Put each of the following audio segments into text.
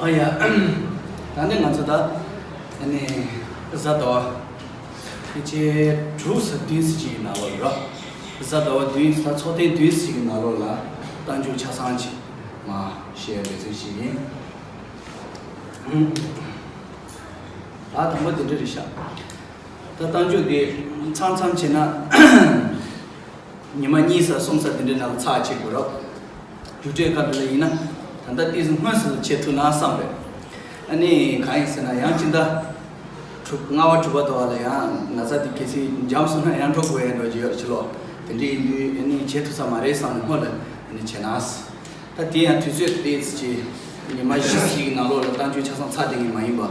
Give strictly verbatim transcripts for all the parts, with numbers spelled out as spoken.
ཨ་ཡ། ད་ནི་ང་ཚོ་ད་ཨ་ནི་གཟའ་ཟླ་བ་ཕལ་ཆེར་དྲུག་ཙམ་བདུན་ཙམ་ཅིག་གི་ནང་ལོགས་ལ་རོ། གཟའ་ཟླ་བ་བདུན་ཙམ་ཚོགས་ཐེངས་བདུན་ཙམ་ཅིག་གི་ནང་ལོགས་ལ་རྟགས་འཇུག་ཆ་ཚང་ཅིག་མར་བཤད་ཡ་འདོད་ཚུལ་ཞིག་ཡིན། ད་དང་པོ་དེ་འདྲ་རེད་ཤག་ད་རྟགས་འཇུག་དེ་མཚམས་མཚམས་བྱས་ན། ཉི་མ་གཉིས་ཙམ་གསུམ་ཙམ་དེ་འདྲའི་ནང་ལ་ཚར་བྱེད་དགོས་རོགས། རྒྱུགས་སྤྲོད་སྐབས་དེ་ལ་ཡིན་ན། ད་ལྟ་ཏོག་ཙམ་སྔོན་ཙམ་ལ་བྱེད་ཐུབ་ན་བསམ་རེད། ཨ་ནི་གང་ཡིན་ཟེར་ན་ཡང་སྤྱི་ཟླ་དྲུག་ལྔ་པ་དྲུག་པ་དོ་བ་ལ་ཡང་ན་ཚ་དེ་གལ་སྲིད་འཇམ་སོང་ན་ཡང་འགྲོ་དགོས་ཡ་འགྲོ་གི་ཡོད་རེད་ཕྱི་ལོགས། དེ་འདྲ་ཡིན་དུས་ཨ་ནི་བྱེད་ཐུབ་ས་མ་རེད་བསམ་ནས་སྔོན་ལ་ཨ་ནི་བྱེད་ན། ད་དེ་ཡང་དུས་ཚོད་ཏོག་ཙམ་ཅིག་ཉི་མ་བཞི་ཙམ་ཅིག་གི་ནང་ལོགས་ལ་རྟགས་འཇུག་ཆ་ཚང་ཚར་བསྡད་མཁན་མ་ཡིན་པ།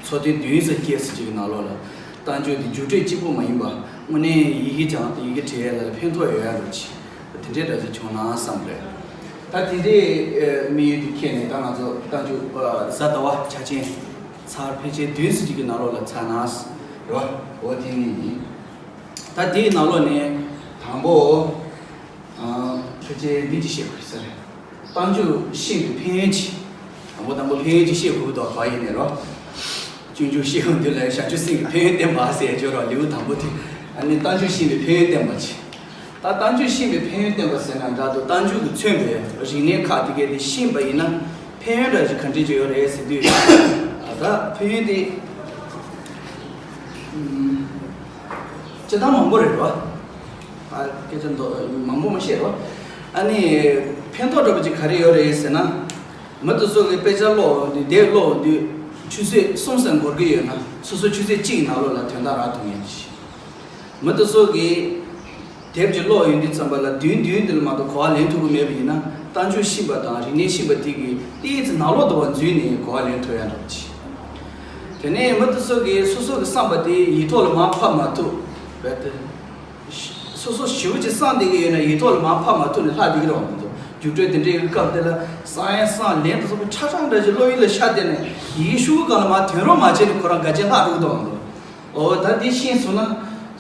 ཚོགས་ཐེངས་བདུན་ཙམ་བསྐྱལ་ཙམ་ཅིག་གི་ནང་ལོགས་ལ་རྟགས་འཇུག་དེ་རྒྱུགས་སྤྲོད་གཅིག་པོ་མ་ཡིན་པ་དངོས་གནས་ཡི་གེ་སྦྱང་སྟེ་ཡི་གེ་བྲིས་ཡས་ལ་ཕན་ཐོགས་ཡོད་ཡ་འདྲ་ཅིག་དེ་འདྲའི་འདྲ་ཅིག་བྱུང་ན་བསམ་རེད། ད་དེ་འདྲའི་དམིགས་ཡུལ་དེ་འཁྱེར་ནས་ད་ང་ཚོ་རྟགས་འཇུག་གཟའ་ཟླ་བ་ཆ་ཅན་ཚར་ཕལ་ཆེར་བདུན་ཙམ་ཅིག་གི་ནང་ལོགས་ལ་ཚར་ན་རེད་བ། འོ་དེ་ནི་ཡིན། ད་དེའི་ནང་ལོགས་ནས་དང་པོ། ཕལ་ཆེར་འདི་ཅིག་བཤད་དགོས་ས་རེད། རྟགས་འཇུག་ཤེས་པའི་ཕན་ཡོན་ཅིག་དང་པོ་དང་པོ་ཕན་ཡོན་ཅིག་ཤེས་དགོས་དོ་ག་ཡིན་ནས་རོ། སྤྱོད་འཇུག་ཤེས་ཡོན་འདི་ལ་བྱང་ཆུབ་སེམས་ཀྱི་ཕན་ཡོན་བསྟན་པ་ཟེར་ཡ་ཅོ་རོ་ལེའུ་དང་པོ་དེ། ཨ་ནི་རྟགས་འཇུག་ཤེས་པའི་ཕན་ཡོན་བསྟན་པ་ཅིག་ད་རྟགས་འཇུག་ཤེས་པའི་ཕན་ཡོན་བསྟན་པ་ཟེར་ན་འདྲ་འདུག་རྟགས་འཇུག་གིས་མཚོན་པའི་རིག་གནས་ཁག་དེ་གའི་དེ་ཤེས་པ་ཡིན་ན་ཕན་ཡོན་འདྲ་ཞིག་ག་འདྲ་ཅིག་ཡོད་རེད་ཟེར་དུས། ད་ཕན་ཡོན་དེ་སྤྱིར་བཏང་མང་པོ་རེད་རོ། ཨ་སྐད་ཆ་མདོ་མང་པོ་མ་བཤད་རོགས། ཨ་ནི་ཕན་ཐོགས་འདྲ་པོ་ཅིག་ག་རེ་ཡོད་རེད་ཟེར་ན། མི་དེ་ཚོ་གིས་དཔེ་ཆ་ཀློག་འོང་དུས་དེབ་ཀློག་འོང་དུས་ཆུ་ཚོད་གསུམ་ཙམ་འགོར་གྱི་ཡོད་ན་སོ་སོ་ཆུ་ཚོད་གཅིག་གི་ནང་ལོགས་ལ་དོན་དག་རག་ཐུབ་ངེས་ཅིག་མི་དེ་ཚོ་གིས་དེབ་ཅིག་ཀློག་ཡོང་དུས་ཙམ་པ་ལ་བདུན་བདུན་དེ་ལ་མ་གཏོགས་གོ་བ་ལེན་ཐུབ་ཀྱི་མེད་པ་ཡིན་ན་རྟགས་འཇུག་ཤེས་པ་དང་རིག་གནས་ཤེས་པ་དེ་གིས་ཏོག་ཙམ་ནང་ལོགས་དུ་བ་འཛུལ་ནས་གོ་བ་ལེན་ཐུབ་ཡ་འདྲ་པོ་ཅིག་དེ་ནས་མི་དེ་ཚོ་གིས་སོ་སོ་གི་བསམ་པ་དེ་ཡིག་ཐོག་ལ་མར་ཕབ་མ་ཐུབ་བས་ཏེ། སོ་སོ་ཞེ་པོ་ཅིག་བསམ་བསྡད་ཀྱི་ཡོད་ན་ཡིག་ཐོག་ལ་མར་ཕབ་མ་ཐུབ་ནས་ལྷག་བསྡད་ཀྱི་རེད་བ་མི་འདུག་རྒྱུགས་སྤྲོད་དེ་འདྲའི་སྐབས་དེ་ལ་བསམ་ཡས་བསམ་ལན་དུ་སོགས་པའི་ཁྲ་ཁྲ་འདྲ་ཞིག་བློ་ཡུལ་ལ་ཤར་བསྡད་ནས་ཡིག་ཤུགས་སྒང་ལ་མར་དོན་རོགས་མ་བྱས་ནས་ཁོ་རང་དགའ་ཆེན་ལྷག་འགྲོ་གི་འདུག་བ་མི་འདུག་འོ་ད་འདི་ཤེས་སོང་ན་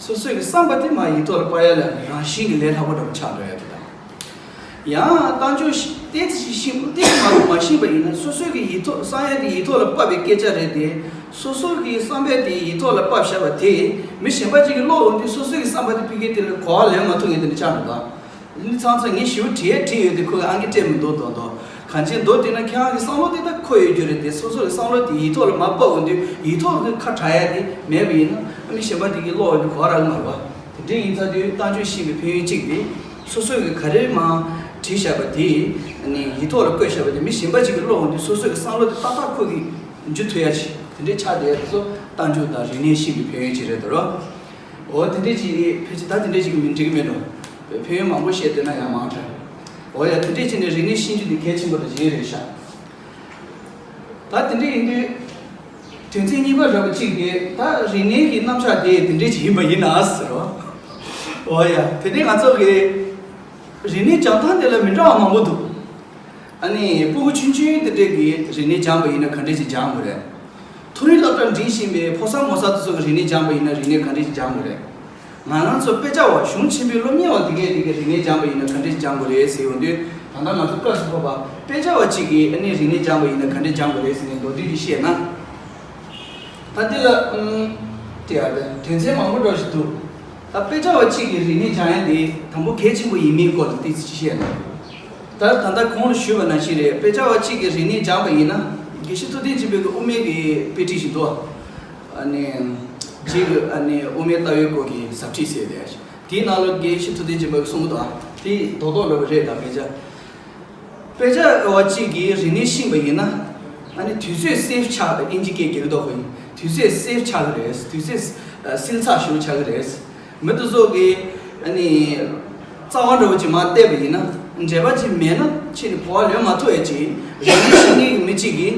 སོ་སོའི་གི་བསམ་པ་དེ་མར་ཡིག་ཐོག་ལ་ཕབ་ཡ་ལ་རང་བཞིན་གྱི་ལས་སླ་པོ་འདྲ་པོ་ཆགས་འགྲོ་ཡ་དེ་དང་། ཡང་རྟགས་འཇུག་ཏོག་ཙམ་ཞིག་ཤེས་ཏོག་ཙམ་མ་གཏོགས་མ་ཤེས་པ་ཡིན་ན་སོ་སོའི་གི་ཡིག་ཐོག་བསམ་ཡས་དེ་ཡིག་ཐོག་ལ་ཕབ་པའི་སྐད་ཆ་རེད་དེ། སོ་སོ་གི་བསམ་པ་དེ་ཡིག་ཐོག་ལ་ཕབ་བཞག་པ་དེ་མི་གཞན་པ་ཅིག་གིས་ཀློག་འོང་དུས་སོ་སོའི་གི་བསམ་པ་དེ་ཕ་གི་དེ་ལ་གོ་བ་ལེན་མ་ཐུབ་མཁན་དེ་འདྲ་ཆགས་འགྲོ་ད། འདི་ཚང་ཚང་ངས་ཞིབ་བྲིས་བྲིས་ཡོད་དེ་ཁོས་ཨང་ཀི་སྤྲད་མི་འདུག་མདོག་མདོག་གང་ཅི་མདོག་བལྟས་ན་ཁྱེད་རང་གི་བསམ་བློ་དེ་ད་ཁོ་ཡོད་རྒྱུ་རེད་དེ་སོ་སོ་གི་བསམ་བློ་དེ་ཡིག་ཐོག་ལ་མ་ཕབ་འོང་དུས་ཡིག་ཐོག་གི་ཁ་གྲག་ཡ་དེ་མེད་པ་ཡིན་ན་མི་གཞན་པ་དེ་གིས་ཀློག་འོང་དུས་གོ་བ་རག་གི་མ་རེད་བ། དེ་འདྲ་ཡིན་ཚར་དུས་རྟགས་འཇུག་ཤེས་པའི་ཕན་ཡོན་གཅིག་དེ། སོ་སོ་གིས་ག་རེ་མར་བྲིས་བཞག་པ་དེ། ནི་ཡིག་ཐོག་ལ་བཀོད་བཞག་པ་དེ་མི་གཞན་པ་ཅིག་གིས་ཀློག་འོང་དུས་སོ་སོ་གི་བསམ་བློ་དེ་ཏག་ཏག་ཁོ་གིས་འཇུ་ཐུབ་ཡ་ཅིག་དེ་འདྲའི་ཆ་དེ་ཚོ་རྟགས་འཇུག་དང་རིག་གནས་ཤེས་པའི་ཕན་ཡོན་ཅིག་རེད་དོ། འོ་དེ་འདྲའི་ཅིག་ཕལ་ཆེར་ད་དེ་འདྲའི་ཅིག་མི་འགྲིག་གི་མེད་འགྲོ། ཕན་ཡོན་མང་པོ་བཤད་བསྡད་ན་ཡང་མང་དྲགས། འོ་ཡ་དེ་འདྲའི་ཅིག་ནས་རིག་གནས་ཤེས་རྒྱུ་དེ་གལ་ཆེན་པོ་དང་གཞན་རེད་ཤག་ད་དེ་འདྲ་ཡིན་དུས། དོན་ཚན་གཉིས་པ་འདྲ་པོ་གཅིག་དེ་ད་རིག་གནས་ཀྱི་རྣམ་གཞག་དེ་དེ་འདྲས་ཅིག་ཡིན་པ་ཡིན་ན་ཟེར་རོ། འོ་ཡ་དེ་ནས་ང་ཚོ་གི་རིག་གནས་སྦྱང་སྟངས་དེ་ལ་མི་འདྲ་བ་མང་པོ་འདུག་ཨ་ནི་སྤུ་གུ་ཆུང་ཆུང་དེ་འདྲས་ཀྱི་རིག་གནས་སྦྱངས་པ་ཡིན་ན་ག་འདྲས་ཅིག་སྦྱང་དགོས་རེད། མཐོ་རིམ་སློབ་གྲྭ་འགྲིམ་བཞིན་པའི་ཕོ་གསར་མོ་གསར་དེ་ཚོ་གི་རིག་གནས་སྦྱངས་པ་ཡིན་ན་རིག་གནས་ག་འདྲས་ཅིག་སྦྱང་དགོས་རེད། ང་རང་ཚོ་དཔེ་ཆ་བ་གཞུང་ཆེན་པོའི་སློབ་གཉེར་བ་དེ་གས་དེ་གས་རིག་གནས་སྦྱངས་པ་ཡིན་ན་ག་འདྲས་སྦྱངས་དགོས་རེད་ཟེར་ཡོང་དུས་ད་ལྟ་ང་ཚོ་སྐབས་སུ་བབས་པ་དཔེ་ཆ་བ་གཅིག་གིས་ཨ་ནི་རིག་གནས་སྦྱངས་པ་ཡིན་ན་ག་འདྲས་སྦྱངས་དགོས་རེད་ཟེར་ནས་མདོར་བསྡུས་ཀྱིས་བཤད་ན། ད་འདི་ལ་ཨུམ། དེ་ཡང་དོན་ཚན་མང་པོ་འདྲ་ཞིག་འདུག་ད་དཔེ་ཆ་བ་གཅིག་གིས་རིག་གནས་སྦྱང་ཡ་དེ་དང་པོ་གལ་ཆེན་པོ་ཡིན་མིན་སྐོར་ལ་ཏོག་ཙམ་ཅིག་བཤད་ན། ད་ད་ལྟ་གོང་ལ་ཞུས་པ་ནང་བཞིན་རེད། དཔེ་ཆ་བ་གཅིག་གིས་རིག་གནས་སྦྱངས་པ་ཡིན་ན་དགེ་བཤེས་ཐུབ་བསྟན་ཆོས་འཕེལ་གྱི་དབུ་མའི་གི་དཔེ་ཁྲིད་ཞིག་འདུག་ཨ་ནི། རྗེས་ཀྱི་ཨ་ནི་དབུ་མའི་ལྟ་བའི་སྐོར་གྱི་ཟབ་ཁྲིད་ཟེར་ཏེ། དེའི་ནང་ལ་དགེ་བཤེས་ཐུབ་བསྟན་ཆོས་འཕེལ་གྱིས་གསུངས་འདུག་དེ་རྡོག་རྡོག་འདྲ་པོ་རེད་ད་དཔེ་ཆ། དཔེ་ཆ་བ་གཅིག་གིས་རིག་གནས་ཤེས་པ་ཡིན་ན། ཨ་ནི་དུས་ཚོད་སེབ་ཆགས་ཨིན་ཇི་སྐད་རྒྱག་མདོག་ཁོ་ཡིན་དུས་ཚོད་སེབ་ཆགས་ཀྱི་རེད། དུས་ཚོད་བསིལ་ཚགས་ཞེ་པོ་ཆགས་ཀྱི་རེད། མི་དེ་ཚོ་གིས་ཨ་ནི་རྩ་བ་འདྲ་པོ་ཅིག་མར་བལྟས་པ་ཡིན་ན་འབྲེལ་བ་ཅིག་མེད་ན་ཕྱིན་ནས་གོ་བ་ལོན་མ་ཐུབ་ཡ་ཅིག་རིག་གནས་ཤེས་མཁན་གྱི་མི་གཅིག་གིས་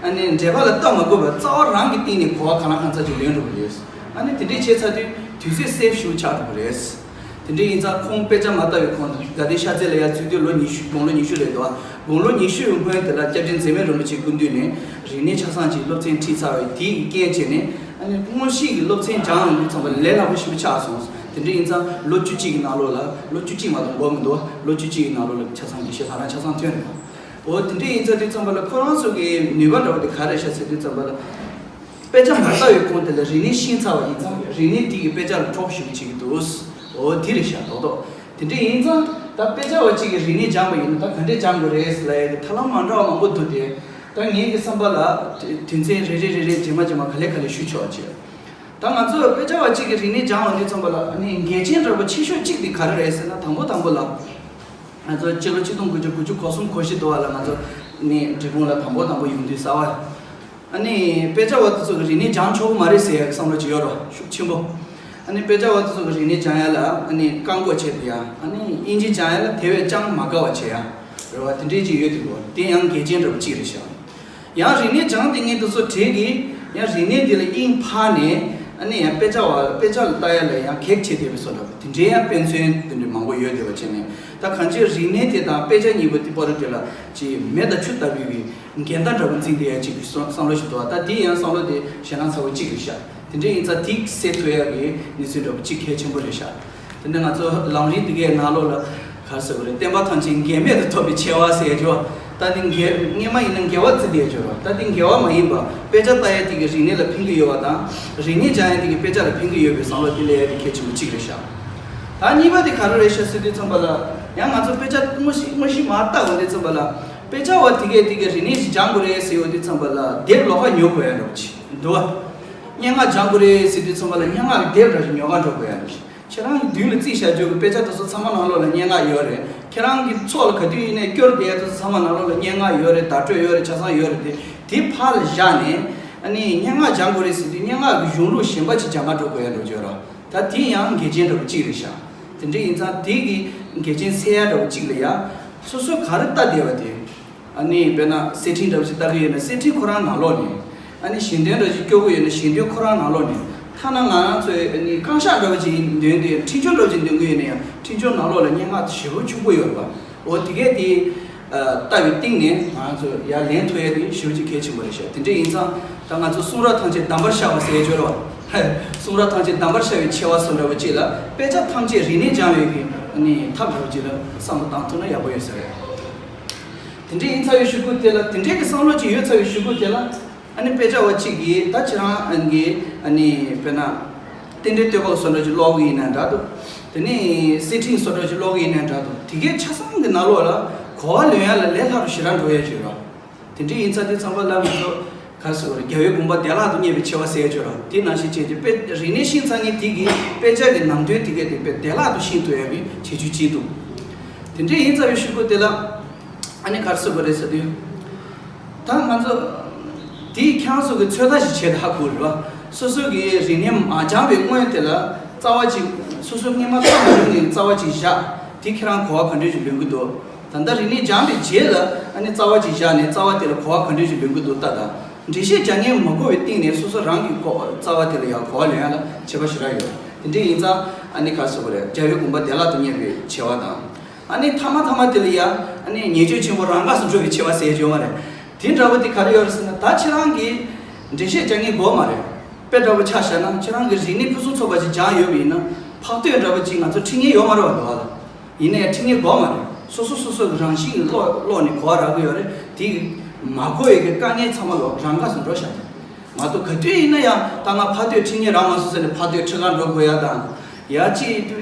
ཨ་ནི་འགྲེལ་པ་ལ་ལྟ་མ་དགོས་པར་རྩ་བ་རང་གི་སྟེང་ནས་གོ་བ་གང་ལ་གང་འཚམ་ཅིག་ལོན་འགྲོ་གི་རེད། ཨ་ནི་དེ་འདྲས་བྱས་ཚར་དུས་དུས་ཚོད་སེབ་ཞེ་པོ་ཆགས་འགྲོ་གི་རེད། དེ་འདྲ་ཡིན་ཙང་ཁོང་དཔེ་ཆ་མ་ལྟ་བའི་གོང་དུ་དགའ་ལྡན་ཤར་རྩེ་ལ་ཡར་འཛུལ་དུས་ལོ་ཉི་ཤུ་དགུང་ལོ་ཉི་ཤུ་རེད་འདུག་དགུང་ལོ་ཉི་ཤུ་ཡི་སྔོན་དེ་ལ་སྐྱབས་རྗེ་འཛད་མེད་རིན་པོ་ཆེའི་སྐུ་མདུན་ནས་རིག་གནས་ཆ་ཚང་ཅིག་སློབ་ཚན་ཁྲིད་ཚར་བའི་དེའི་རྐྱེན་བྱས་ནས་ཨ་ནི་དངོས་གཞི་གི་སློབ་ཚན་སྦྱང་ཡོང་དུས་ཙམ་པ་ལས་སླ་པོ་ཞེ་པོ་ཆགས་སོང་། དེ་འདྲ་ཡིན་ཙང་ལོ་བཅུ་གཅིག་གི་ནང་ལོགས་ལ་ལོ་བཅུ་གཅིག་མ་གཏོགས་འགོར་མི་འདུག་ལོ་བཅུ་གཅིག་གི་ནང་ལོགས་ལ་ཆ་ཚང་དགེ་བཤེས་ལྷ་རམས་ཆ་ཚང་ཐོན་འདུག་འོ་དེ་འདྲ་ཡིན་ཙང་དུས་ཙམ་པ་ལ་ཁོ་རང་ཚོ་གི་ནུས་པ་འདྲ་བོ་དེ་ག་རེ་ཤག་ཟེར་དུས་ཙམ་པ་ལ། དཔེ་ཆ་མ་ལྟ་བའི་གོང་དེ་ལ་རིག་གནས་ཤེས་ཚར་བ་ཡིན་ཙང་རིག་གནས་དེ་གི་དཔེ་ཆ་ལ་གྲོགས་ཞུ་བྱེད་ཀྱི་འདུག་འོ་དེ་རེད་ཤག་རྡོག་རྡོག་དེ་འདྲ་ཡིན་ཙང་ད་དཔེ་ཆ་བ་གཅིག་གིས་རིག་གནས་སྦྱངས་པ་ཡིན་ན་ད་ག་འདྲས་སྦྱང་དགོས་རེད་ཟེར་ལབ་ཡ་གི་ཐབས་ལམ་མ་འདྲ་བ་མང་པོ་འདུག་སྟེ། ད་ངེད་ཀྱི་བསམ་པ་ལ་དུས་ཚན་རེ་རེ་རེ་རེ་རྗེས་མ་རྗེས་མ་ག་ལེ་ག་ལེ་ཞུ་ཆོག་བྱེད། ད་ང་ཚོ་དཔེ་ཆ་བ་གཅིག་གིས་རིག་གནས་སྦྱང་བ་འདི་ཚང་པ་ལ་ཨ་ནི་འགལ་རྐྱེན་འདྲ་པོ་ཆེ་ཤོས་གཅིག་དེ་ག་རེ་རེད་ཟེར་ན། དང་པོ་དང་པོ་ལ་ང་ཚོ་སྤྱི་ལོ་ཆིག་སྟོང་དགུ་བརྒྱ་དགུ་བཅུ་གོ་གསུམ་གོ་བཞི་དུ་བ་ལ་ང་ཚོ་ནི་འབྲས་སྤུངས་ལ་དང་པོ་དང་པོ་ཡོང་དུས་གསར་བ། ཨ་ནི་དཔེ་ཆ་བ་དེ་ཚོ་གི་རིག་གནས་སྦྱང་ཆོག་གི་མ་རེད་ཟེར་ཡ་གི་བསམ་བློ་ཅིག་ཡོད་རེད་ཤུགས་ཆེན་པོ། ཨ་ནི་དཔེ་ཆ་བ་དེ་ཚོ་གི་རིག་གནས་སྦྱང་ཡ་ལ་ཨ་ནི་བཀག་འགོག་བྱས་ཏེ་ཡ། ཨ་ནི་དབྱིན་ཇི་སྦྱང་ཡ་ལ་དེ་བས་ཅང་མ་དགའ་བ་བྱེད་ཡ་རེད་བ། དེ་འདྲས་ཅིག་ཡོད་དེ་གོ། དེ་ཡང་འགལ་རྐྱེན་འདྲ་པོ་གཅིག་རེད་ཤག་ཡང་རིག་གནས་སྦྱང་དེ་ངས་དེ་ཚོ་བྲིས་གི། ཡང་རིག་གནས་དེ་ལ་དབྱིངས་འཕར་ནས་ཨ་ནི་ཡང་དཔེ་ཆ་བ་དཔེ་ཆ་ལ་ལྟ་ཡ་ལ་ཡང་གེགས་བྱེད་བསྡད་པའི་བཟོ་འདྲ་པོ་དེ་འདྲའི་ཡང་དཔེ་མཚོན་དེ་འདྲ་མང་པོ་ཡོད་བསྡད་པ་བྱས་ནས། ད་གང་ཅིའི་རིག་གནས་དེ་དང་དཔེ་ཆ་གཉིས་པོ་དེ་བར་དེ་ལ་ཅིག་མེ་དང་ཆུ་ལྟ་བུའི་གི་འགལ་ཟླ་འདྲ་པོ་འཛིན་བསྡད་ཡ་ཅིག་གི་བསམ་བསམ་བློ་ཞིག་འདུག་ད་དེ་ཡང་བསམ་བློ་དེ་ཞེད་སྣང་ཚ་པོ་གཅིག་རེད་ཤག་དེ་འདྲ་ཡིན་ཙང་དེ་སེལ་ཐུབ་ཡ་གི་གནས་ཚུལ་འདྲ་པོ་གཅིག་གལ་ཆེན་པོ་རེད་ཤག་དེ་ནས་ང་ཚོ་ལམ་རིམ་འདི་གའི་ནང་ལོགས་ལ་ག་རེ་ཟེར་དགོས་རེད། བསྟན་པ་ཐམས་ཅད་འགལ་མེད་དུ་ཐོབ་པའི་ཆེ་བ་ཟེར་ཡ་ཅིག་ཡོད། ད་འདི་འགལ་སྔོན་མ་ཡིན་ན་འགལ་བ་བརྩི་བསྡད་ཡ་ཅིག་ཡོད། ད་འདི་འགལ་བ་མ་ཡིན་པ་དཔེ་ཆ་ལྟ་ཡ་དེ་གི་རིག་གནས་ལ་ཕན་གྱི་ཡོད་པ་དང་། རིག་གནས་སྦྱང་ཡ་དེ་གི་དཔེ་ཆ་ལ་ཕན་གྱི་ཡོད་པའི་བསམ་བློ་དེ་སླེབས་ཡ་དེ་གལ་ཆེན་པོ་གཅིག་རེད་ཤག་ད་གཉིས་པ་དེ་ག་རེ་རེད་ཤག་ཟེར་དུས་ཙམ་པ་ལ། ཡང་ང་ཚོ་དཔེ་ཆ་དངོས་གཞི་དངོས་གཞི་མར་ལྟ་འོང་དུས་ཙམ་པ་ལ། དཔེ་ཆ་བ་དེ་གས་དེ་གས་རིག་གནས་ཤིག་སྦྱང་དགོས་རེད་ཟེར་ཡོང་དུས་ཙམ་པ་ལ་དེབ་ལོགས་ཀ་ཉོ་དགོས་ཡ་འདྲ་པོ་ཅིག་འདུག་བ། སྙན་ངག་སྦྱང་དགོས་རེད་ཟེར་དུས་ཙམ་པ་ལ་སྙན་ངག་གི་དེབ་འདྲ་ཞིག་ཉོ་ག་འགྲོ་དགོས་ཡ་འདྲ་ཞིག་ཁྱེད་རང་གི་མདུན་ལ་བརྩིགས་བཞག་རྒྱུ་གི་དཔེ་ཆ་དེ་ཚོ་ཚང་མ་ནང་ལོགས་ལ་སྙན་ངག་ཡོད་རེད། ཁྱེད་རང་གི་ཚོགས་ལ་ག་དུས་ཡིན་ནའི་སྐྱོར་བསྡད་ཡ་དེ་ཚོ་ཚང་མ་ནང་ལོགས་ལ་སྙན་ངག་ཡོད་རེད། བརྡ་སྤྲོད་ཡོད་རེད། ཆ་ཚང་ཡོད་རེད་དེ། དེ་ཕར་ལ་བཞག་ནས་ཨ་ནི་སྙན་ངག་སྦྱང་དགོས་རེད་ཟེར་དུས་སྙན་ངག་གི་གཞུང་ལུགས་གཞན་པ་ཅིག་སྦྱང་ག་འགྲོ་དགོས་ཡ་འགྲོ་བརྗོད་རོགས། ད་དེ་ཡང་འགལ་རྐྱེན་འདྲ་པོ་གཅིག་རེད་ཤག་དེ་འདྲ་ཡིན་ཙང་དེ་གི་འགལ་རྐྱེན་སེལ་ཡ་འདྲ་པོ་གཅིག་ལ་ཡ། སོ་སོ་ག་རེ་ལྟ་བསྡད་པ་དེ། ཨ་ནི་དཔེར་ན་གསེར་ཕྲེང་འདྲ་པོ་ཞིག་ལྟ་གི་ཡོད་ན་གསེར་ཕྲེང་ཁོ་རང་ནང་ལོགས་ནས། ཨ་ནི་ཞལ་འདོན་འདྲ་ཞིག་སྐྱོར་གི་ཡོད་ན་ཞལ་འདོན་ཁོ་རང་ནང་ལོགས་ནས། ཐ་ན་ང་རང་ཚོའི་ཨ་ནི་རྐང་ཤག་འདྲ་པོ་ཞིག་འདོན་དུས་འཕྲིན་བཅོལ་འདྲ་པོ་ཞིག་འདོན་གི་ཡོད་ན་ཡང་འཕྲིན་བཅོལ་ནང་ལོགས་ལ་སྙན་ངག་ཞེ་པོ་ཕྱུག་པོ་ཡོད་རེད་པ། འོ་དེ་གས་དེ་ལྟ་བའི་སྟེང་ནས་ང་ཚོ་ཡར་ལེན་ཐུབ་ཡ་དེ་ཞེ་པོ་ཅིག་གལ་ཆེན་པོ་རེད་ཤག་དེ་འདྲ་ཡིན་ཙང་ད་ང་ཚོ་གསུང་རབ་ཐམས་ཅད་གདམས་པར་ཤར་བ་ཟེར་ཡ་ཅིག་ཡོད་རེད་པ། གསུང་རབ་ཐམས་ཅད་གདམས་པར་ཤར་བའི་ཆེ་བ་སོགས་འདྲ་པོ་ཅིག་ལ་དཔེ་ཆ་ཐམས་ཅད་རིག་གནས་སྦྱང་བའི་གི་ཨ་ནི་ཐབས་འདྲ་པོ་ཅིག་ལ་བསམ་བློ་བཏང་ཐུབ་ན་ཡག་པོ་ཡོད་ས་རེད། དེ་འདྲའི་ཡིན་ཚར་བའི་གཞུག་གུ་དེ་ལ་དེ་འདྲའི་གི་བསམ་བློ་ཅིག་ཡོད་ཚར་བའི་གཞུག་གུ་དེ་ལ། ཨ་ནི་དཔེ་ཆ་བ་གཅིག་གིས་ད་ཁྱེད་རང་ཨ་ནི་ཨ་ནི་དཔེར་ན། རྟེན་འབྲེལ་བསྟོད་པ་བཟོ་འདྲ་ཅིག་ཀློག་གི་ཡིན་ན་འདྲ་འདུག་དེ་ནས་གསེར་ཕྲེང་བཟོ་འདྲ་ཅིག་ཀློག་གི་ཡིན་ན་འདྲ་འདུག་དེ་གའི་ཆ་ཚང་གི་ནང་ལོགས་ལ་གོ་བ་ལོན་ཡ་ལ་ལས་སླ་རུ་ཞེ་དྲག་འགྲོ་ཡ་ཅིག་ཡོད་རེད། དེ་འདྲའི་ཡིན་ཚར་དུས་ཚང་པ་ལ་ང་ཚོ་ག་རེ་ཟེར་དགོས་རེད། རྒྱལ་བའི་དགོངས་པ་བདེ་བླག་ཏུ་བརྙེས་པའི་ཆེ་བ་ཟེར་ཡ་ཅིག་ཡོད་རེད། དེ་ནང་བཞིན་བྱས་ཏེ་དཔེ་རིག་གནས་ཤེས་ཚར་མཁན་དེ་གིས་དཔེ་ཆ་གི་ནང་དོན་དེ་གའི་དེ་དཔེ་བདེ་བླག་ཏུ་ཤེས་ཐུབ་ཡ་གི་བྱེད་རྒྱུ་གཅིག་འདུག་དེ་འདྲའི་ཡིན་ཚར་བའི་གཞུག་གུ་དེ་ལ། ཨ་ནི་ག་རེ་ཟེར་དགོས་རེད་ཟེར་དུས། ད་ང་ཚོ་དེ་ཁྱེད་རང་ཚོ་གི་ཚོད་ལྟ་ཞིག་བྱས་ཏེ་ཧ་གོ་རེད་བ། སོ་སོ་གི་རིག་གནས་མ་སྦྱངས་པའི་སྔོན་དེ་ལ་རྩ་བ་ཅིག་སོ་སོ་སྔོན་མ་ལྟ་མ་མྱོང་མཁན་རྩ་བ་ཅིག་བཞག་དེ་ཁྱེད་རང་གོ་བ་ག་འདྲ་ཞིག་ལོན་གི་འདུག་ད་ལྟ་རིག་གནས་སྦྱངས་པའི་རྗེས་ལ་ཨ་ནི་རྩ་བ་ཅིག་བཞག་ནས་རྩ་བ་དེ་ལ་གོ་བ་ག་འདྲ་ཞིག་ལོན་གི་འདུག་ལྟ་དང་། འགྲེལ་བཤད་རྒྱག་མཁན་མ་གོ་བའི་སྟེང་ནས་སོ་སོ་རང་གི་གོ་རྩ་བ་དེ་ལ་ཡང་གོ་བ་ལོན་ཡ་ལ་ཁྱད་པར་ཞེ་དྲག་ཡོད། དེ་འདྲ་ཡིན་ཙང་ཨ་ནི་ག་རེ་ཟེར་དགོས་རེད། རྒྱལ་བའི་དགོངས་པ་བདེ་བླག་ཏུ་བརྙེས་པའི་ཆེ་བ་དང་། ཨ་ནི་ཐ་མ་ཐ་མ་དེ་ལ་ཡ། ཨ་ནི་ཉེས་སྤྱོད་ཆེན་པོ་རང་འགགས་སུ་འགྲོ་བའི་ཆེ་བ་ཟེར་ཡ་ཡོད་མ་རེད། དེ་འདྲ་པོ་དེ་ག་རེ་ཡོད་རེད་ཟེར་ན། ད་ཁྱེད་རང་གིས་འགྲེལ་བཤད་རྒྱག་མཁན་དགོས་མ་རེད། དཔེ་འདྲ་པོ་ཆ་བཞག་ན་ཁྱེད་རང་གིས་རིག་གནས་ཕུན་སུམ་ཚོགས་པ་ཅིག་སྦྱངས་ཡོད་པ་ཡིན་ན། འཕགས་བསྟོད་འདྲ་པོ་ཅིག་ང་ཚོ་ཁྲིད་མཁན་ཡོད་མ་རེད་བ། འདུག་བ་ལ། ཡིན་ནའི་ཁྲིད་མཁན་དགོས་མ་རེད། སོ་སོ་སོ་སོ་གི་རང་བཞིན་གྱི་ཀློག་ཀློག་ནས་གོ་བ་རག་གི་ཡོད་རེད། དེ་མ་གོ་ཡས་ཀྱི་དཀའ་ངལ་ཚང་མ་ལོག་རང་འགགས་སུ་འགྲོ་བཞག་དེ། མ་གཏོགས་ག་དུས་ཡིན་ན་ཡང་ད་ང་འཕགས་བསྟོད་ཁྲིད་མཁན་རག་མ་སོང་ཟེར་ནས་འཕགས་བསྟོད་ཁྲིད་ག་འགྲོ་དགོས་ཡ་དང་། ཡ་ཅིག་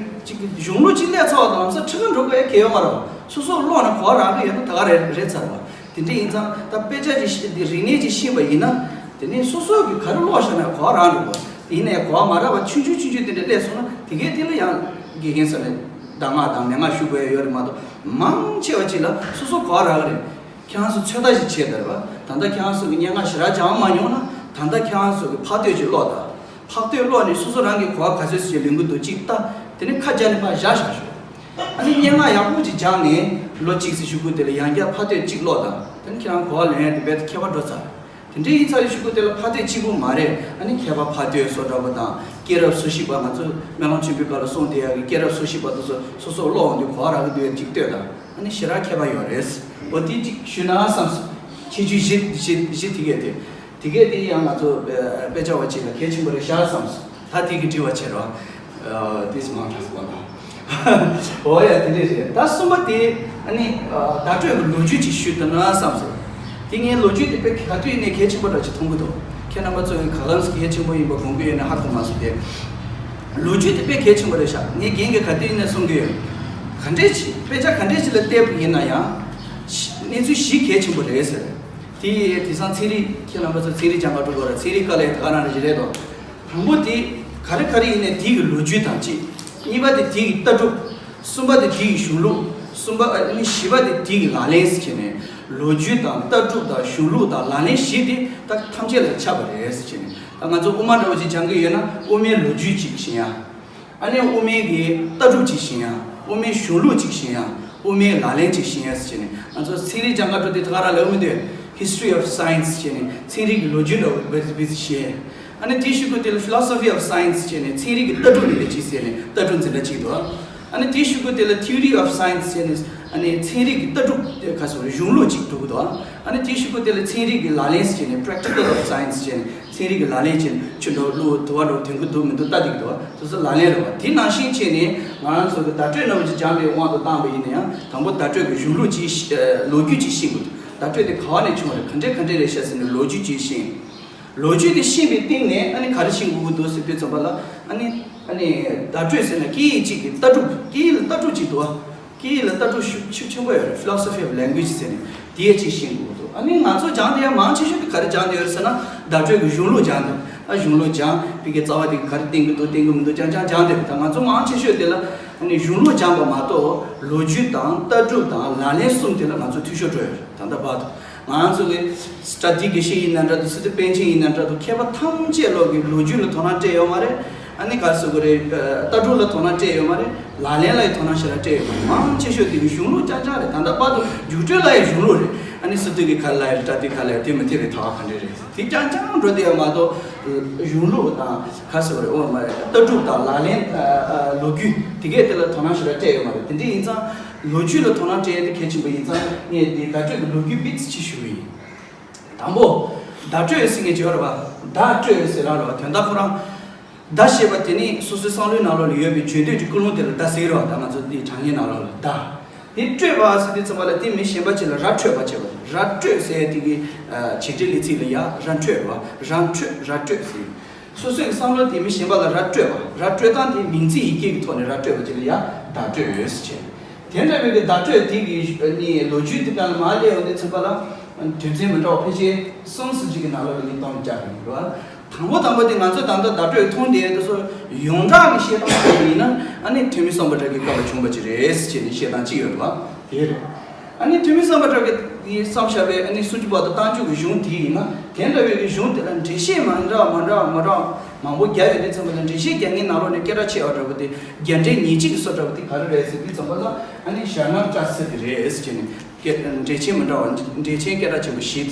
ཅིག་གཞུང་ལུགས་ཅིག་སླེབས་ཚར་བ་དང་ལམ་སང་ཁྲིད་ག་འགྲོ་དགོས་ཡ་གལ་ཡོད་མ་རེད། སོ་སོ་ཀློག་ནས་གོ་བ་རག་གི་ཡོད་ན་ད་ག་རེད་རེད་ཚར་བ། དེ་འདྲ་ཡིན་ཙང་ད་དཔེ་ཆ་ཅིག་ཤེས་དེ་རིག་གནས་ཅིག་ཤེས་པ་ཡིན་ན། དེ་ནས་སོ་སོ་གིས་ག་རེ་ཀློག་བཞག་ན་གོ་བ་རག་འགྲོ་དགོས། དེ་ཡིན་ནའི་གོ་བ་མ་རག་པ་ཆུང་ཆུང་ཆུང་ཆུང་དེ་འདྲ་སླེབས་སོང་ན་དེ་གས་དེ་ལ་ཡང་དགེ་རྒན་ས་ནས་གདམས་ངག་དང་མན་ངག་ཞུ་དགོས་ཡ་ཡོད་རེད་མ་གཏོགས། མང་ཆེ་བ་ཅིག་ལ་སོ་སོ་གོ་བ་རག་གི་རེད། ཁྱེད་རང་ཚོ་ཚོད་ལྟ་ཞིག་བྱས་དར་བ། ད་ལྟ་ཁྱེད་རང་ཚོ་གི་སྙན་ངག་ཞེ་དྲག་སྦྱང་མ་མྱོང་ན། ད་ལྟ་ཁྱེད་རང་ཚོ་གི་འཕགས་བསྟོད་ཅིག་ཀློག་དང་། འཕགས་བསྟོད་ཀློག་ནས་སོ་སོ་རང་གི་གོ་བ་ག་ཚོད་ཅིག་ལོན་གི་འདུག་ཅིག་ལྟ། དེ་ནས་ཁ་བརྒྱབ་ནས་ཕར་བཞག་བཞག་ཤོག་ཨ་ནི་སྙན་ངག་ཡག་པོ་ཅིག་སྦྱངས་ནས་ལོ་གཅིག་ཙམ་གཞུག་གུ་དེ་ལ་ཡང་བསྐྱར་འཕགས་བསྟོད་ཅིག་ཀློག་དང་། དེ་ནས་ཁྱེད་རང་གོ་བ་ལོན་ཡ་དེ་རྦད་དེ་ཁྱད་པར་འགྲོ་ཚར། དེ་འདྲའི་ཡིན་ཚར་བའི་གཞུག་གུ་དེ་ལ་འཕགས་བསྟོད་གཅིག་པུ་མ་རེད། ཨ་ནི་མཁས་པ་འཕགས་བསྟོད་སོགས་འདྲ་པོ་དང་། སྐྱེས་རབས་སོ་བཞི་པ་ང་ཚོ་སྨོན་ལམ་ཆོས་འཕེལ་པ་ལ་གསུངས་བསྡད་ཡ་གི་སྐྱེས་རབས་སོ་བཞི་པ་དེ་ཚོ་སོ་སོ་ཀློག་འོང་དུས་གོ་བ་རག་གི་འདུག་ཡ་གཅིག་ལྟོས་དང་། ཨ་ནི་ཞེ་དྲག་ཁྱད་པར་ཡོད་རེད། འོ་དེ་གཅིག་ཞུས་ན་བསམས་སོང་། ཁྱད་ཆོས་བཞི་བཞི་བཞི་དེ་གས་དེ། དེ་གས་དེ་ཡང་ང་ཚོ་དཔེ་ཆ་བ་ཅིག་ལ་གལ་ཆེན་པོ་རེད་ཤག་བསམས་སོང་། ད་དེ་གི་དྲི་བ་བྱེད་རོགས། དེ་སུ་མང་དྲགས་སུ་གོ་ན། འོ་ཡ་དེ་འདྲས་རེད། ད་གསུམ་པ་དེ་ ཨ་ནི་བརྡ་སྤྲོད་ཀྱི་ལོ་རྒྱུས་ཅིག་ཞུས་ཐུབ་ན་བསམ་སོང་། དེ་ངའི་ལོ་རྒྱུས་དེ་དཔེ་ག་དུས་ནས་གལ་ཆེན་པོ་འདྲ་ཅིག་མཐོང་གི་འདུག་ཁྱེད་རྣམ་པ་ཚོ་གི་ག་ལམ་གལ་ཆེན་པོ་ཡིན་པ་དགོངས་ཀྱི་ཡོད་ན་ཧ་གོ་མ་སོང་སྟེ། ལོ་རྒྱུས་དེ་དཔེ་གལ་ཆེན་པོ་རེད་ཤག་ངས་རྒན་གྱིས་ག་དུས་ནས་གསུང་གི་ཡོད། ག་འདྲས་ཅིག་དཔེ་ཆ་ག་འདྲས་ཅིག་ལ་བལྟས་པ་ཡིན་ན་ཡང་། གནས་ཚུལ་བཞི་གལ་ཆེན་པོ་རེད་ཟེར། དེ་དེང་སང་ཚན་རིག་ཁྱེད་རྣམ་པ་ཚོ་ཚན་རིག་སྦྱང་ག་འགྲོ་དགོས་ར། ཚན་རིག་དཀའ་ལས་དེ་ག་རང་རེ་ཞིག་རེད་དོ། དང་པོ་དེ་ག་རེ་ག་རེ་ཡིན་ནའི་དེ་གི་ལོ་རྒྱུས་དང་གཅིག་གཉིས་པ་དེ་དེ་གི་ལྟ་གྲུབ། གསུམ་པ་དེ་དེ་གི་གཞུང་ལུགས། གསུམ་པ་ཨ་ནི་བཞི་པ་དེ་དེ་གི་ལག་ལེན་ཟེར་བྱས་ནས། ལོ་རྒྱུས་དང་ལྟ་གྲུབ་དང་གཞུང་ལུགས་དང་ལག་ལེན་བཞི་དེ་ད་ཐམས་ཅད་ལ་ཁྱབ་པ་རེད་ཟེར་བྱས་ནས། ད་ང་ཚོ་དབུ་མ་འདྲ་བོ་ཅིག་སྦྱང་གི་ཡོད་ན་དབུ་མའི་ལོ་རྒྱུས་ཅིག་ཤེས་ཡ། ཨ་ནི་དབུ་མའི་གི་ལྟ་གྲུབ་ཅིག་ཤེས་ཡ། དབུ་མའི་གཞུང་ལུགས་ཅིག་ཤེས་ཡ། དབུ་མའི་ལག་ལེན་ཅིག་ཤེས་ཡ་ཟེར་བྱས་ནས། ང་ཚོ་ཚན་རིག་སྦྱང་ག་འགྲོ་དུས་ད་ག་རང་ལབ་མི་འདུག History of Science ཟེར་བྱས་ནས་ཚན་རིག་གི་ལོ་རྒྱུས་འདྲ་བོ་བེ་སི་བེ་སི་ཤེས། ཨ་ནི་དེའི་གཞུག་གུ་དེ་ལ་Philosophy of Science ཟེར་བྱས་ནས་ཚན་རིག་གི་ལྟ་གྲུབ་ཡིན་པའི་ཅིག་ཟེར་ནས་ལྟ་གྲུབ་འཛིན་གྲྭ་གཅིག་འདུག་ཨ་ནི་དེའི་གཞུག་གུ་དེ་ལ་Theory of Science ཟེར་ནས་ཨ་ནི་ཚན་རིག་གི་ལྟ་གྲུབ་དེ་ག་སོ་གཞུང་ལུགས་གཅིག་འདུག་གི་འདུག་ཨ་ནི་དེའི་གཞུག་གུ་དེ་ལ་ཚན་རིག་གི་ལག་ལེན་ཟེར་བྱས་ནས་Practical of Science ཟེར་བྱས་ནས་ཚན་རིག་གི་ལག་ལེན་བྱས་ནས་ཆུ་འདྲ་བོ་བླུགས། དུ་བ་འདྲ་བོ་དོན་གུ་འདུག་མི་འདུག་ལྟ་བསྡད་ཀྱི་འདུག་དེ་ཚོ་ལག་ལེན་རེད་བ། དེ་ནང་བཞིན་བྱས་ནས་ང་རང་ཚོ་གི་བརྡ་སྤྲོད་རྣམ་པ་ཅིག་སྦྱངས་པའི་དབང་དུ་བཏང་པ་ཡིན་ན་ཡང་། དང་པོ་བརྡ་སྤྲོད་ཀྱི་གཞུང་ལུགས་ཅིག་ཤེས། ལོ་རྒྱུས་ཅིག་ཤེས་དགོས་འདུག་བརྡ་སྤྲོད་དེ་ག་བ་ནས་བྱུང་བ་རེད། ག་འདྲས་ག་འདྲས་རེད་ཤག་ཟེར་ནས་ལོ་རྒྱུས་ཅིག་ཤེས། ལོ་རྒྱུས་དེ་ཤེས་པའི་སྟེང་ནས་ཨ་ནི་ག་རེ་ཤེས་དགོས་ཀྱི་འདུག་ཟེར་དུས་ཙམ་པ་ལ། ཨ་ནི་ཨ་ནི་བརྡ་སྤྲོད་ཟེར་ན་སྐད་ཡིག་གཅིག་གི་ལྟ་གྲུབ། སྐད་ཡིག་ལ་ལྟ་གྲུབ་ཅིག་འདུག་བ། སྐད་ཡིག་ལ་ལྟ་གྲུབ་ཤུགས་ཤུགས་ཆེན་པོ་ཡོད་རེད། Philosophy of Language ཟེར་ནས་དེ་ཡ་གཅིག་ཤེས་དགོས་འདུག་ཨ་ནི་ང་ཚོ་སྦྱངས་དེ་ཡ་མང་ཆེ་ཤོས་དེ་ག་རེ་སྦྱངས་དེ་ཡོད་རེད་ཟེར་ན། བརྡ་སྤྲོད་ཀྱི་གཞུང་ལུགས་སྦྱངས་དེ། ཨ་གཞུང་ལུགས་སྦྱངས། བི་གའི་རྩ་བ་དེ་ག་རེ་བསྟན་གྱི་འདུག་བསྟན་གྱི་མི་འདུག་རྐྱང་རྐྱང་སྦྱངས་དེ་རེད། ད་ང་ཚོ་མང་ཆེ་ཤོས་དེ་ལ་ཨ་ནི་གཞུང་ལུགས་སྦྱངས་པ་མ་གཏོགས་ལོ་རྒྱུས་དང་ལྟ་གྲུབ་དང་ལག་ལེན་གསུམ་དེ་ལ་ང་ཚོ་འཐུས་ཤོར་འགྲོ་ཡོད་རེད། ད་ལྟ་བར་དུ། ང་རང་ཚོ་གི་སི་ཊ་ཌི་དགེ་བཤེས་ཡིན་ན་འདྲ་འདུག་སི་ཏུ་པཎ་ཆེན་ཡིན་ན་འདྲ་འདུག་མཁས་པ་ཐམས་ཅད་ལོག་གི་ལོ་རྒྱུས་ལ་དོ་སྣང་སྤྲད་ཡོད་མ་རེད། ཨ་ནི་ག་རེ་ཟེར་དགོས་རེད། ལྟ་གྲུབ་ལ་དོ་སྣང་སྤྲད་ཡོད་མ་རེད། ལག་ལེན་ལ་ཡང་དོ་སྣང་ཞེ་དྲག་སྤྲད་ཡོད་མ་རེད། མང་ཆེ་ཤོས་དེ་གི་གཞུང་ལུགས་རྐྱང་རྐྱང་རེད། ད་ལྟ་བར་དུ་རྒྱུགས་སྤྲོད་ལ་ཡང་གཞུང་ལུགས་རེད། ཨ་ནི་སི་ཏུ་གི་ག་རེ་ལབ་ཡོད་རེད། པྲ་ཏི་ག་རེ་ལབ་ཡོད་རེད། དེ་མི་ཐེ་རེད། ད་ག་འདྲ་རེད། དེ་རྐྱང་རྐྱང་འགྲོ་བསྡད་ཡོད་མ་གཏོགས། གཞུང་ལུགས་དང་ག་རེ་ཟེར་དགོས་རེད། འོ་མ་རེད། ལྟ་གྲུབ་དང་ལག་ལེན། ལོ་རྒྱུས་དེ་གས་དེ་ལ་དོ་སྣང་ཞེ་དྲག་སྤྲད་ཡོད་མ་རེད། དེ་འདྲ་ཡིན་ཙང་། ལོ་རྒྱུས་ལ་དོ་སྣང་སྤྲད་ཡ་དེ་གལ་ཆེན་པོ་ཡིན་ཙང་། ངས་འདི་བརྡ་སྤྲོད་ཀྱི་ལོ་རྒྱུས་དཔེ་ཅིག་ཞུ་གི་ཡིན། དང་པོ། བརྡ་སྤྲོད་ཟེར་མཁན་ཅིག་ཡོད་རེད་པ། བརྡ་སྤྲོད་ཟེར་རང་རེད་པ། དོན་དག་ཁོ་རང་། བརྡ་ཞེས་པ་དེ་ནི་སོ་སོའི་བསམ་བློའི་ནང་ལོགས་ལ་ཡོད་པའི་བརྗོད་འདོད་ཀྱི་ཀུན་སློང་དེ་ལ་བརྡ་ཟེར་གྱི་རེད་པ། ད་ང་ཚོ་འདི་དྲང་ངེས་ནང་ལོགས་ལ་བརྡ། དེ་སྤྲོད་པ་ཟེར་དུས་ཙམ་པ་ལ་དེ་མི་གཞན་པ་ཅིག་ལ་ར་འཕྲོད་པ་བྱེད་པ། ར་སྤྲོད་ཟེར་ཡ་དེ་གི་བྱེད་འབྲེལ་ལས་ཚིག་ལ་ཡ་ར་འཕྲོད་པ། ར་འཕྲོད། ར་སྤྲོད་ཟེར། སོ་སོའི་བསམ་བློ་དེ་མི་གཞན་པ་ལ་ར་སྤྲོད་པ། ར་སྤྲོད་སྟངས་དེ་མིང་ཚིག་ཡི་གེ་གི་ཐོག་ནས་ར་སྤྲོད་པ་ཅིག་ལ་ཡ་བརྡ་སྤྲོད་ཟེར་བྱས། དེ་འདྲ་བའི་གི་བརྡ་སྤྲོད་དེ་གི་ནི་ལོ་རྒྱུས་དེ་ག་ལ་མར་སླེབས་ཡོང་དུས་ཙམ་པ་ལ། དོན་ཚན་མི་འདྲ་བ་ཕལ་ཆེར་གསུམ་ཙམ་ཅིག་གི་ནང་ལོགས་ལ་ངས་སྟོན་རྒྱག་གི་ཡིན་པ། དང་པོ་དང་པོ་དེ་ང་ཚོ་ད་ལྟ་བརྡ་སྤྲོད་མཐོང་བསྡད་དེ་ཚོ་ཡོངས་གྲགས་ཀྱི་བཤད་སྟངས་ཡིན་ན། ཨ་ནི་ཐོན་མི་སམ་བྷོ་ཊ་གི་སྐབས་ལ་བྱུང་བ་ཅིག་རེད་ཟེར་བྱས་ནས་བཤད་སྟངས་གཅིག་ཡོད་རེད་པ། དེ་རེད། ཨ་ནི་ཐོན་མི་སམ་བྷོ་ཊ་གིས་བརྩམས་བཞག་པའི་ཨ་ནི་སུམ་ཅུ་པ་དང་རྟགས་འཇུག་གི་གཞུང་དེ་ཡིན་ན། དེ་འདྲ་བའི་གི་གཞུང་དེ་ལ་འགྲེལ་བཤད་མི་འདྲ་མི་འདྲ་མི་འདྲ་མང་པོ་བརྒྱབ་ཡོད་དུས་ཙམ་པ་ལ། འགྲེལ་བཤད་རྒྱག་མཁན་ནང་ལོགས་ནས་སྐད་གྲགས་ཆེ་བ་འདྲ་པོ་དེ། རྒྱ་འགྲེལ་ཉེར་གཅིག་གི་སོ་འདྲ་པོ་དེ་ག་རེ་རེད་ཟེར་དུས་ཙམ་པ་ལ། ཨ་ནི་ཞྭ་ནག་བཀྲ་ཤིས་དེ་རེད་ཟེར་བྱས་ནས། སྐད་འགྲེལ་ཆེན་མི་འདྲ་བ། འགྲེལ་ཆེན་སྐད་གྲགས་ཆེན་པོ་བཞི་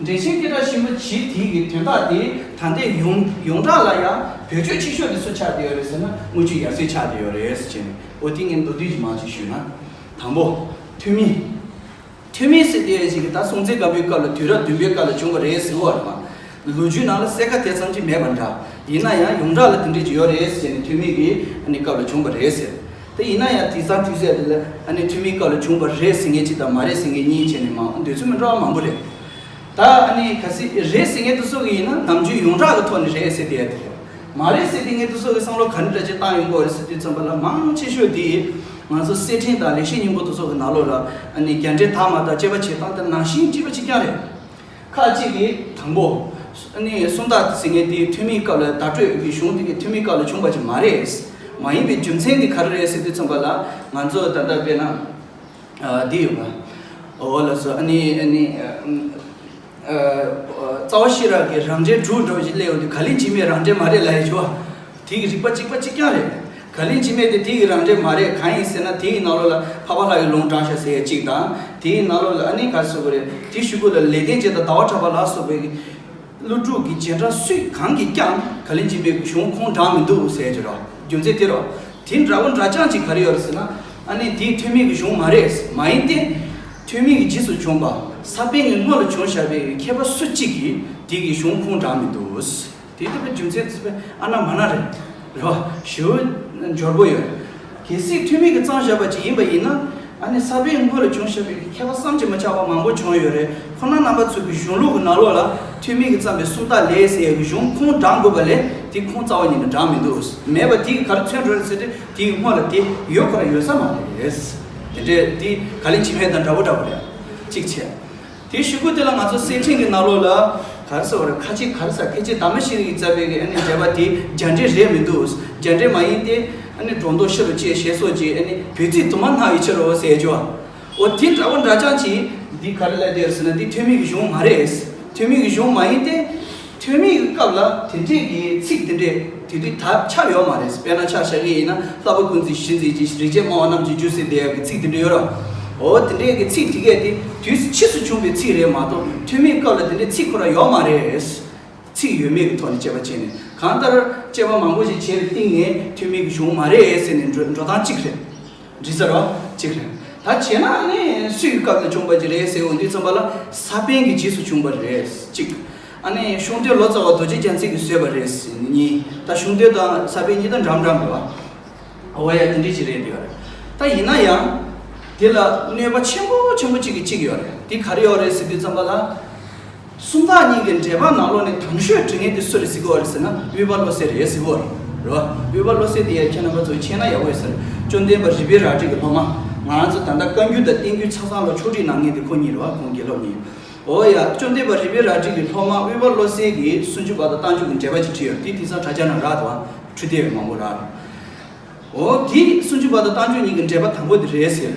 དེ་བྱས། འགྲེལ་ཆེན་སྐད་གྲགས་ཆེན་པོ་བཞི་དེ་གི་དོན་དག་དེ་ད་ལྟའི་ཡོངས་ཡོངས་གྲགས་ལ་ཡང་བེད་སྤྱོད་ཆེ་ཤོས་དེ་སུ་ཆགས་བསྡད་ཡོད་རེད་ཟེར་ན། དངུལ་ཆུ་ཡབ་སྲས་ཆགས་བསྡད་ཡོད་རེད་ཟེར་བྱས་ནས། འོ་དེ་ངས་མདོར་བསྡུས་ཀྱིས་མང་ཅིག་ཞུས་ན། དང་པོ། ཐོན་མི། ཐོན་མི་ཟེར་དེ་ཞིག་གི་ད་སྲོང་བཙན་སྒམ་པོའི་སྐབས་ལ་དུས་རབས་བདུན་པའི་སྐབས་ལ་བྱུང་བ་རེད་ཟེར་བ་རེད་པ། ལོ་རྒྱུས་ནང་ལ་གསལ་ཁ་དེ་ཙམ་གྱིས་མེད་པ་འདྲ། ཡིན་ན་ཡང་ཡོངས་གྲགས་ལ་དེ་འདྲས་ཅིག་ཡོད་རེད་ཟེར་ནས། ཐོན་མི་གི་ཨ་ནི་སྐབས་ལ་བྱུང་བ་རེད་ཟེར། དེ་ཡིན་ན་ཡང་དེང་སང་དུས་ཚོད་དེ་ལ་ཨ་ནི་ཐོན་མིའི་སྐབས་ལ་བྱུང་བ་རེད་ཟེར་མཁན་གཅིག་དང་མ་རེད་ཟེར་མཁན་གཉིས་བྱས་ནས་མང་འདོད་ཚུལ་མི་འདྲ་བ་མང་པོ་རེད། ད་ཨ་ནི་གལ་སྲིད་རེད་ཟེར་མཁན་དེ་ཚོ་གི་ཡིན་ན་ནམ་རྒྱུན་ཡོངས་གྲགས་ཀྱི་ཐོག་ནས་རེད་ཟེར་བསྡད་ཡ་དེ་རེད། མ་རེད་ཟེར་བསྡད་མཁན་དེ་ཚོ་གི་བསམ་བློ་ག་འདྲ་འདྲ་ཅིག་བཏང་ཡོང་གི་ཡོད་རེད་ཟེར་དུས་ཙམ་པ་ལ། མང་ཆེ་ཤོས་དེ་ང་ཚོ་གསེར་ཕྲེང་དང་ལེགས་བཤད་སྙིང་པོ་དེ་ཚོ་གི་ནང་ལོགས་ལ་ཨ་ནི་རྒྱ་འགྲེལ་དག་མ་དག་དཔྱད་པ་བྱེད་སྟངས་དེ་ནང་བཞིན་གཅིག་པ་གཅིག་རྐྱང་རེད། ཁག་ཅིག་གིས་དང་པོ། ཨ་ནི་སུམ་རྟགས་ཟེར་མཁན་དེ་ཐོན་མིའི་སྐབས་ལ། བརྡ་སྤྲོད་ཀྱི་གཞུང་དེ་གི་ཐོན་མིའི་སྐབས་ལ་བྱུང་བ་ཅིག་མ་རེད། མ་ཡིན་པའི་རྒྱུ་མཚན་དེ་ག་རེ་རེད་ཟེར་དུས་ཙམ་པ་ལ། ང་ཚོ་ད་ལྟ་དཔེར་ན། ཨ། འདི་ཡོད་པ། འོ་ལགས་སོ། ཨ་ནི་ཨ་ནི་ཨ། ཨ། རྩ་བ་ཤེས་རབ་ཀྱི་རང་འགྲེལ་དྲུག་འདྲ་བོ་ཞིག་སླེབས་ཡོང་དུས། ག་ལེར་འཇིགས་མེད་རང་འགྲེལ་མ་རེད་ལབ་ཡ་ཅིག་ཡོད་པ། དེ་གི་རིགས་པ་གཅིག་པ་གཅིག་རྐྱང་རེད། ག་ལེར་འཇིགས་མེད་དེ་དེ་གི་རང་འགྲེལ་མ་རེད། གང་ཡིན་ཟེར་ན་དེ་གི་ནང་ལོགས་ལ་འཕགས་པ་ལྷ་ཡི་ལུང་དྲངས་ཤག་ཟེར་ཡ་གཅིག་དང་། དེའི་ནང་ལོགས་ལ་ཨ་ནི་ག་རེ་ཟེར་དགོས་རེད། དེའི་གཞུག་གུ་ལ་ལེགས་ལྡན་འབྱེད་དང་ཟླ་བ་གྲགས་པ་ལ་སོགས་པའི་ཀླུ་སྒྲུབ་ཀྱི་རྗེས་འབྲང་སུས་གང་གིས་ཀྱང་ག་ལེར་འཇིགས་མེད་ཀྱི་གཞུང་ཁུངས་དྲངས་མི་འདུག་ཟེར་གྱི་རོ། རྒྱུ་མཚན་དེ་རོ། དེ་འདྲ་བོ་འདྲ་རྐྱང་ཅིག་ག་རེ་ཡོད་རེད་ཟེར་ན། ཨ་ནི་དེ་ཐོན་མི་གི་གཞུང་མ་རེད། མ་ཡིན་ཏེ། ཐོན་མི་གི་རྗེས་སུ་བྱུང་བ། ས་པཎ་གྱི་སྔོན་ལ་བྱུང་བཞག་པའི་མཁས་པ་སུ་གཅིག་གིས་དེ་གི་གཞུང་ཁུངས་དྲངས་མི་འདུག་དེ་ལྟ་བུའི་རྒྱུ་མཚན་དེ་ཚོ་དཔེ་ཨ་ན་མ་ན་རེད། རེད་བ། ཞེ་པོ་འབྱོར་པོ་ཡོད། གལ་སྲིད་ཐོན་མི་གིས་བརྩམས་བཞག་པ་ཅིག་ཡིན་པ་ཡིན་ན། ཨ་ནི་ས་པཎ་སྔོན་ལ་བྱུང་བཞག་པའི་མཁས་པ་བསམ་གྱིས་མི་ཁྱབ་པ་མང་པོ་བྱུང་ཡོད་རེད། ཁོང་རྣམ་པ་ཚོ་གི་གཞུང་ལུགས་ཀྱི་ནང་ལོགས་ལ་ཐོན་མི་གིས་བརྩམས་པའི་སུམ་རྟགས་ལས་ཟེར་ཡག་གི་གཞུང་ཁུངས་དྲངས་དགོས་པ་ལས་དེ་ཁུངས་རྩ་བ་ཉིད་ནས་དྲངས་མི་འདུག་མེད་པ་དེ་གིས་ག་རེ་མཚོན་འགྲོ་རེད་ཟེར་དུས་དེའི་སྔོན་ལ་དེ་ཡོད་ཁོ་རང་ཡོད་ས་མ་རེད། དེ་འདྲས་དེ་ག་ལེ་ཇི་མེད་དང་འདྲ་བོ་འདྲ་བོ་རེད། གཅིག་བྱས། དེའི་གཞུག་གུ་དེ་ལ་ང་ཚོ་གསེར་ཕྲེང་གི་ནང་ལོགས་ལ་ག་རེ་ཟེར་བ་རེད། ཁ་ཆེ་ག་རེ་ཟེར། ཁ་ཆེ་དྷརྨ་ཤྲཱི་ཡིས་བརྩམས་པའི་གི་ཨ་ནི་འགྲེལ་པ་དེ་རྒྱ་འགྲེལ་རེད་མི་འདུག་རྒྱ་འགྲེལ་མ་ཡིན་ཏེ་ཨ་ནི་སྒྲོ་འདོགས་ཤེས་རབ་ཅེས་ཞེས་སོགས་ཀྱི་ཨ་ནི་བོད་ཚིག་དུ་མ་སྣང་བའི་ཕྱིར་རོ་ཟེར་རྒྱུ་བ། འོ་དེ་འདྲ་བོ་འདྲ་ཅང་ཅིག་འདི་ག་རེ་ལབ་བསྡད་ཡོད་ཟེར་ན་འདི་ཐོན་མི་གི་གཞུང་མ་རེད། ཐོན་མི་གི་གཞུང་མ་ཡིན་ཏེ། ཐོན་མིའི་སྐབས་ལ་དེ་འདྲས་ཀྱི་ཚིག་དེ་འདྲས་དེ་དུས་ད་ཆགས་ཡོད་མ་རེད། དཔེར་ན་ཆ་བཞག་གི་ཡིན་ན་ལྷག་པ་ཀུན་བརྩེ་གཞི་འཛིན་གྱི་རིག་བྱེད་སྨྲ་བ་རྣམས་ཀྱི་རྒྱུ་ཟེར་བསྡད་ཡག་གི་ཚིག་དེ་འདྲས་ཡོད་ར། འོ་དེ་འདྲས་ཀྱི་ཚིག་དེ་གས་དེ་དུས་ཕྱིས་སུ་བྱུང་བའི་ཚིག་རེད་མ་གཏོགས་ཐོན་མིའི་སྐབས་ལ་དེ་འདྲས་ཚིག་ཁོ་རང་ཡོད་མ་རེད། ཚིག་ཡོད་མེད་ཀྱི་ཐོག་ནས་དཔྱད་པ་བྱས་ནས་གང་ལྟར་དཔྱད་པ་མང་པོ་ཞིག་བྱས་པའི་སྟེང་ནས་ཐོན་མི་གི་གཞུང་མ་རེད་ཟེར་ནས་འགྲོ་འགྲོ་སྟངས་གཅིག་རེད། འགྲིག་ས་རེད་བ། གཅིག་རེད། ད་བྱས་ན་ཨ་ནི་སུའི་སྐབས་ལ་བྱུང་བ་ཅིག་རེད་ཟེར་འོང་དུས་ཙམ་པ་ལ་ས་པཎ་གྱི་རྗེས་སུ་བྱུང་བ་རེད་གཅིག་ཨ་ནི་གཞུང་དོན་ལོ་ཙཱ་བ་རྡོ་རྗེ་རྒྱལ་མཚན་གྱིས་བཟོས་པ་རེད་གཉིས། ད་གཞུང་དོན་དང་ས་པཎ་གཉིས་ད་འདྲ་མི་འདྲ་མི་འདུག་བ། འོ་ཡ་དེ་འདྲ་ཅིག་རེད་འདུག་རེད། ད་ཡིན་ན་ཡང་དེ་ལ་གནོད་པ་ཆེན་པོ་ཆེན་པོ་གཅིག་གི་གཅིག་ཡོད་རེད། དེ་ག་རེ་ཡོད་རེད་ཟེར་དུས་ཙམ་པ་ལ། སུམ་རྟགས་གཉིས་ཀྱི་འགྲེལ་པ་ནང་ལོགས་ནས་དང་ཤོས་འབྲི་མཁན་དེ་སུ་རེད་ཟེར་གི་ཡོད་རེད་ཟེར་ན་དབུས་པ་བློ་གསལ་རེད་ཟེར་གི་ཡོད་རེད། རེད་བ། དབུས་པ་བློ་གསལ་དེ་ཡང་ཁྱེད་རྣམ་པ་ཚོས་མཁྱེན་ན་ཡག་པོ་ཡོད་ས་རེད། བཅོམ་ལྡན་འདས་རིག་པའི་རལ་གྲི་གི་སློབ་མ། ང་ཚོ་ད་ལྟ་བཀའ་འགྱུར་དང་བསྟན་འགྱུར་ཆ་ཚང་ལ་ཕྱོགས་སྒྲིག་གནང་མཁན་དེ་ཁོ་གཉིས་རེད་བ། ཁོང་དགེ་སློབ་གཉིས། འོ་ཡ། བཅོམ་ལྡན་འདས་རིག་པའི་རལ་གྲི་གི་སློབ་མ་དབུས་པ་བློ་གསལ་གྱིས་སུམ་ཅུ་པ་དང་རྟགས་འཇུག་གི་འགྲེལ་པ་ཅིག་བྲིས་ཡོད་རེད། དེ་དེང་སང་དྲ་རྒྱ་ནང་རག་འདུག་བ། འཕྲུལ་དེབ་མང་པོ་རག་རེད། འོ་དེ་སུམ་ཅུ་པ་དང་རྟགས་འཇུག་གཉིས་ཀྱི་འགྲེལ་པ་དང་པོ་དེ་རེད་ཟེར།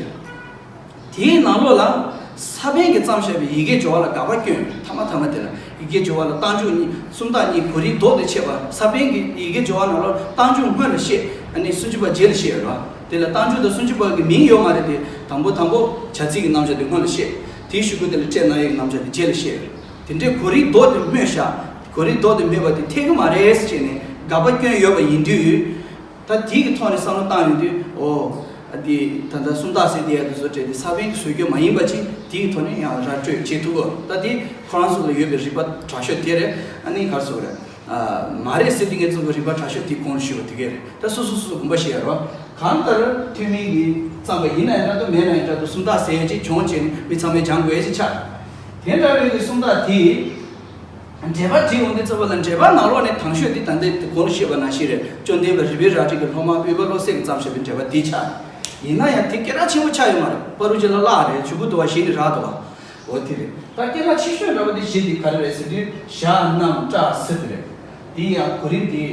དེའི་ནང་ལོགས་ལ་ས་པཎ་གྱིས་བརྩམས་བཞག་པའི་ཡི་གེ་སྦྱོར་བ་ལ་དགག་པ་བསྐྱོན་ཡོད། ཐ་མ་ཐ་མ་དེ་ལ་ཡི་གེ་སྦྱོར་བ་ལ་རྟགས་འཇུག་གཉིས་སུམ་རྟགས་གཉིས་གོ་རིམ་ལྡོག་སྟེ་ཕྱེ་བ། ས་པཎ་གྱི་ཡི་གེ་སྦྱོར་བ་ནང་ལོགས་རྟགས་འཇུག་སྔོན་ལ་བཤད། ཨ་ནི་སུམ་ཅུ་པ་རྗེས་ལ་བཤད་ཡོད་རེད་བ། དེ་ལ་རྟགས་འཇུག་དང་སུམ་ཅུ་པ་གི་མིང་ཡོད་མ་རེད་དེ། དང་པོ་དང་པོ་བྱ་ཚིག་གི་རྣམ་གཞག་དེ་སྔོན་ལ་བཤད། དེའི་གཞུག་གུ་དེ་ལ་སྤྲད་གནང་ཡས་ཀྱི་རྣམ་གཞག་དེ་རྗེས་ལ་བཤད་ཡོད་རེད། དེ་འདྲའི་གོ་རིམ་ལྡོག་སྟེ་སྨོས་བཞག་གོ་རིམ་ལྡོག་སྟེ་སྨོས་པ་དེ་འཐད་གི་མ་རེད་ཟེར་བྱས་ནས་དགག་པ་བསྐྱོན་ཡོད་པ་ཡིན་དུས། ད་དེའི་གི་ཐོག་ནས་བསམ་བློ་བཏང་ཡོང་དུས་འོ། ཨ་དེ་ད་ལྟ་སུམ་རྟགས་ཟེར་དེ་ཡ་དེ་ཚོ་སྤྲད་དེ་ས་པཎ་གྱི་བཟོ་བཀོད་མ་ཡིན་པ་ཅིག་དེའི་གི་ཐོག་ནས་ཡང་ར་སྤྲོད་བྱེད་ཐུབ་གོ། ད་དེ་ཁོ་རང་ཚོ་ལ་ཡོད་པའི་རིག་པ་དྲག་ཤོས་དེ་རེད། ཨ་ནི་ག་རེ་ཟེར་དགོས་རེད། ཨ་མ་རེད་ཟེར་དེ་ངས་ཚོ་གི་རིག་པ་དྲག་ཤོས་དེ་གོང་ལ་ཞུས་པ་དེ་གས་རེད། ད་སོ་སོ་སོ་སོ་དགོངས་པ་བཞེས་ཡ་རོ། གང་ལྟར་ཐོན་མི་གིས་བརྩམས་པ་ཡིན་ན་ཡང་འདྲ་འདུག་མེད་ན་ཡང་འདྲ་འདུག་སུམ་རྟགས་ཟེར་ཡ་ཅིག་བྱུང་བྱས་ནས་མི་ཚང་མས་སྦྱང་དགོས་ཡ་ཅིག་ཆགས། དེ་འདྲ་བའི་གི་སུམ་རྟགས་དེ། འགྲེལ་པ་བྲིས་འོང་དུས་ཙམ་པ་ལ་འགྲེལ་པ་ནང་ལོགས་ནས་དང་ཤོས་དེ་ད་ལྟའི་གོང་ལ་བཤད་པ་ནང་བཞིན་རེད། བཅོམ་ལྡན་འདས་རིག་པའི་རལ་གྲི་གི་སློབ་མ་དབུས་པ་བློ་གསལ་གྱིས་བརྩམས་བཞག་པའི་འགྲེལ་པ་དེ་ཆགས། ཡིན་ན་ཡང་དེ་སྐད་གྲགས་ཆེན་པོ་ཆགས་ཡོད་མ་རེད། བར་དུ་ཅིག་ལ་བརླག་རེད། ཆུ་བུར་དུ་བ་ཞིག་ནི་རག་འདུག་བ། འོ་དེ་རེད། ད་སྐད་གྲགས་ཆེ་ཤོས་འདྲ་བ་དེ་བཞི་དེ་ག་རེ་རེད་ཟེར་དུས་ཞྭ་གནམ་སྐྲ་སེར་དེ་རེད། དེ་ཡང་གོ་རིམ་དེ།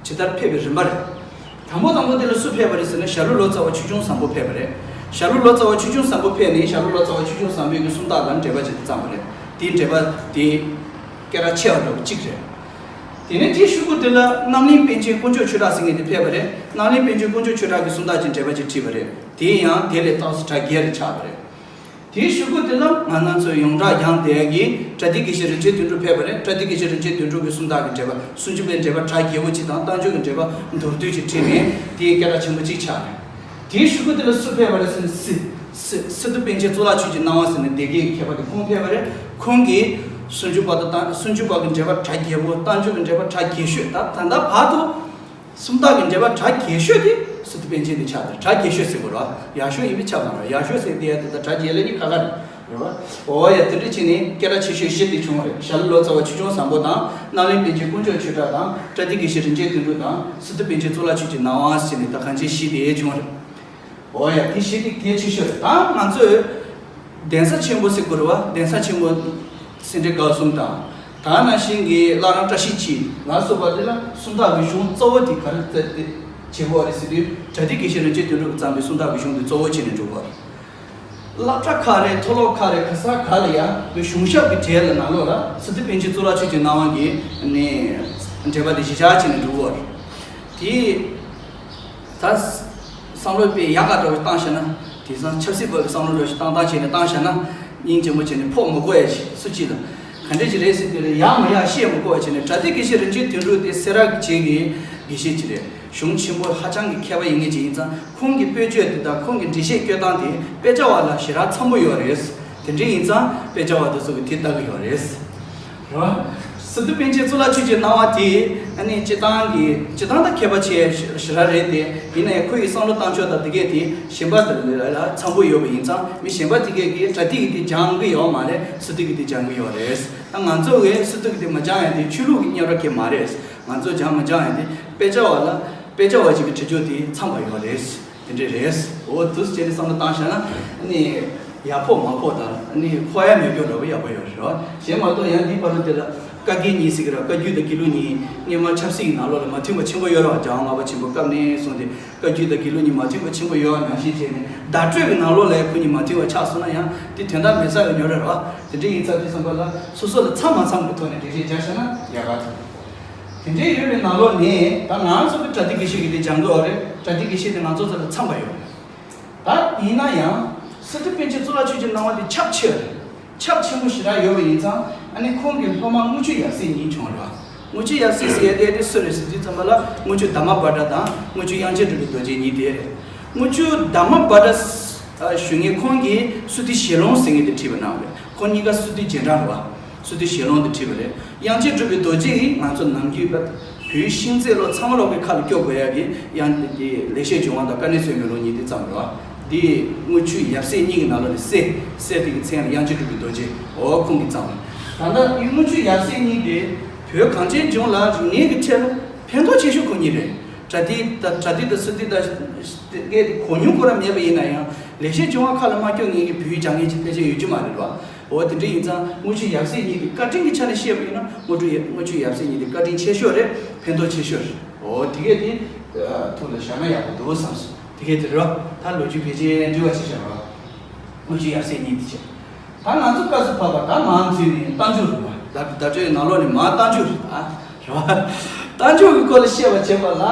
ཇི་ལྟར་ཕེབས་པའི་རིམ་པ་རེད། དང་པོ་དང་པོ་དེ་ལ་སུ་ཕེབས་པ་རེད་ཟེར་ན་ཞྭ་ལུ་ལོ་ཙཱ་བ་ཆོས་སྐྱོང་བཟང་པོ་ཕེབས་པ་རེད། ཞྭ་ལུ་ལོ་ཙཱ་བ་ཆོས་སྐྱོང་བཟང་པོ་ཕེབས་ནས་ཞྭ་ལུ་ལོ་ཙཱ་བ་ཆོས་སྐྱོང་བཟང་པོའི་གི་སུམ་རྟགས་ལ་འགྲེལ་པ་ཅིག་བརྩམས་པ་རེད། དེའི་འགྲེལ་པ་དེ་སྐད་གྲགས་ཆེ་བ་འདྲ་བོ་གཅིག་རེད། དེ་ནས་དེའི་གཞུག་གུ་དེ་ལ་རྣམ་གླིང་པཎ་ཆེན་དཀོན་མཆོག་ཆོས་གྲགས་ཟེར་མཁན་དེ་ཕེབས་པ་རེད། རྣམ་གླིང་པཎ་ཆེན་དཀོན་མཆོག་ཆོས་གྲགས་ཀྱི་སུམ་རྟགས་ཀྱི་འགྲེལ་པ་ཅིག་བྲིས་པ་རེད། དེ་ཡང་དེ་ལས་ཏོག་ཙམ་གྲ་རྒྱས་རེ་ཆགས་པ་རེད། དེའི་གཞུག་གུ་དེ་ལ་ང་རང་ཚོས་ཡོངས་གྲགས་སྦྱངས་བསྡད་ཀྱི་པྲ་ཏི་དགེ་བཤེས་རིན་ཆེན་དོན་གྲུབ་ཕེབས་པ་རེད། པྲ་ཏི་དགེ་བཤེས་རིན་ཆེན་དོན་གྲུབ་ཀྱི་སུམ་རྟགས་ཀྱི་འགྲེལ་པ་སུམ་ཅུ་པའི་འགྲེལ་པ་གྲ་རྒྱས་པོ་གཅིག་དང་རྟགས་འཇུག་གི་འགྲེལ་པ་མདོར་བསྡུས་ཀྱིས་བྲིས་ནས་དེའི་སྐད་གྲགས་ཆེན་པོ་གཅིག་ཆགས་རེད། དེའི་གཞུག་གུ་དེ་ལ་སུ་ཕེབས་པ་རེད་ཟེར་ན་སི་སི་སི་ཏུ་པཎ་ཆེན་གཙུག་ལག་ཆོས་ཀྱི་སྣང་བ་ཟེར་ནས་སྡེ་དགེ་གི་མཁས་པ་དེ་ཁོང་ཕེབས་པ་རེད། ཁོང་གིས་སུམ་ཅུ་པ་དང་སུམ་ཅུ་པ་གི་འགྲེལ་པ་གྲ་རྒྱས་པོ། རྟགས་འཇུག་གི་འགྲེལ་པ་གྲ་རྒྱས་ཤོས། ད་ད་ལྟ་བར་དུ། སུམ་རྟགས་ཀྱི་འགྲེལ་པ་གྲ་རྒྱས་ཤོས་དེ་སི་ཏུ་པཎ་ཆེན་དེ་ཆགས་འདུག་གྲ་རྒྱས་ཤོས་ཟེར་དགོས་རེད་བ། ཡག་ཤོས་ཡིན་པས་ཁྱབ་མ་རེད། ཡག་ཤོས་ཟེར་དེ་ཡ་དེ་ད་གྲ་རྒྱས་ལས་ནི་ཁ་ཁ་རེད། རེད་བ། འོ་ཡ། དེ་འདྲ་བྱས་ནས་སྐད་གྲགས་ཆེ་ཤོས་བཞི་དེ་བྱུང་བ་རེད། ཞྭ་ལུ་ལོ་ཙཱ་བ་ཆོས་སྐྱོང་བཟང་པོ་དང་། རྣམ་གླིང་པཎ་ཆེན་དཀོན་མཆོག་ཆོས་གྲགས་དང་། པྲ་ཏི་དགེ་བཤེས་རིན་ཆེན་དོན་གྲུབ་དང་། སི་ཏུ་པཎ་ཆེན་གཙུག་ལག་ཆོས་ཀྱི་སྣང་བ་ཟེར་ནས་ད་གང་ཅི་བཞི་དེ་བྱུང་བ་རེད། འོ་ཡ། དེ་བཞི་དེ་གལ་ཆེ་ཤོས་རེད། ད་ང་ཚོས་གདན་ས་ཆེན་པོ་ཟེར་དགོས་རེད་བ། གདན་ས་ཆེན་པོ་སེ་འབྲས་དགའ་གསུམ་དང་། ད་ནང་བཞིན་གྱི་བླ་བྲང་བཀྲ་ཤིས་འཁྱིལ་ལ་སོགས་པ་དེ་ལ་སུམ་རྟགས་ཀྱི་གཞུང་གཙོ་བོ་དེ་ག་རེ་བྱེད་དགོས་རེད་ཟེར་དུས། པྲ་ཏི་དགེ་བཤེས་རིན་ཆེན་དོན་གྲུབ་ཀྱིས་བརྩམས་པའི་སུམ་རྟགས་ཀྱི་གཞུང་དེ་གཙོ་བོ་བྱས་ནས་འགྲོ་དགོས་རེད། སློབ་གྲྭ་ཁག་རེད། མཐོ་སློབ་ཁག་རེད། ག་ས་ག་ལ་ཡང་བོད་གཞུང་ཞབས་ཀྱི་གྲས་ལ་ནང་ལོགས་ལ་སི་ཏུ་པཎ་ཆེན་གཙུག་ལག་ཆོས་ཀྱི་སྣང་བ་གི་ནས་འགྲེལ་པ་དེ་གཞི་བཞག་བྱས་ནས་འགྲོ་གི་ཡོད་རེད། དེ་ད་བསམ་བློ་དཔེ་ཡག་ག་འདྲ་བོ་བཏང་བྱས་ན། དེང་སང་ཆབ་སྲིད་པ་གི་བསམ་བློ་འདྲ་བོ་ཞིག་བཏང་བཏང་བྱས་ནས་བཏང་བྱས་ན། སྙིང་རྗེ་མོ་བྱས་ནས་ཕོག་མི་དགོས་ཡ་ཞིག་སུ་གཅིག་ལ་ག་འདྲ་ཞིག་རེད་ཟེར་དུས་ལ་ཡག་མ་ཡག་བཤད་མི་དགོས་པ་བྱས་ནས། པྲ་ཏི་དགེ་བཤེས་རིན་ཆེན་དོན་གྲུབ་དེ་སེ་ར་བྱེས་ཀྱི་དགེ་བཤེས་ཅིག་རེད། གཞུང་ཆེན་པོ་ཧ་ཅང་གི་མཁས་པ་ཡིན་མཁན་ཅིག་ཡིན་ཙང་། ཁོང་གི་དཔེ་བརྗོད་དེ་དང་ཁོང་གི་འགྲེལ་བཤད་བཀོད་སྟངས་དེ་དཔེ་ཆ་བ་ལ་ཞེ་དྲག་འཚམ་པོ་ཡོད་རེད། དེ་འདྲ་ཡིན་ཙང་དཔེ་ཆ་བ་དེ་ཚོ་གིས་དེ་ལྟ་གི་ཡོད་རེད། རེད་བ། སི་ཏུ་པཎ་ཆེན་གཙུག་ལག་ཆོས་ཀྱི་སྣང་བ་དེ་ཨ་ནི་སྤྱིར་བཏང་གི་སྤྱིར་བཏང་དང་ཁྱད་པར་ཆེ་ཞེ་དྲག་རེད་དེ། ཡིན་ན་ཡང་ཁོ་ཡི་བསམ་བློ་བཏང་ཕྱོགས་དང་དེ་གས་དེ་གཞན་པ་དང་ལ་ལ་འཚམ་པོ་ཡོད་པ་ཡིན་ཙང་མི་གཞན་པ་དེ་གས་ཀྱིས་པྲ་ཏི་གི་དེ་སྦྱང་གི་ཡོད་མ་རེད། སི་ཏུ་གི་དེ་སྦྱང་གི་ཡོད་རེད། ད་ང་ཚོ་གིས་སི་ཏུ་གི་དེ་མ་སྦྱང་ཡང་དེ་ཆོས་ལུགས་ཀྱི་གཉེན་གྲོགས་གས་མ་རེད། ང་ཚོ་སྦྱང་མ་སྦྱང་ཡང་དེ་དཔེ་ཆ་བ་ལ་དཔེ་ཆ་བ་ཞིག་གི་བྲིས་ཆོག་དེ་འཚམ་པ་ཡོད་རེད། དེ་འདྲས་རེད། འོ་དུས་བྱས་ནས་བསམ་བློ་བཏང་བཞག་ན་ནི་ཡག་ཕོག་མ་ཕོག་དང་ནི་ཕོག་ཡ་མེད་རྒྱུ་འདྲ་པོ་ཡག་པོ་ཡོད་རེད་བ། གཞན་མ་གཏོགས་ཡང་འདིའི་བར་དུ་དེ་ལ་བཀའ་དགེ་གཉིས་ཟེར་གི་ར། བཀའ་བརྒྱུད་དང་དགེ་ལུགས་གཉིས་སྔོན་མ་ཆབ་སྲིད་ཀྱི་ནང་ལོགས་ལ་མ་མཐུན་པ་ཆེན་པོ་ཡོད་རེད་བ། རྒྱལ་དབང་ལྔ་པ་ཆེན་པོ་སྐབས་ནས་བཟུང་སྟེ་བཀའ་བརྒྱུད་དང་དགེ་ལུགས་གཉིས་མ་མཐུན་པ་ཆེན་པོ་ཡོད་ནང་བཞིན་བྱས་ནས་བརྡ་སྤྲོད་ཀྱི་ནང་ལོགས་ལ་ཁོ་གཉིས་མ་མཐུན་པ་ཆགས་སོང་ན་ཡང་དེ་དོན་དག་མེད་ས་ཡོད་ཉོ་རེད་བ། དེ་འདྲ་ཡིན་ཙང་དེ་ཙམ་པ་ལ་སོ་སོ་ལ་འཚམ་མ་འཚམ་གྱི་ཐོག་ནས་འགྲེལ་བཤད་རྒྱག་བྱས་ན་ཡག་ག་ཐུབ། དེ་འདྲའི་ཡོད་པའི་ནང་ལོགས་ནས་ད་ང་ཚོ་གི་པྲ་ཏི་དགེ་བཤེས་ཀྱི་དེ་སྦྱང་གི་ཡོད་རེད། པྲ་ཏི་དགེ་བཤེས་དེ་ང་ཚོ་ཚོ་ལ་འཚམ་པ་ཡོད་རེད། ད་ཡིན་ན་ཡང་སི་ཏུ་པཎ་ཆེན་གཙུག་ལག་ཆོས་ཀྱི་སྣང་བ་དེ་ཁྱབ་ཆེ་བ་རེད། ཁྱབ་ཆེན་པོ་ཞེ་དྲག་ཡོད་པ་ཡིན་ཙང་ཨ་ནི་ཁོང་གི་སློབ་མ་དངུལ་ཆུ་ཡབ་སྲས་གཉིས་བྱུང་བ་རེད་བ། དངུལ་ཆུ་ཡབ་སྲས་ཟེར་ཡ་དེ་དེ་སུ་རེད་ཟེར་དུས་ཙམ་པ་ལ་དངུལ་ཆུ་དྷརྨ་བྷ་དྲ་དང་དངུལ་ཆུ་དབྱངས་ཅན་གྲུབ་པའི་རྡོ་རྗེ་གཉིས་དེ་རེད། དངུལ་ཆུ་དྷརྨ་བྷ་དྲ་ཞུ་མཁན་ཁོང་གིས་སི་ཏུ་ཞལ་ལུང་ཟེར་མཁན་དེ་བྲིས་པ་གནང་བ་རེད། ཁོང་གཉིས་ཀ་སི་ཏུ་རྗེས་འབྲང་རེད་བ། སི་ཏུ་ཞལ་ལུང་དེ་བྲིས་པ་རེད། དབྱངས་ཅན་གྲུབ་པའི་རྡོ་རྗེ་ཡིས་ང་ཚོ་ནམ་རྒྱུན་པ་བོད་ཤིང་རྩེ་ལོ་ཚང་མ་ལོག་གི་ཁ་ལ་སྐྱོར་དགོས་ཡ་གི་དབྱངས་དེ་ལེགས་བཤད་ལྗོན་དབང་དང་དཀའ་གནད་གསལ་བའི་མེ་ལོང་གཉིས་དེ་བརྩམས་པ་རེད་བ། དེ་དངུལ་ཆུ་ཡབ་སྲས་གཉིས་ཀྱི་ནང་ལོགས་ནས་སྲས་སྲས་དེ་གི་མཚན་ལ་དབྱངས་ཅན་གྲུབ་པའི་རྡོ་རྗེ་འོ་ཁོང་གིས་བརྩམས་པ་རེད། ད་ལྟ་དངུལ་ཆུ་ཡབ་སྲས་གཉིས་དེ་བོད་གངས་ཅན་ལྗོངས་ལ་རིག་གནས་ཀྱི་ཐད་ལ་ཕན་ཐོགས་ཆེ་ཤོས་ཁོ་གཉིས་རེད། པྲ་ཏི་དང་པྲ་ཏི་དང་སི་ཏུ་དང་གི་གོ་མྱོང་ཁོ་རང་མེད་པ་ཡིན་ན་ཡང་ལེགས་བཤད་ལྗོན་དབང་ཁ་ལ་མ་སྐྱོར་མཁན་གྱི་བོད་ཡིག་སྦྱང་མཁན་ཅིག་ཕལ་ཆེར་ཡོད་རྒྱུ་མ་རེད་བ། འོ་དེ་འདྲ་ཡིན་ཙང་དངུལ་ཆུ་ཡབ་སྲས་གཉིས་ཀྱི་བཀའ་དྲིན་གྱི་ཆ་ནས་བཤད་པ་ཡིན་ན་དངུལ་ཆུ་ཡ་དངུལ་ཆུ་ཡབ་སྲས་གཉིས་ཀྱི་བཀའ་དྲིན་ཆེ་ཤོས་རེད། ཕན་ཐོགས་ཆེ་ཤོས་རེད། འོ་དེ་གས་དེ་ཐུགས་ལ་བཞག་ན་ཡག་པོ་འདུག་བསམ་སོང་། དེ་གས་དེ་རེད་བ། ད་ལོ་རྒྱུས་ཕལ་ཆེར་འབྲི་བ་ཆེ་ཤོས་རེད་བ། དངུལ་ཆུ་ཡབ་སྲས་གཉིས་དེ་བྱས། ད་ང་ཚོ་སྐབས་སུ་བབས་པ་ད་མང་ཚུལ་ནས་རྟ་མཇུག་རེད་བ། བརྡ་བརྡ་སྤྲོད་ནང་ལོགས་ནས་མར་རྟ་མཇུག་རེད་ད། རེད་བ། རྟ་མཇུག་གི་སྐོར་ལ་བཤད་པ་བྱས་པ་ལ་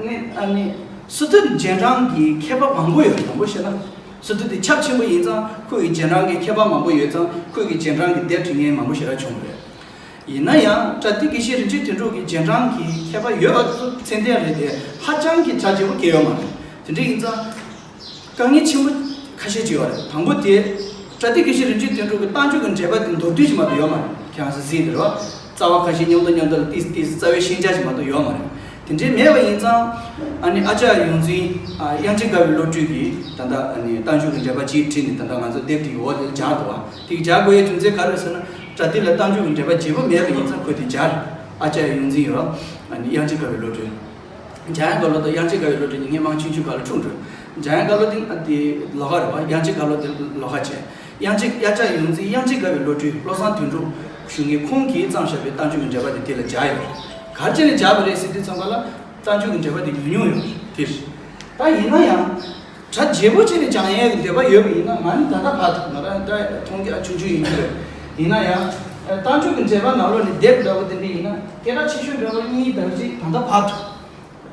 ནི་ཨ་ནི་སི་ཏུ་རྗེས་འབྲང་གི་མཁས་པ་མང་པོ་ཡོད་རེད། དང་པོ་བཤད་ན་སི་ཏུ་དེ་ཁྱབ་ཆེན་པོ་ཡིན་ཙང་ཁོ་ཡི་རྗེས་འབྲང་གི་མཁས་པ་མང་པོ་ཡོད་ཙང་ཁོ་གི་རྗེས་འབྲང་གི་དེབ་བྲིས་མཁན་མང་པོ་ཞེ་དྲག་བྱུང་བ་རེད། ཡིན་ན་ཡང་པྲ་ཏི་དགེ་བཤེས་རིན་ཆེན་དོན་གྲུབ་ཀྱི་རྗེས་འབྲང་གི་མཁས་པ་ཡོད་པ་དེ་ཚོ་མཚན་ལྡན་རེད་དེ་ཧ་ཅང་གི་གྲ་རྒྱས་པོ་སྐྱེ་ཡོད་མ་རེད། དེ་འདྲ་ཡིན་ཙང་། དཀའ་ངལ་ཆེན་པོ་ཁ་ཤས་ཅིག་ཡོད་རེད། དང་པོ་དེ། པྲ་ཏི་དགེ་བཤེས་རིན་ཆེན་དོན་གྲུབ་ཀྱི་རྟ་མཇུག་གི་འགྲེལ་པ་དེ་མདོར་བསྡུས་ཤིག་མ་གཏོགས་ཡོད་མ་རེད། ཁྱེད་རང་ཚོ་གཟིགས་དེ་རེད་བ། རྩ་བ་ཁ་ཤས་མཉམ་དུ་མཉམ་དུ་ལ་ཏིས་ཏིས་རྩ་བའི་ཤིང་རྒྱ་ཞིག་མ་གཏོགས་ཡོད་མ་རེད། དེ་འདྲའི་མེད་པ་ཡིན་ཙང་། ཨ་ནི་ཨ་ཅག་ཡོངས་འཛིན་དབྱངས་ཅན་དགའ་བའི་བློ་གྲོས་ཀྱིས་ད་ལྟ་ཨ་ནི་རྟ་མཇུག་གི་འགྲེལ་པ་གཅིག་བྲིས་ནས་ད་ལྟ་ང་ཚོ་དེབ་དེའི་འོག་དེ་ལ་སྦྱར་འདུག་བ། དེ་སྦྱར་དགོས་ཡའི་རྒྱུ་མཚན་ག་རེ་ཟེར་ན། པྲ་ཏི་ལ་རྟ་མཇུག་གི་འགྲེལ་པ་བརྗེ་པོ་མེད་པ་ཡིན་ཙང་ཁོས་དེ་སྦྱར། ཨ་ཅག་ཡོངས་འཛིན་ཡོད། ཨ་ནི་དབྱངས་ཅན་དགའ་བའི་བློ་གྲོས། འཇམ་དབྱངས་དགའ་ལོ་དང་དབྱངས་ཅན་དགའ་བའི་བློ་གྲོས་གཉིས་སྔོན་མ་ཆུང་ཆུང་སྒང་ལ་འཁྲུངས་འགྲོ། འཇམ་དབྱངས་དགའ་ལོ་དེ་དེ་ལོགས་ཀ་རེད་བ། དབྱངས་ཅན་དགའ་ལོ་དེ་ལོགས་ཀ་བྱས། དབྱངས་ཅན་དབྱངས་ཅག་ཡོངས་འཛིན་དབྱངས་ཅན་དགའ་བའི་བློ་གྲོས་བློ་བཟང་དོན་གྲུབ་ཞུ་མཁན་ཁོང་གིས་བརྩམས་བཞག་པའི་རྟ་མཇུག་གི་འགྲེལ་པ་དེ་དེ་ལ་སྦྱར་ཡོད་རེད། ག་རེ་བྱས་ནས་སྦྱར་བ་རེད་ཟེར་དུས་ཙམ་པ་ལ་རྟ་མཇུག་གི་འགྲེལ་པ་དེ་ཉུང་ཉུང་ཡོད་རེད་དེ་རེད། ད་ཡིན་ན་ཡང་། གྲ་རྒྱས་པོ་བྱས་ནས་སྦྱང་ཡས་ཀྱི་འདོད་པ་ཡོད་པ་ཡིན་ན་ང་ནི་ད་ལྟ་བར་དུ་ང་རང་ད་མཐོང་རྒྱ་ཆུང་ཆུང་ཡིན་གྱི་རེད། ཡིན་ན་ཡང་། རྟ་མཇུག་གི་འགྲེལ་པ་ནང་ལོགས་ནས་དེབ་འདྲ་པོ་དེ་འདྲ་ཡིན་ན་སྐད་གྲགས་ཆེ་ཤོས་འདྲ་པོ་གཉིས་ལྟ་བུ་ཅིག་ད་ལྟ་བར་དུ།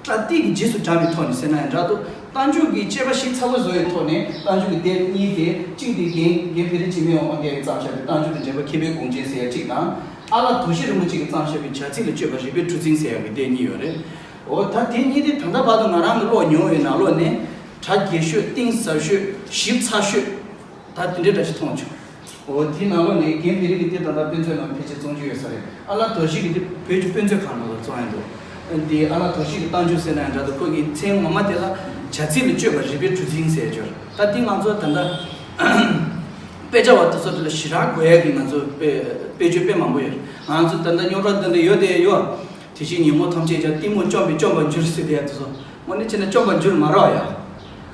པྲ་ཏི་གི་རྗེས་སུ་འབྲང་བའི་ཐོག་ནས་ཟེར་ན་ཡང་འདྲ་འདུག་རྟ་མཇུག་གི་དཔྱད་པ་ཞིབ་ཚགས་པོ་བཟོ་བའི་ཐོག་ནས་རྟ་མཇུག་གི་དེབ་གཉིས་དེ་གཅིག་དེ་རྒན་རྒན་བེ་རི་འཇིགས་མེད་དབང་མོ་མཁན་གྱིས་བརྩམས་བཞག་པའི་རྟ་མཇུག་གི་འགྲེལ་པ་མཁས་པའི་དགོངས་ཅན་ཟེར་ཡ་གཅིག་དང་། ཨ་ལགས་དོར་ཞི་རིན་པོ་ཆེ་གིས་བརྩམས་བཞག་པའི་བྱ་ཚིག་ལ་དཔྱོད་པ་རིག་པའི་གྲུ་གཟིངས་ཟེར་ཡ་གི་དེབ་གཉིས་ཡོད་རེད། འོ་ད་དེ་གཉིས་དེ་ད་ལྟ་བར་དུ་ང་རང་གིས་ཀློག་མྱོང་བའི་ནང་ལོགས་ནས་གྲ་རྒྱས་ཤོས་གཏིང་ཟབ་ཤོས་ཞིབ་ཚགས་ཤོས། ད་དེ་འདྲའི་འདྲ་ཞིག་མཐོང་བྱུང་། འོ་དེའི་ནང་ལོགས་ནས་རྒན་བེ་རི་གི་དེ་ད་ལྟ་དཔེ་མཛོད་ནང་ཕལ་ཆེར་བཙོང་རྒྱུ་ཡོད་ས་རེད། ཨ་ལགས་དོར་ཞི་གི་དེ་བོད་ཀྱི་དཔེ་མཛོད་ཁང་ནང་ལ་བཙོང་ཡ་འདུག་དེ་ཨ་ལགས་དོར་ཞི་གི་རྟ་མཇུག་ཟེར་ན་ཡང་འདྲ་འདུག་ཁོ་གི་མཚན་ངོ་མ་དེ་ལ་བྱ་ཚིག་ལ་དཔྱོད་པ་རིག་པའི་གྲུ་གཟིངས་ཟེར་ཡ་ཅིག་ཡོད་རེད། ད་དེ་ང་ཚོ་ད་ལྟ་དཔེ་ཆ་བ་དེ་ཚོ་དེ་ལ་ཞེ་དྲག་དགོས་ཡ་གི་ང་ཚོ་དཔེ་དཔེ་བརྗོད་དཔེ་མང་པོ་ཡོད་རེད། ང་ཚོ་ད་ལྟ་རྙོག་དྲ་འདི་འདྲ་ཡོད་དེ་ཡོད། དེ་བཞིན་ཉོན་མོངས་ཐམས་ཅད་ཀྱང་གཏི་མུག་བཅོམ་པས་བཅོམ་པར་འགྱུར་ཟེར་དེ་ཡ་དེ་ཚོ། དངོས་གནས་བྱས་ན་བཅོམ་པར་འགྱུར་མ་རེད་ཡ།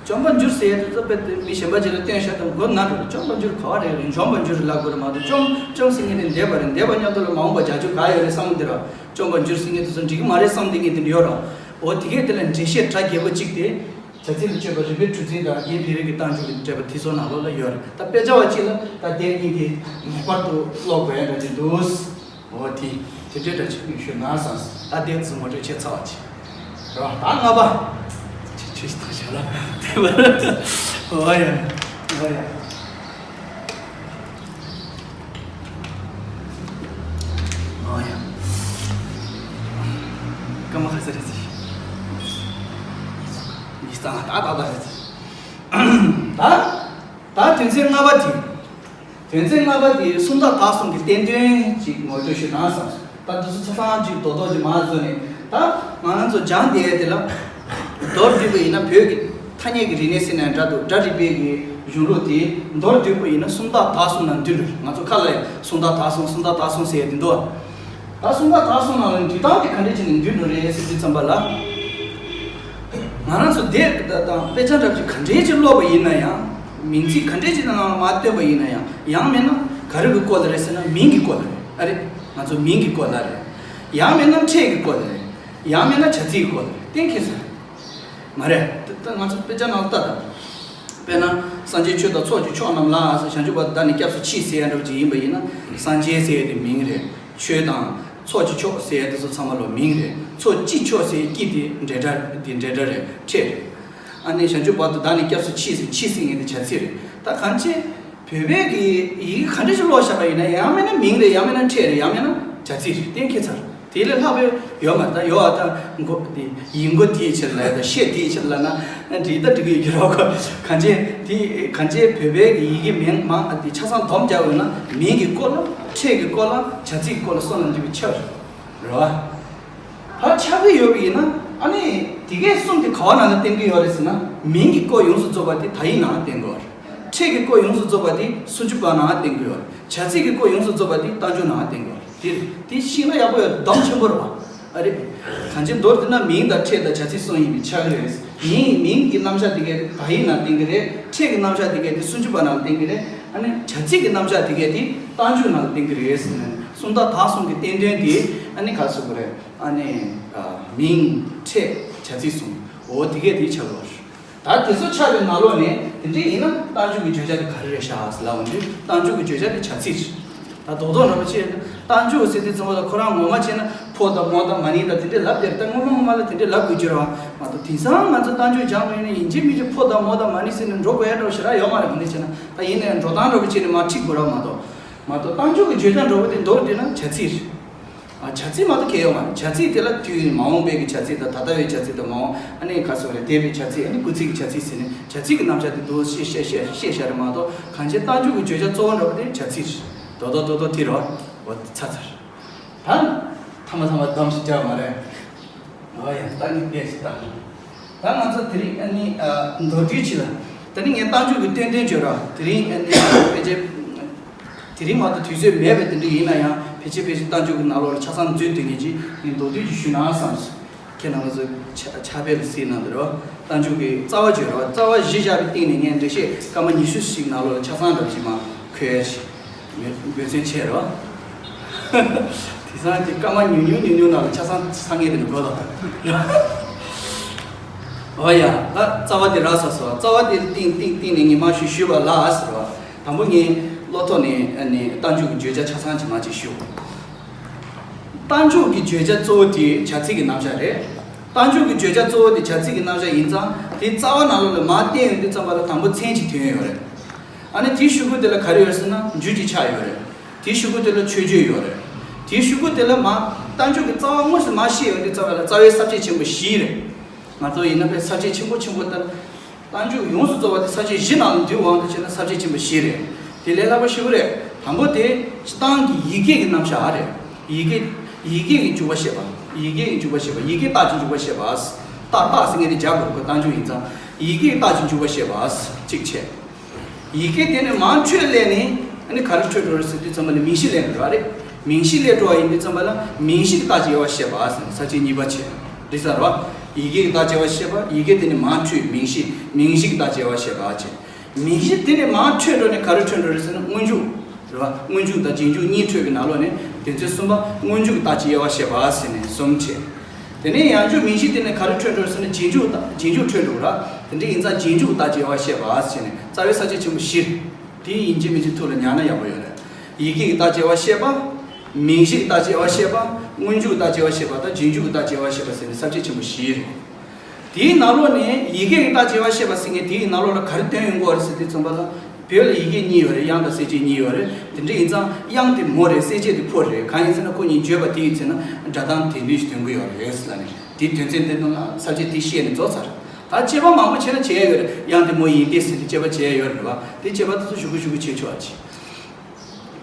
བཅོམ་པར་འགྱུར་ཟེར་ཡ་དེ་ཚོ་དཔེ་དེ་མི་གཞན་པ་ཅིག་ལ་སྟོན་ཤ་དང་མགོ་ན་འགྲོ་རེད། བཅོམ་པར་འགྱུར་ག་བ་རེད་རེད། འཇོམས་པར་འགྱུར་ལབ་དགོས་རེད་མ་གཏོགས་བཅོམ་བཅོམ་ཟེར་མཁན་དེ་འདས་པ་རེད། འདས་པ་མཉམ་དུ་ལ་མ་འོངས་པ་བྱ་རྒྱུ་ག་ཡོད་རེད་བསམ་གི་འདི་ར། བཅོམ་པར་འགྱུར་ཟེར་མཁན་དེ་ཚོ་འགྲིག་གི་མ་རེད་བསམ་བསྡད་མཁན་དེ་འདྲ་ཡོད་ར། འོ་དེ་གས་དེ་ལ་འགྲེལ་བཤད་གྲ་རྒྱས་པོ་གཅིག་དེ། བྱ་ཚིག་ལ་དཔྱོད་པ་རིག་པའི་གྲུ་གཟིངས་དང་རྒན་བེ་རི་གི་རྟ་མཇུག་གི་འགྲེལ་པ་དེ་ཚོ་ནང་ལོགས་ལ་ཡོད་རེད། ད་དཔེ་ཆ་བ་གཅིག་ལ་ད་དེབ་གཉིས་དེ་ངེས་པར་དུ་ཀློག་དགོས་ཡ་འདྲ་ཅིག་འདུག་འོ་དེ་དེ་འདྲའི་འདྲ་ཅིག་ཞུས་ན་བསམ་སོང་། ད་དེབ་ཚོ་ངོ་སྤྲོད་བྱས་ཚར་བ་ཅིག་རེད་བ། ད་ལྔ་པ། ཆུ་ཆུ་ཞིག་བཏང་བཞག་ལ། འོ་ཡ། འོ་ཡ། འོ་ཡ། སྐར་མ་ཁ་ཤས་རེད་ཟེར། ཉིས་སྟོང་ད་ད་ད་རེད་ཟེར། ད་ད་དོན་ཚན་ལྔ་པ་དེ། དོན་ཚན་ལྔ་པ་དེ་སུམ་རྟགས་དག་གསུམ་གྱི་བསྟན་དོན་ཅིག་ངོ་སྤྲོད་ཞུ་དང་བསམ། ད་འདི་ཚོ་ཆ་ཚང་ཅིག་རྡོག་རྡོག་ཅིག་མར་བཟོས་ནས། ད་ང་རང་ཚོ་སྦྱང་བསྡད་ཡས་དེ་ལ། མདོར་བསྡུས་པ་ཡིན་ན་བོད་ཀྱི་ཐ་སྙད་ཀྱི་རིག་གནས་ཟེར་ན་འདྲ་འདུག་སྒྲ་རིག་པའི་གི་གཞུང་ལུགས་དེ་མདོར་བསྡུས་པ་ཡིན་ན་སུམ་རྟགས་དག་གསུམ་ནང་འདུས་འགྲོ། ང་ཚོ་ཁ་ལ་ཡང་སུམ་རྟགས་དག་གསུམ་སུམ་རྟགས་དག་གསུམ་ཟེར་ཡས་དེ་འདུག་ད་སུམ་རྟགས་དག་གསུམ་ནང་ལ་འདུས་སྟངས་དེ་ག་འདྲས་བྱས་ནས་འདུས་འགྲོ་རེད་ཟེར་དུས་ཙམ་པ་ལ། ང་རང་ཚོ་དེབ་དང་དཔེ་ཆ་འདྲ་ཅིག་ག་འདྲས་ཅིག་ཀློག་པ་ཡིན་ན་ཡང་། མིང་ཚིག་ག་འདྲས་ཅིག་ནང་ལ་མར་བཏོན་པ་ཡིན་ན་ཡང་། ཡང་མིན་ན་ག་རེ་གི་སྐོར་ལ་རེད་ཟེར་ན་མིང་གི་སྐོར་ལ་རེད། ཨ་རེད། ང་ཚོ་མིང་གི་སྐོར་ལ་རེད། ཡང་མིན་ན་ཕྲད་ཀྱི་སྐོར་ལ་རེད། ཡང་མིན་ན་བྱ་ཚིག་གི་སྐོར་ལ་རེད། གཏན་འཁེལ་ས་རེད། མ་རེད། ད་ད་ང་ཚོ་དཔེ་ཆ་ནང་ལ་ལྟ་དང་། དཔེར་ན། སངས་རྒྱས་ཆོས་དང་ཚོགས་ཀྱི་མཆོག་རྣམས་ལ་ཟེར། བྱང་ཆུབ་བར་དུ་བདག་ནི་སྐྱབས་སུ་མཆི་ཟེར་ཡ་འདྲ་བོ་ཅིག་ཡིན་པ་ཡིན་ན། སངས་རྒྱས་ཟེར་ཡ་དེ་མིང་རེད། ཆོས་དང་ཚོགས་ཀྱི་མཆོག་ཟེར་ཡ་དེ་ཚོ་ཚང་མ་ལོ་མིང་རེད། ཚོགས་ཀྱི་མཆོག་ཟེར་ཡ་ཀྱི་དེ་འབྲེལ་སྒྲ་དེ་འབྲེལ་སྒྲ་རེད། ཕྲད་རེད། ཨ་ནི་བྱང་ཆུབ་བར་དུ་བདག་ནི་སྐྱབས་སུ་མཆི་ཟེར། མཆི་ཟེར་མཁན་དེ་བྱ་ཚིག་རེད། ད་གང་ཅི། བོད་པའི་གི་ཡི་གེ་ག་འདྲ་ཞིག་ཀློག་བཞག་པ་ཡིན་ན། ཡང་མིན་ན་མིང་རེད། ཡང་མིན་ན་ཕྲད་རེད། ཡང་མིན་ན་བྱ་ཚིག་རེད། གཏན་འཁེལ་ཚར། དེ་ལས་ལྷག་པའི་ཡོད་མ་རེད། ད་ཡོད་ཨ། ད་མགོ་དེ་ཡིག་མགོ་དེའི་ཕྱིར་ལ་ཡ། ད་ཤད་དེའི་ཕྱིར་ལ་ན་འགྲིག་ད་འགྲིག་གི་ཡོད་ཀྱི་རེད་བ། གང་ཅི་དེ་གང་ཅི་བོད་པའི་གི་ཡི་གེ་མིང་མང་ཨ་དེ་ཆ་ཚང་སྡོམ་རྒྱག་འོས་ན། མིང་གི་སྐོར་ལ། ཕྲད་ཀྱི་སྐོར་ལ། བྱ་ཚིག་གི་སྐོར་ལ་གསུམ་ལ་འདུས་པའི་ཆ་རེད་བ། ཕར་ཆགས་ཀྱི་ཡོད་པ་ཡིན་ན། ཨ་ནི་དེ་གའི་གསུམ་དེ་ག་བ་ནང་ལ་བསྟན་གྱི་ཡོད་རེད་ཟེར་ན། མིང་གི་སྐོར་ཡོངས་སུ་རྫོགས་པ་དེ་དག་ཡིག་ནང་ལ་བསྟན་གྱི་ཡོད་རེད། ཕྲད་ཀྱི་སྐོར་ཡོངས་སུ་རྫོགས་པ་དེ་སུམ་ཅུ་པ་ནང་ལ་བསྟན་གྱི་ཡོད་རེད། བྱ་ཚིག་གི་སྐོར་ཡོངས་སུ་རྫོགས་པ་དེ་རྟགས་འཇུག་ནང་ལ་བསྟན་གྱི་ཡོད་རེད། དེ་དེ་ཤེས་ན་ཡག་པོ་ཡོད། སྡོམ་ཆེན་པོ་རེད་བ། ཨ་རེད། གང་ཅི་མདོར་བསྡུས་ན་མིང་དང་ཕྲད་དང་བྱ་ཚིག་གསུམ་ཡིན་པའི་ཆ་རེད། མིང་མིང་གི་རྣམ་གཞག་དེ་གའི་དེ་དག་ཡིག་ནང་བསྟན་གྱི་རེད། ཕྲད་ཀྱི་རྣམ་གཞག་དེ་གའི་དེ་སུམ་ཅུ་པ་ནང་བསྟན་གྱི་རེད། ཨ་ནི་བྱ་ཚིག་གི་རྣམ་གཞག་དེ་གའི་དེ་རྟགས་འཇུག་ནང་བསྟན་གྱི་རེད་ཟེར་ནས། སུམ་རྟགས་དག་གསུམ་གྱི་བསྟན་དོན་དེ་ཨ་ནི་ག་ཟེར་དགོས་རེད། ཨ་ནི་ཨ་མིང་ཕྲད་བྱ་ཚིག་གསུམ། འོ་དེ་གས་དེ་ཆགས་ཡོད་རེད། ད་དེ་ཚོ་ཆགས་པའི་ནང་ལོགས་ནས་དེ་འདྲ་ཡིན་ན་རྟགས་འཇུག་གི་བརྗོད་བྱ་དེ་ག་རེ་རེད་ཤག་ཟེར་ལབ་འོང་དུས། རྟགས་འཇུག་གི་བརྗོད་བྱ་དེ་བྱ་ཚིག་རེད། ད་རྡོག་རྡོག་འདྲ་པོ་བྱས་ན་རྟགས་འཇུག་ཟེར་དུས་ཙམ་པ་ལ་ཁོ་རང་ངོ་མ་བྱས་ན་ཕོ་དང་མོ་དང་མ་ནིང་དང་དེ་འདྲས་ལབ་བསྡད་རེད། ད་སྔོན་མ་སྔོན་མ་ལ་དེ་འདྲས་ལབ་དགོས་རྒྱུ་རེད་བ་མ་གཏོགས། དེང་སང་ང་ཚོ་རྟགས་འཇུག་སྦྱངས་པ་ཡིན་ན་ཡིན་གཅིག་མིན་གཅིག་ཕོ་དང་མོ་དང་མ་ནིང་ཟེར་ནས་འགྲོ་དགོས་ཡ་འདྲ་པོ་ཞེ་དྲག་ཡོད་མ་རེད། ག་འདྲས་བྱས་ན་ད་ཡིན་ན་ཡང་འགྲོ་སྟངས་འདྲ་པོ་བྱས་ནས་མར་ཁྲིད་དགོས་རེད་བ་མ་གཏོགས། མ་གཏོགས་རྟགས་འཇུག་གི་བརྗོད་བྱ་འདྲ་པོ་དེ་མདོར་བསྡུས་ན་བྱ་ཚིག་རེད། ཨ། བྱ་ཚིག་མ་གཏོགས་གང་ཡང་ཡོད་མ་རེད། བྱ་ཚིག་དེ་ལ་དུས་མ་འོངས་པའི་གི་བྱ་ཚིག་དང་། ད་ལྟ་བའི་བྱ་ཚིག་དང་། མ་འོངས་ཨ་ནི་ག་ཟེར་དགོས་རེད། འདས་པའི་བྱ་ཚིག་ཨ་ནི་སྐུལ་ཚིག་གི་བྱ་ཚིག་ཟེར་ནས་བྱ་ཚིག་གི་རྣམ་གཞག་དེ་འདུག་བཤད་བཤད་བཤད་བཤད་བཞག་རེད་མ་གཏོགས། གང་ཅི་རྟགས་འཇུག་གི་བརྗོད་བྱ་གཙོ་བོ་འདྲ་པོ་དེ་བྱ་ཚིག་རེད། རྡོག་རྡོག་རྡོག་རྡོག་དེ་རེད་བ། འོ་དེ་ཚར་ཚར། ད་ཐ་མ་ཐ་མ་སྡོམ་ཞིག་བརྒྱབ་མ་རེད། འོ་ཡ། ད་ནི་དེ་ཞིག་ད། ད་ང་ཚོ་དེ་རིང་ཨ་ནི་ཨ་མདོར་བསྡུས་ཅིག་ལ། ད་ནི་ངས་རྟགས་འཇུག་གི་བསྟན་དོན་བརྗོད་ར། དེ་རིང་ཨ་ནི་ཕལ་ཆེར་དེ་རིང་མ་གཏོགས་དུས་ཚོད་མེད་པའི་དེ་འདྲ་ཡིན་ན་ཡང་། ཕལ་ཆེར་ཕལ་ཆེར་རྟགས་འཇུག་གི་ནང་ལོགས་ལ་ཆ་ཚང་འཛུལ་སྡོད་མཁན་ཅིག་ངས་མདོར་བསྡུས་ཅིག་ཞུས་ན་བསམས་སོང་། ཁྱེད་རྣམ་པ་ཚོ་ཕྱག་ཕྱག་དཔེ་ལ་གཟིགས་གནང་དུས་ར། རྟགས་འཇུག་གི་རྩ་བ་བརྗོད་ར། རྩ་བ་གཞི་བཞག་པའི་སྟེང་ནས་ངས་འགྲེལ་བཤད་སྐར་མ་ཉི་ཤུ་ཞིག་ནང་ལོགས་ལ་ཆ་ཚང་འདྲ་པོ་ཅིག་མར་འཁོད་ཡ་ཅིག་འབད་བརྩོན་བྱས་རོགས། དེང་སང་དེ་སྐར་མ་ཉུང་ཉུང་ཉུང་ཉུང་ནང་ལ་ཆ་ཚང་ཚང་ངེས་དེ་ནི་དགོས་ལ། འོ་ཡ། ད་རྩ་བ་དེ་རག་ཚར་སོང་། རྩ་བ་དེ་ཏིང་ཏིང་ཏིང་ནས་ངས་མར་ཞུ་ཞུས་པ་ལ་ཟེར་བ། དང་པོ་ངས་བློ་ཐོག་ནས་ཨ་ནི་རྟགས་འཇུག་གི་བརྗོད་བྱ་ཆ་ཚང་ཅིག་མར་ཅིག་ཞུ། རྟགས་འཇུག་གི་བརྗོད་བྱ་གཙོ་བོ་དེ་བྱ་ཚིག་གི་རྣམ་གཞག་རེད། རྟགས་འཇུག་གི་བརྗོད་བྱ་གཙོ་བོ་དེ་བྱ་ཚིག་གི་རྣམ་གཞག་ཡིན་ཙང་། དེ་རྩ་བ་ནང་ལོགས་ལ་མར་བསྟན་ཡོང་དུས་ཙམ་པ་ལ་དང་པོ་མཚན་གྱི་དོན་ཡོད་རེད། ཨ་ནི་དེའི་གཞུག་གུ་དེ་ལ་ག་རེ་ཡོད་ཟེར་ན་རྒྱུ་གཅིག་ཆགས་ཡོད་རེད། དེའི་གཞུག་གུ་དེ་ལ་མཆོད་བརྗོད་ཡོད་རེད། དེའི་གཞུག་གུ་དེ་ལ་མར་རྟགས་འཇུག་གི་རྩ་བ་དངོས་སུ་མར་བཤད་ཡོང་དུས་ཙམ་པ་ལ་རྩ་བའི་ས་བཅད་ཆེན་པོ་བཞི་རེད། ང་ཚོ་ཡིན་ན་དཔེ་ས་བཅད་ཆེན་པོ་ཆེན་པོ་ལྟར། རྟགས་འཇུག་ཡོངས་སུ་རྫོགས་པ་དེ་ས་བཅད་བཞི་ནང་ལ་འདུས་པའང་དུ་བྱས་ན་ས་བཅད་ཆེན་པོ་བཞི་རེད། དེ་ལས་སླ་པོ་ཞེ་པོ་རེད། དང་པོ་དེ་སྤྱིར་བཏང་གི་ཡི་གེ་གི་རྣམ་གཞག་རེད། ཡི་གེ། ཡི་གེ་གི་འཇུག་པ་བཤད་པ། ཡི་གེ་གི་འཇུག་པ་བཤད་པ། ཡི་གེ་རྟགས་ཀྱི་འཇུག་པ་བཤད་པ། རྟགས་རྟགས་ཟེར་མཁན་དེ་སྦྱར་དགོས་རེད་ཁོ། རྟགས་འཇུག་ཡིན་ཙང་། ཡི་གེ་རྟགས་ཀྱི་འཇུག་པ་བཤད་པ། གཅིག་བྱས། ཡི་གེ་དེ་ནས་མར་འཕྲོས་སླེབས་ནས་ཨ་ནི་ག་རེ་འཕྲོས་འགྲོ་རེད་ཟེར་དུས་ཙམ་པ་ལ་མིང་གཞི་སླེབས་འགྲོ་བ་རེད། མིང་གཞི་སླེབས་འགྲོ་བ་ཡིན་དུས་ཙམ་པ་ལ་མིང་གཞི་གི་རྟགས་ཀྱི་དབྱེ་བ་བཤད་པ་ཟེར་ནས་ས་བཅད་གཉིས་པ་བྱས། འགྲིག་ས་རེད་བ། ཡི་གེ་གི་རྟགས་ཀྱི་དབྱེ་བ་བཤད་པ། ཡི་གེ་དེ་ནས་མར་འཕྲོས་མིང་གཞི། མིང་གཞི་གི་རྟགས་ཀྱི་དབྱེ་བ་བཤད་པ་བྱས། མིང་གཞི་དེ་ནས་མར་འཕྲོས་འགྲོ་ནས་ག་རེ་འཕྲོས་འགྲོ་རེད་ཟེར་ན་སྔོན་འཇུག་རེད་བ། སྔོན་འཇུག་དང་རྗེས་འཇུག་གཉིས་འཕྲོས་པའི་ནང་ལོགས་ནས་དོན་ཚན་གསུམ་པ་སྔོན་འཇུག་གི་རྟགས་ཀྱི་དབྱེ་བ་བཤད་པ་ཟེར་ནས་གསུམ་བྱས། དེ་ནས་ཡང་བསྐྱར་མིང་གཞི་དེ་ནས་ག་རེ་འཕྲོས་འགྲོ་ཟེར་ན་རྗེས་འཇུག་དང་རྗེས་འཇུག་འཕྲོས་འགྲོ་ར། དེ་འདྲ་ཡིན་ཙང་རྗེས་འཇུག་གི་རྟགས་ཀྱི་དབྱེ་བ་བཤད་པ་ཟེར་ནས་རྩ་བའི་ས་བཅད་ཆེན་པོ་བཞི། དེ་ཡིན་གཅིག་མིན་གཅིག་ཐུགས་ལ་ཉར་ན་ཡག་པོ་ཡོད་རེད། ཡི་གེ་གི་རྟགས་ཀྱི་དབྱེ་བ་བཤད་པ། མིང་གཞི་གི་རྟགས་ཀྱི་དབྱེ་བ་བཤད་པ། སྔོན་འཇུག་གི་རྟགས་ཀྱི་དབྱེ་བ་བཤད་པ་དང་རྗེས་འཇུག་གི་རྟགས་ཀྱི་དབྱེ་བ་བཤད་པ་ཟེར་ནས་ས་བཅད་ཆེན་པོ་བཞི་རེད། དེའི་ནང་ལོགས་ནས་ཡི་གེ་གི་རྟགས་ཀྱི་དབྱེ་བ་བཤད་པ་ཟེར་མཁན་དེའི་ནང་ལོགས་ལ་ག་རེ་འདུས་ཡོང་གི་ཡོད་རེད་ཟེར་དུས་ཙམ་པ་ལ། བོད་ལ་ཡི་གེ་གཉིས་ཡོད་རེད། དབྱངས་དང་གསལ་བྱེད་གཉིས་ཡོད་རེད། དེ་འདྲ་ཡིན་ཙང་དབྱངས་དེ་མོ་རེད། གསལ་བྱེད་དེ་ཕོ་རེད། གང་ཡིན་ཟེར་ན་ཁོ་གཉིས་བརྗོད་པ་དེ་ཡིན་ཟེར་ན་སྒྲ་གདངས་དེ་འདུས་ཤིག་འདོན་གི་ཡོད་རེད་ལབ་ནས། དེའི་དོན་ཚན་དེ་ནང་ལ་ས་བཅད་དེ་བཤད་ནས་རྫོགས་ཚར། ད་དཔྱད་པ་མང་པོ་བྱས་ན་བྱས་ཡོད་རེད། དབྱངས་དེ་མོ་ཡིན་ཏེ་ཟེར་ནས་དཔྱད་པ་བྱས་ཡོད་རེད་བ། དེ་དཔྱད་པ་དེ་ཚོ་ཞུ་གི་ཞུ་གི་བྱེད་ཆོག་ཨ་ཅི།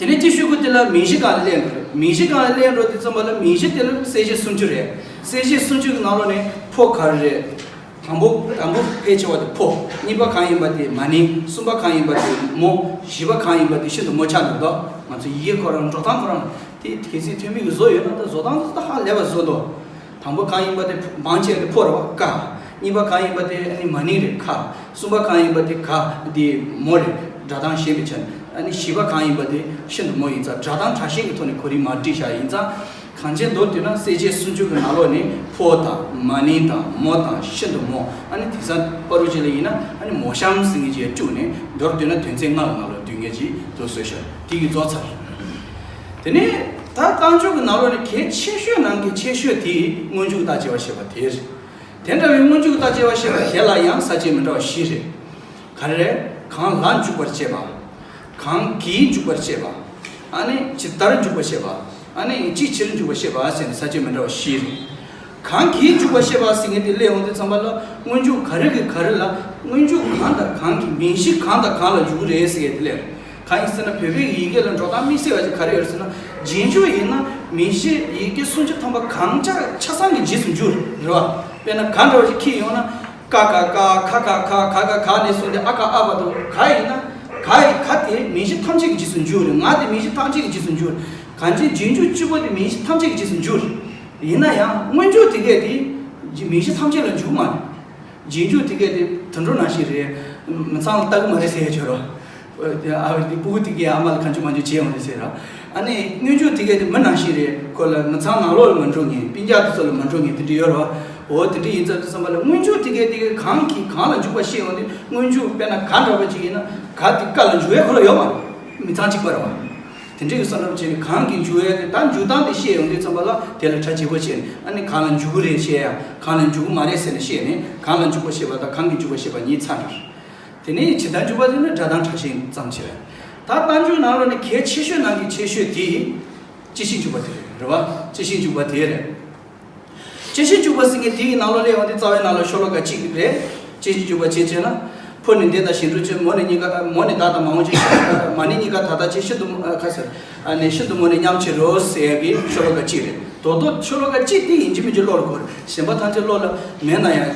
དེ་ནས་ཅི་ཞུ་དགོས། དེ་ལ་མིང་གཞི་སྒང་ལ་སླེབས་འགྲོ་རེད། མིང་གཞི་སྒང་ལ་སླེབས་འགྲོ་དུས་ཙམ་པ་ལ་མིང་གཞི་དེ་ལ་གསལ་བྱེད་སུམ་ཅུ་རེད། གསལ་བྱེད་སུམ་ཅུ་གི་ནང་ལོགས་ནས་ཕོ་ག་རེ་རེད། དང་པོ་དང་པོ་ཕལ་ཆེ་བ་དེ་ཕོ། གཉིས་པ་གང་ཡིན་པ་དེ་མ་ནིང་། གསུམ་པ་གང་ཡིན་པ་དེ་མོ། བཞི་པ་གང་ཡིན་པ་དེ་ཤིན་ཏུ་མོ་ཆགས་འགྲོ་འདུག་ང་ཚོ་ཡི་གེ་ཁོ་རང་འགྲོ་སྟངས་ཁོ་རང་དེ་གལ་སྲིད་ཐོན་མི་གི་བཟོ་ཡོད་ན། ད་བཟོ་སྟངས་དེ་ད་ཧ་ལས་པ་བཟོ་འདུག་དང་པོ་གང་ཡིན་པ་དེ་བང་ཆེན་དེ་ཕོ་རེད་པ། ཀ། གཉིས་པ་གང་ཡིན་པ་དེ་ཨ་ནི་མ་ནིང་རེད། ཁ། གསུམ་པ་གང་ཡིན་པ་དེ་ག་དེ་མོ་རེད། སྒྲ་གདངས་ཞན་པའི་ཆ་ནས། ཨ་ནི་བཞི་པ་གང་ཡིན་པ་དེ་ཤིན་ཏུ་མོ་ཡིན་ཙང་། སྒྲ་གདངས་དྲག་ཞན་གྱི་ཐོག་ནས་གོ་རིམ་མར་བསྒྲིགས་བཞག་ཡིན་ཙང་། གང་ཅི་མདོར་བསྡུས་ན་གསལ་བྱེད་སུམ་ཅུ་གི་ནང་ལོགས་ནས་ཕོ་དང་མ་ནིང་དང་མོ་དང་ཤིན་ཏུ་མོ། ཨ་ནི་དེང་སང་པ་རུ་ཅི་ལ་ཡིན་ན་ཨ་ནི་མོ་གཤམ་ཟེར་མཁན་ཅིག་བཅུག་ནས། མདོར་བསྡུས་ན་དོན་ཚན་ལྔ་གི་ནང་ལོགས་བསྡུས་མཁན་ཅིག་ཏུ་བཟོས་ཤག་དེ་གི་རྫོགས་ཚར། དེ་ནས་ད་རྟགས་འཇུག་གི་ནང་ལོགས་ནས་གལ་ཆེ་ཤོས་ནང་གི་ཆེ་ཤོས་དེ་སྔོན་འཇུག་རྟགས་དབྱེ་བ་ཕྱེ་བ་དེ་རེད། དེ་འདྲ་བའི་སྔོན་འཇུག་རྟགས་དབྱེ་བ་ཕྱེ་བ་དེ་ལ་ཡང་ས་བཅད་མི་འདྲ་བ་བཞི་རེད། ག་རེ་རེད། གང་ལ་འཇུག་པར་བྱེད་པ། གང་གིས་འཇུག་པར་བྱེད་པ། ཨ་ནི་ཇི་ལྟར་འཇུག་པར་བྱེད་པ། ཨ་ནི་ཅིའི་ཕྱིར་འཇུག་པར་བྱེད་པ་ཟེར་ནས་ས་བཅད་མི་འདྲ་བ་བཞི་རེད། གང་གིས་འཇུག་པར་བྱེད་པ་ཟེར་མཁན་དེ་སླེབས་ཡོང་དུས་ཙམ་པ་ལ་སྔོན་འཇུག་ག་རེ་གིས་ག་རེ་ལ། སྔོན་འཇུག་གང་དང་གང་གིས་མིང་གཞི་གང་དང་གང་ལ་འཇུག་གི་རེད་ཟེར་མཁན་དེ་སླེབས། གང་ཡིན་ཟེར་ན་བོད་པའི་ཡི་གེ་ལ་འགྲོ་སྟངས་དམིགས་བསལ་བ་ཅིག་ག་རེ་ཡོད་ཟེར་ན། རྗེས་འཇུག་ཡིན་ན་མིང་གཞི་ཡི་གེ་སུམ་ཅུ་ཐམ་པ་གང་ཆ་ཆ་ཚང་གི་རྗེས་སུ་འཇུག་རེད་བ། དཔེར་ན་ག་འདྲ་བ་ཞིག་ཁྱེར་ཡོང་ན། ཀ་ག་ག་ཁ་ག་ཁ་ག་ག་ག་ནས་བཟུང་སྟེ་ཨ་ག་ཨ་བར་དུ་ག་ཡིན་ན། ག་ཡི་ག་དེ་མིང་གཞི་ཐམས་ཅད་ཀྱི་རྗེས་སུ་འཇུག་རེད། ང་དེ་མིང་གཞི་ཐམས་ཅད་ཀྱི་རྗེས་སུ་འཇུག་རེད། གང་ཅི་རྗེས་འཇུག་གཅིག་པོ་དེ་མིང་གཞི་ཐམས་ཅད་ཀྱི་རྗེས་སུ་འཇུག་རེད། ཡིན་ན་ཡང་སྔོན་འཇུག་དེ་གས་དེ་མིང་གཞི་ཐམས་ཅད་ལ་འཇུག་མ་རེད། རྗེས་འཇུག་དེ་གས་དེ་དུད་འགྲོ་ནང་བཞིན་རེད། མི་ཚང་ལ་ལྟ་གི་མ་རེད་ཟེར་ཡ་ཆོག་རོགས། ཨ་དེ་སྤུ་གུ་དེ་གས་ཨ་མ་ལ་གང་བྱུང་མང་བྱུང་བྱས་ཡོང་རེད་ཟེར་རོགས། ཨ་ནི་སྔོན་འཇུག་དེ་གས་དེ་མི་ནང་བཞིན་རེད། ཁོ་ལ་མི་ཚང་ནང་ལོགས་ལ་མ་འགྲོ་ངེས། སྤུན་ཀྱག་དེ་ཚོ་ལ་མ་འགྲོ་ངེས་དེ་འདྲ་ཡོད་རོགས། འོ་དེ་འདྲ་ཡིན་ཙང་དུས་ཙམ་པ་ལ་སྔོན་འཇུག་དེ་གས་དེ་གས་གང་གིས་གང་ལ་འཇུག་པ་ཤེས་ཡོང་དུས། སྔོན་འཇུག་དཔེར་ན་ག་འདྲ་བ་ཅིག་ཡིན་ན་ག་དེ་ཀ་ལ་འཇུག་ཡས་ཁོ་ལ་ཡོད་མ་རེད། མི་ཚང་གཅིག་པ་རེད་བ། དེ་འདྲའི་གི་བསམ་བློ་བྱས་ནས་གང་གིས་འཇུག་ཡས་དེ་ད་འཇུག་སྟངས་དེ་ཤེས་ཡོང་དུས་ཙམ་པ་ལ་དེ་ལ་གྲ་རྒྱས་པོ་བྱས་ནས། ཨ་ནི་གང་ལ་འཇུག་གི་རེད་ཤེས་ཡ། གང་ལ་འཇུག་གི་མ་རེད་ཟེར་ནས་ཤེས་ནས། གང་ལ་འཇུག་པ་ཤེས་པ་དང་གང་གིས་འཇུག་པ་ཤེས་པ་གཉིས་ཚར་འགྲོ། དེ་ནས་ཇི་ལྟར་འཇུག་པ་དེ་ནི་སྒྲ་གདངས་དྲག་ཞན་ཙམ་བྱས། ད་རྟགས་འཇུག་ནང་ལོགས་ནས་གལ་ཆེ་ཤོས་ནང་གི་ཆེ་ཤོས་དེ་སྤྱི་གཞི་འཇུག་པ་དེ་རེད། རེད་བ། སྤྱི་གཞི་འཇུག་པ་དེ་རེད། སྤྱི་གཞི་འཇུག་པ་ཟེར་མཁན་དེའི་ནང་ལོགས་སླེབས་ཡོང་དུས་རྩ་བའི་ནང་ལ་ཤོ་ལོ་ཀ་གཅིག་རེད། སྤྱི་གཞི་འཇུག་པ་ཅི་བྱས་ན། ཕོ་ནི་འདི་དང་གཞན་སྒྲུབ་ཕྱིར། མོ་ནི་གཉིས་ཀ་མོ་ནི་བདག་དང་མ་འོངས་ཕྱིར། མ་ནི་གཉིས་ཀ་ད་ལྟ་ཕྱིར། ཤིན་ཏུ་ཨ་ཁ་ཟེར། ཨ་ནི་ཤིན་ཏུ་མོ་ནི་མཉམ་བྱེད་རོ་ཟེར་ཡ་གི་ཤོ་ལོ་ཀ་གཅིག་རེད། དོ་དོ་ཤོ་ལོ་ཀ་གཅིག་དེ་ཡིན་གཅིག་མིན་གཅིག་བློ་ལ་འཁོར། གཞན་པ་ཐམས་ཅད་བློ་ལ་མེད་ན་ཡང་།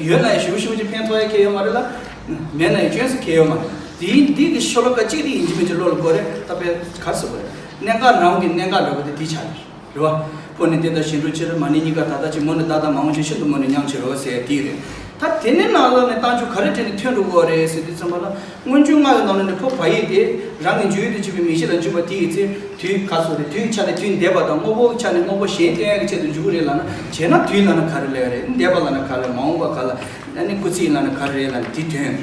ཡོད་ན་ཡང་ཞེ་པོ་ཞེ་པོ་ཅིག་ཕན་ཐོགས་ཡ་གང་ཡང་ཡོད་མ་རེད་ལ། མེད་ན་ཡང་སྐྱོན་ཟེར་གང་ཡང་ཡོད་མ་རེད། དེ་ཡིན་དེ་གི་ཤོ་ལོ་ཀ་གཅིག་དེ་ཡིན་གཅིག་མིན་གཅིག་བློ་ལ་འཁོར་རེད། ད་དཔེ་ག་རེ་ཟེར་དགོས་རེད། གནད་འགག་རང་གི་གནད་འགག་འདྲ་བོ་དེ་དེ་ཆགས་རེད། རེད་བ། ཕོ་ནི་འདི་དང་གཞན་སྒྲུབ་ཕྱིར། མ་ནི་གཉིས་ཀ་ད་ལྟ་ཕྱིར། མོ་ནི་བདག་དང་མ་འོངས་ཕྱིར། ཤིན་ཏུ་མོ་ནི་མཉམ་བྱེད་རོ་ཟེར་དེ་རེད། ད་དེ་ནི་ནང་ལོགས་ནས་རྟགས་འཇུག་ག་རེ་བྱས་ནས་ཐོན་འགྲོ་གི་ཡོད་རེད་ཟེར་དུས་ཙམ་པ་ལ། སྔོན་འཇུག་ལྔ་གི་ནང་ལོགས་ནས་ཕོ་བ་ཡིག་དེ་རང་གི་འཇུག་ཡུལ་དུ་བྱེད་པའི་མིང་གཞི་ལ་འཇུག་པ་དེ་ཡི་ཚེ། དུས་ག་ཚོད་རེད། དུས་ཆ་ནས་དུས་འདས་པ་དང་དངོས་པོ་གི་ཆ་ནས་དངོས་པོ་གཞན་སྟོན་ཡག་གི་ཆེད་དུ་འཇུག་གི་རེད་ལབ་ན། བྱས་ན་དུས་ལབ་ན་ག་རེ་ལབ་ཡག་རེད། འདས་པ་ལབ་ན་ག་རེ། མ་འོངས་པ་ག་ལ། ཨ་ནི་སྐུལ་ཚིག་ལབ་ན་ག་རེ་རེད་ལབ་ན་དེ་དོན་རེད།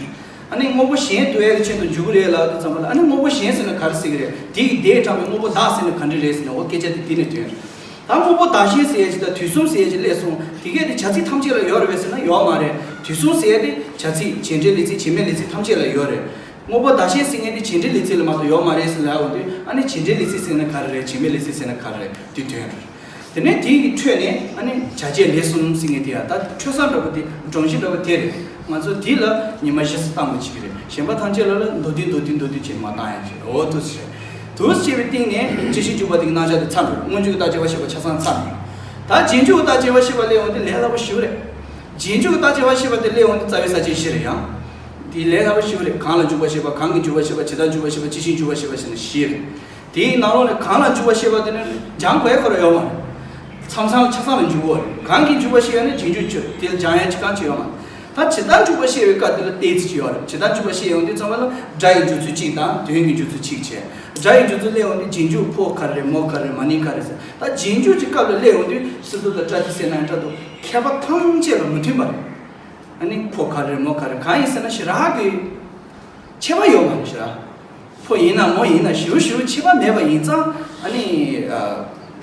ཨ་ནི་དངོས་པོ་གཞན་སྟོན་ཡག་གི་ཆེད་དུ་འཇུག་གི་རེད་ལབ་དུས་ཙམ་པ་ལ། ཨ་ནི་དངོས་པོ་གཞན་ཟེར་ན་ག་རེ་ཟེར་གི་རེད། དེ་ཡི་འདས་དྲངས་པའི་དངོས་པོ་བདག་ཟེར་ན་ག་འདྲ་རེད་ཟེར་ན། འོ་སྐད་ཆ་དེ་དེ་ནས་ཐོན་རེད། ད་དངོས་པོ་བདག་གཞན་ཟེར་ཡག་ཅིག་དང་དུས་གསུམ་ཟེར་ཡག་ཅིག་སླེབས་སོང་། དེ་གས་དེ་བྱ་ཚིག་ཐམས་ཅད་ལ་ཡོད་རེད་པས་ཟེར་ན་ཡོད་མ་རེད། དུས་གསུམ་ཟེར་ཡག་དེ་བྱ་ཚིག་བྱེད་འབྲེལ་ལས་ཚིག་བྱེད་མེད་ལས་ཚིག་ཐམས་ཅད་ལ་ཡོད་རེད། དངོས་པོ་བདག་གཞན་ཟེར་མཁན་དེ་བྱེད་འབྲེལ་ལས་ཚིག་ལ་མ་གཏོགས་ཡོད་མ་རེད་ཟེར་ལབ་ཡོང་དུས། ཨ་ནི་བྱེད་འབྲེལ་ལས་ཚིག་ཟེར་ན་ག་རེ་རེད། བྱེད་མེད་ལས་ཚིག་ཟེར་ན་ག་རེ་རེད། དེ་དོན་རེད། དེ་ནས་དེའི་ཁྲོད་ནས་ཨ་ནི་བྱ་བྱེད་ལས་གསུམ་ཟེར་མཁན་དེ་ཡང་ད་འཕྲོས་བསམ་འདྲ་པོ་དེ། སྒྲོམ་གཞི་འདྲ་པོ་དེ་རེད། ང་ཚོ་འདི་ལ་ཉི་མ་བཞི་ཙམ་བཏང་དགོས་བྱེད་ཀྱི་རེད། གཞན་པ་ཐམས་ཅད་ལ་ལ་མདོར་བསྡུས་མདོར་བསྡུས་མདོར་བསྡུས་བྱས་མ་བཏང་ཡང་བྱེད། འོ་འདུག་སེ་རེད། འདུག་སེ་བྱས་པའི་སྟེང་ནས་སྤྱི་གཞི་འཇུག་པ་དེ་གི་རྣམ་གཞག་དེ་ཚར་འགྲོ། སྔོན་འཇུག་རྟགས་དབྱེ་བ་ཕྱེ་བ་ཆ་ཚང་ཚར་འགྲོ། ད་རྗེས་འཇུག་རྟགས་དབྱེ་བ་ཕྱེ་བ་སླེབས་ཡོང་དུས་ལས་སླ་པོ་ཞེ་པོ་རེད། རྗེས་འཇུག་རྟགས་དབྱེ་བ་ཕྱེ་བ་དེ་སླེབས་ཡོང་དུས་རྩ་བའི་ས་བཅད་བཞི་རེད་ཡང་། དེ་ལས་སླ་པོ་ཞེ་པོ་རེད། གང་ལ་འཇུག་པར་བྱེད་པ། གང་གིས་འཇུག་པར་བྱེད་པ། ཇི་ལྟར་འཇུག་པར་བྱེད་པ། ཇི་བཞིན་འཇུག་པར་བྱེད་པ་ཟེར་ནས་བཞི་རེད། དེའི་ནང་ལོགས་ནས་གང་ལ་འཇུག་པར་བྱེད་པ་དེ་ནི་སྦྱང་དགོས་ཁོ་རང་ཡོད་མ་རེད། མཚམས་མཚམས་ལ་ཆ་ཚང་ལ་འཇུག་དགོས་རེད། གང་གིས་འཇུག་པར་བྱེད་པ་ནི་རྗེས་འཇུག་ཆོས་དེ་ལ་སྦྱང་ཡག་ཅིག་གང་ཅི་ཡོད་མ་རེད། ད་ཇི་ལྟར་འཇུག་པར་བྱེད་པའི་སྐབས་དེ་ལ་ཏོག་ཙམ་ཡོད་རེད། ཇི་ལྟར་འཇུག་པར་བྱེད་ཡོང་དུས་ཙམ་པ་ལ་སྒྲ་ཡི་འཇུག་ཚུལ་གཅིག་དང་དོན་གྱི་འཇུག་ཚུལ་གཅིག་བྱས། སྒྲ་ཡི་འཇུག་ཚུལ་སླེབས་ཡོང་དུས་རྗེས་འཇུག་ཕོ་ག་རེ་རེད། མོ་ག་རེ་རེད། མ་ནིང་ག་རེ་ཟེར། ད་རྗེས་འཇུག་གི་སྐབས་ལ་སླེབས་ཡོང་དུས་སི་ཏུ་དང་པྲ་ཏི་ཟེར་ན་ཡང་འདྲ་འདུག་མཁས་པ་ཐམས་ཅད་ལ་མི་མཐུན་པ་རེད། ཨ་ནི་ཕོ་ག་རེ་རེད། མོ་ག་རེ་རེད། གང་ཡིན་ཟེར་ན་ཞེ་དྲག་གི་ཁྱད་པར་ཡོད་མ་རེད་ཞེ་དྲག་ཕོ་ཡིན་ན་མོ་ཡིན་ན་ཞེ་པོ་ཞེ་པོ་ཁྱད་པར་མེད་པ་ཡིན་ཙང་། ཨ་ནི་ཨ་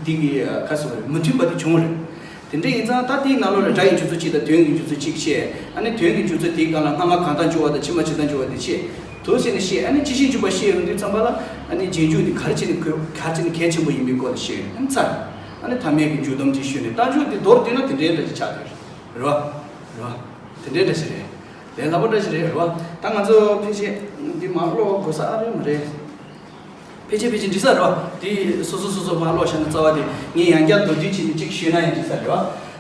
འདི་གི་ཨ་ག་ཟེར་བ་རེད། མི་མཐུན་པ་དེ་བྱུང་རེད། དེ་འདྲ་ཡིན་ཙང་ད་དེའི་ནང་ལོགས་ལ་སྒྲ་ཡི་འཇུག་ཚུལ་གཅིག་དང་དོན་གྱི་འཇུག་ཚུལ་གཅིག་བཤད། ཨ་ནི་དོན་གྱི་འཇུག་ཚུལ་དེའི་སྒང་ལ་སྔ་མ་གང་ལྟར་འཇུག་པ་དང་ཕྱི་མ་ཇི་ལྟར་འཇུག་པ་དེ་བཤད། འདུག་སེ་བྱས་ནས་བཤད། ཨ་ནི་སྤྱི་གཞི་འཇུག་པ་བཤད་ཡོང་དུས་ཙམ་པ་ལ། ཨ་ནི་རྗེས་འཇུག་དེ་ག་རེ་བྱས་ནས་གོ་ག་རེ་བྱས་ནས་གལ་ཆེན་པོ་ཡིན་པའི་སྐོར་ལ་བཤད་ཡོད། ཨ་ནི་ཚར། ཨ་ནི་ཐ་མའི་གི་འཇུག་སྡོམ་གཅིག་ཞུས་ནས་རྟགས་འཇུག་དེ་མདོར་བསྡུས་ན་དེ་འདྲའི་འདྲ་ཞིག་ཆགས་བསྡད་རེད། རེད་བ། རེད་བ། དེ་འདྲའི་འདྲ་ཞིག་རེད། ལས་སླ་པོ་འདྲ་ཞིག་རེད། རེད་བ། ད་ང་ཚོ་ཕལ་ཆེར་འདི་མར་ཀློག་དགོས་ས་ཨ་རེད་མ་རེད། ཕལ་ཆེར་ཕལ་ཆེར་འགྲིག་ས་རེད་བ། དེ་སོ་སོ་སོ་སོ་མར་ཀློག་བཞག་ན་རྩ་བ་དེ་ངས་ཡང་བསྐྱར་མདོར་བསྡུས་བྱས་ནས་གཅིག་ཞུས་ན་ཡང་འགྲིག་ས་རེད་བ།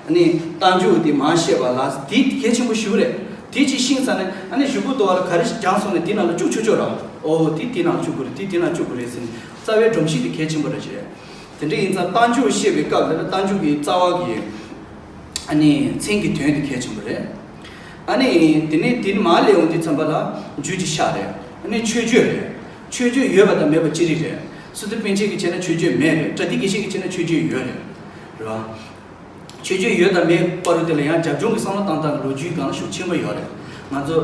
ཨ་ནི་རྟགས་འཇུག་དེ་མར་བཤད་པ་ལ་དེ་གལ་ཆེན་པོ་ཞེ་པོ་རེད། དེ་གཅིག་ཤེས་ཚར་ནས་ཨ་ནི་གཞུག་གུ་དོ་བ་ལ་ག་རེ་ཞིག་སྦྱངས་སོང་ནས་དེ་ནང་ལ་བཅུག་ཆོག་ཆོག་རེད་བ། ཨོ་དེ་དེ་ནང་ལ་བཅུག་དགོས་རེད། དེ་དེ་ནང་བཅུག་དགོས་རེད་ཟེར་ནས་རྩ་བའི་སྒྲོམ་གཞི་དེ་གལ་ཆེན་པོ་རེད་ཅེས། དེ་འདྲ་ཡིན་ཙང་རྟགས་འཇུག་བཤད་པའི་སྐབས་ལ་རྟགས་འཇུག་གི་རྩ་བ་གི་ཨ་ནི་མཚན་གྱི་དོན་དེ་གལ་ཆེན་པོ་རེད། ཨ་ནི་དེ་ནས་དེ་ནས་མར་སླེབས་འོང་དུས་ཙམ་པ་ལ་རྒྱུད་ཀྱི་ཤག་རེད། ཨ་ནི་མཆོད་བརྗོད་རེད། མཆོད་བརྗོད་ཡོད་པ་དང་མེད་པ་ཅི་རིགས་རེད། སི་ཏུ་པཎ་ཆེན་གྱིས་བྱས་ན་མཆོད་བརྗོད་མེད་རེད། པྲ་ཏི་དགེ་བཤེས་ཀྱིས་བྱས་ན་མཆོད་བརྗོད་ཡོད་རེད། རེད་བ། མཆོད་བརྗོད་ཡོད་དང་མེད་བར་དུ་དེ་ལ་ཡང་རྒྱབ་ལྗོངས་ཀྱི་བསམ་བློ་བཏང་སྟངས་ཀྱི་ལོ་རྒྱུས་སྒང་ལ་ཤུགས་ཆེན་པོ་ཡོད་རེད། ང་ཚོ་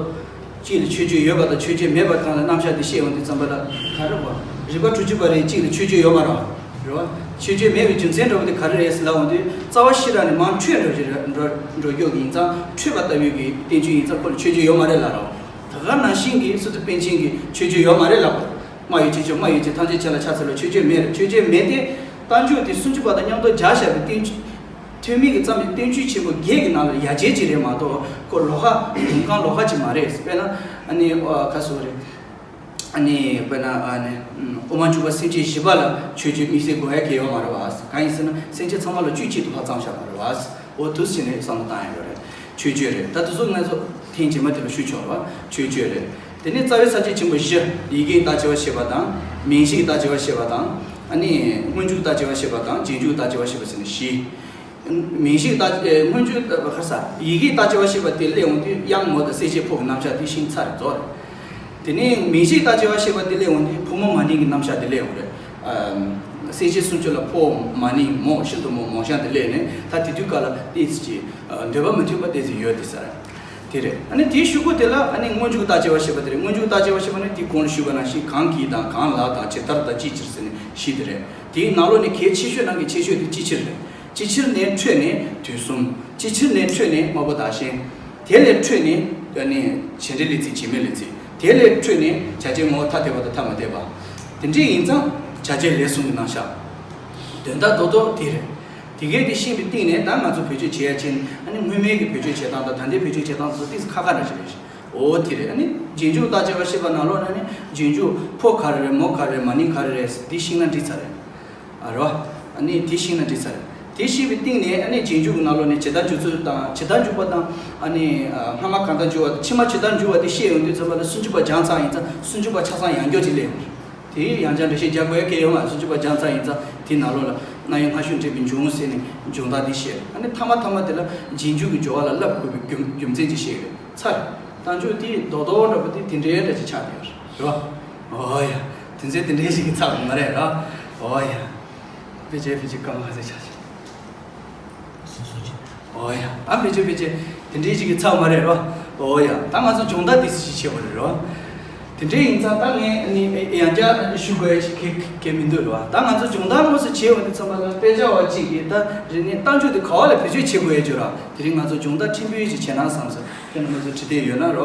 གཅིག་ལ་མཆོད་བརྗོད་ཡོད་པ་དང་མཆོད་བརྗོད་མེད་པ་སྒང་ལ་རྣམ་གཞག་དེ་བཤད་འོང་དུས་ཙམ་པ་ལ་ག་རེ་བ། རིགས་པ་དྲུག་ཅུ་པ་རེད། གཅིག་ལ་མཆོད་བརྗོད་ཡོད་མ་རེད་བ། རེད་བ། མཆོད་བརྗོད་མེད་པའི་རྒྱུ་མཚན་འདྲ་བོ་དེ་ག་རེ་རེད་ཟེར་ལབ་འོང་དུས་རྩ་བ་ཤེས་རབ་ནས་མར་འཕྲོས་འགྲོ་གི་རེད། འགྲོ་འགྲོ་རྒྱུ་གི་ཡིན་ཙང་འཕྲོས་པ་ལྟ་བུའི་གི་བསྟན་བཅོས་ཡིན་ཙང་ཁོ་ལ་མཆོད་བརྗོད་ཡོད་མ་རེད་ལབ་རེད་བ། ད་ག་ནང་བཞིན་གྱི་སི་ཏུ་པཎ་ཆེན་གྱིས་མཆོད་བརྗོད་ཡོད་མ་རེད་ལབ་རེད། སྨྲ་བའི་ཁྱད་ཆོས་སྨྲ་བའི་ཁྱད་ཆོས་ཐམས་ཅད་ཆ་ཚང་ལ་མཆོད་བརྗོད་མེད་རེད། མཆོད་བརྗོད་མེད་དེ་རྟགས་འཇུག་དེ་སུམ་ཅུ་པ་དང་མཉམ་དུ་སྦྱར་བཞག་པའི་བསྟན་བཅོས། ཐོན་མི་གི་ཙམ་གྱི་བསྟན་བཅོས་ཆེན་པོ་བརྒྱད་ཀྱི་ནང་ལ་ཡ་གྱལ་ཅིག་རེད་མ་གཏོགས་ཁོ་ལོགས་ཀ་དོན་ཁང་ལོགས་ཀ་ཅིག་མ་རེད། དཔེར་ན་ཨ་ནི་ཨ་ག་སོ་རེད། ཨ་ནི་དཔེར་ན་ཨ་ནི་དབུ་མ་འཇུག་པ་སེམས་བསྐྱེད་བཞི་པ་ལ་མཆོད་བརྗོད་དམིགས་བསལ་དགོས་ཡ་གལ་ཡོད་མ་རེད་བ། གང་ཡིན་ཟེར་ན་སེམས་བསྐྱེད་ཚང་མ་ལ་དཔྱོད་གཅིག་ཏུ་ཕར་བརྩམས་བཞག་པ་རེད་བ། འོ་དུས་ཕྱིན་ནས་བསམ་བློ་བཏང་ཡ་ཡོད་རེད། མཆོད་བརྗོད་རེད། ད་དུས་ཚོད་ང་ཚོ་ཐེངས་རྗེས་མ་དེ་ལ་ཞུ་ཆོག་རེད་བ། མཆོད་བརྗོད་རེད། དེ་ནས་རྩ་བའི་ས་བཅད་ཆེན་པོ་བཞི། ཡི་གེའི་རྟགས་དཔྱད་པ་བཤད་པ་དང་། མིང་གཞིའི་རྟགས་དཔྱད་པ་བཤད་པ་དང་། ཨ་ནི་སྔོན་འཇུག་རྟགས་དཔྱད་པ་བཤད་པ་དང་། རྗེས་འཇུག་རྟགས་དཔྱད་པ་བཤད་པ་ཟེར་ནས་བཞི། མིང་གཞིའི་རྟགས་ཨེ་སྔོན་འཇུག་ཨ་ག་རེ་ཟ། ཡི་གེའི་རྟགས་དཔྱད་པ་བཤད་པ་དེ་སླེབས་འོང་དུས་དབྱངས་མོ་དང་གསལ་བྱེད་ཕོ་གི་རྣམ་གཞག་དེ་ཤིང་ཚ་རེད་རྫོགས་རེད། དེ་ནས་མིང་གཞིའི་རྟགས་དཔྱད་པ་བཤད་པ་དེ་སླེབས་འོང་དུས་ཕོ་མོ་མ་ནིང་གི་རྣམ་གཞག་དེ་སླེབས་འོང་རེད། ཨ་གསལ་བྱེད་སུམ་ཅུ་ལ་ཕོ་མ་ནིང་མོ་ཤིན་ཏུ་མོ་མོ་བྱང་དེ་སླེབས་ནས་ད་དེ་དུས་སྐབས་ལ་ཏོག་ཙམ་ཅིག་ཨ་འདོད་པ་མི་མཐུན་པ་ཏོག་ཙམ་ཡོད་དེ་ཟེར། དེ་རེད། ཨ་ནི་དེའི་གཞུག་གུ་དེ་ལ་ཨ་ནི་སྔོན་འཇུག་རྟགས་དཔྱད་པ་བཤད་པ་དེ་རེད། སྔོན་འཇུག་རྟགས་དཔྱད་པ་བཤད་པ་ནི་དེ་གོང་ལ་ཞུས་པ་ནང་བཞིན་གང་གིས་དང་གང་ལ་དང་ཇི་ལྟར་དང་ཅིའི་ཕྱིར་ཟེར་ནས་བཞི་དེ་རེད། དེའི་ནང་ལོགས་ནས་གལ་ཆེ་ཤོས་ནང་གི་ཆེ་ཤོས་དེ་སྤྱི་ཕྱིར་རེད། སྤྱི་ཕྱིར་ནས་འཕྲོས་ནས་དུས་གསུམ། སྤྱི་ཕྱིར་ནས་འཕྲོས་ནས་དམར་པོ་བདག་གཞན། དེ་ལས་འཕྲོས་ནས་ཨ་ནི་བྱེད་འབྲེལ་ལས་ཚིག་བྱེད་མེད་ལས་ཚིག་དེ་ལས་འཕྲོས་ནས་བྱ་བྱེད་ངོ་བོ་ཐ་དད་པ་དང་ཐ་མི་དད་པ། དེ་འདྲས་ཡིན་ཙང་བྱ་བྱེད་ལས་གསུམ་གྱི་རྣམ་གཞག་དོན་དག་རྡོག་རྡོག་དེ་རེད། དེ་གས་དེ་ཤེས་པའི་སྟེང་ནས་ད་ང་ཚོ་བེད་སྤྱོད་བྱེད་ཡ་ཆེ་ནི་ཨ་ནི་སྔོན་མའི་གི་བེད་སྤྱོད་བྱེད་སྟངས་དང་ད་ལྟའི་བེད་སྤྱོད་བྱེད་སྟངས་སོགས་ཏོག་ཙམ་ཁ་ཁ་འདྲ་ཞིག་རེད། འོ་དེ་རེད། ཨ་ནི་རྗེས་འཇུག་རྟགས་དཔྱད་པ་བཤད་པ་ནང་ལོགས་ན་ནི་རྗེས་འཇུག་ཕོ་ག་རེ་རེད་མོ་ག་རེ་རེད་མ་ནིང་ག་རེ་རེད་འདི་ཤེས་ན་འགྲིག་ཚར་རེད། ཨ་རོ། ཨ་ནི་དེ་ཤེས་ན་འགྲིག་ཚར་རེད། དེ་ཤེས་པའི་སྟེང་ནས་ཨ་ནི་རྗེས་འཇུག་གི་ནང་ལོགས་ནས་ཇི་ལྟར་འཇུག་ཚུལ་དང་ཇི་ལྟར་འཇུག་པ་དང་ཨ་ནི་སྔ་མ་གང་ལྟར་འཇུག་པ་དང་ཕྱི་མ་ཇི་ལྟར་འཇུག་པ་དེ་ཤེས་ཡོང་དུས་ཙམ་པ་ལ་སུམ་ཅུ་པ་སྦྱངས་ཚར་ཡིན་ཙང་སུམ་ཅུ་པ་ཆ་ཚང་ཡང་སྐྱར་ཅིག་སླེབས། དེ་ཡང་བསྐྱར་འགྲེལ་བཤད་རྒྱག་དགོས་ཡ་གལ་ཡོད་མ་རེད། སུམ་ཅུ་པ་སྦྱངས་ཚར་ཡིན་ཙང་དེའི་ནང་ལོགས་ལ་རྣམ་དབྱེ་སྔ་ཤོས་འབྲེལ་བའི་འབྱུང་ཟེར་ནས་སྦྱོང་བརྡར་དེ་བཤད་རེད། ཨ་ནི་མཐའ་མ་མཐའ་མ་དེ་ལ་རྗེས་འཇུག་གི་སྦྱོར་བ་ལ་བསླབ་དགོས་པའི་རྒྱུ་རྒྱུ་མཚན་ཅིག་བཤད་རེད། ཚར། རྟགས་འཇུག་དེ་རྡོག་རྡོག་འདྲ་པོ་དེ་དེ་འདྲའི་འདྲ་ཅིག་ཆགས་བསྡད་ཡོད་རེད་བ། ཨོ་ཡ། དེ་ཚོའི་དེ་འདྲའི་ཞིག་གི་ཚར་མ་རེད་ར། ཨོ་ཡ། ཕལ་ཆེར་ཕལ་ཆེར་སྐར་མ་ཁ་ཤས་ཆགས་ཤག་ཨོ་ཡ། ཨ་ཕལ་ཆེར་ཕལ་ཆེར་དེ་འདྲའི་ཞིག་གི་ཚར་མ་རེད་ར། ཨོ་ཡ། ད་ང་ཚོ་སྦྱོང་བརྡར་དེ་ཞིག་བྱེད་པ་རེད་ར། དེ་འདྲའི་ཡིན་ཙང་ད་ངས་ནི་ཡང་བསྐྱར་ཞུ་དགོས་ཡ་ཞིག་གལ་གལ་མི་འདུག་ར། ད་ང་ཚོ་སྦྱོང་བརྡར་དངོས་སུ་བྱེད་འོང་དུས་ཙམ་པ་ལ་དཔེ་ཆ་བ་གཅིག་གིས་ད་རེ་ནས་རྟགས་འཇུག་དེ་ག་བ་ལ་བེད་སྤྱོད་བྱེད་དགོས་ཡ་ཅིག་ར། དེ་རིང་ང་ཚོ་སྦྱོང་བརྡར་ཕྲན་བུ་ཞིག་བྱས་ན་བསམ་སོང་། དེ་ནི་ང་ཚོ་བྲིས་བསྡད་ཡོད་ན་ར།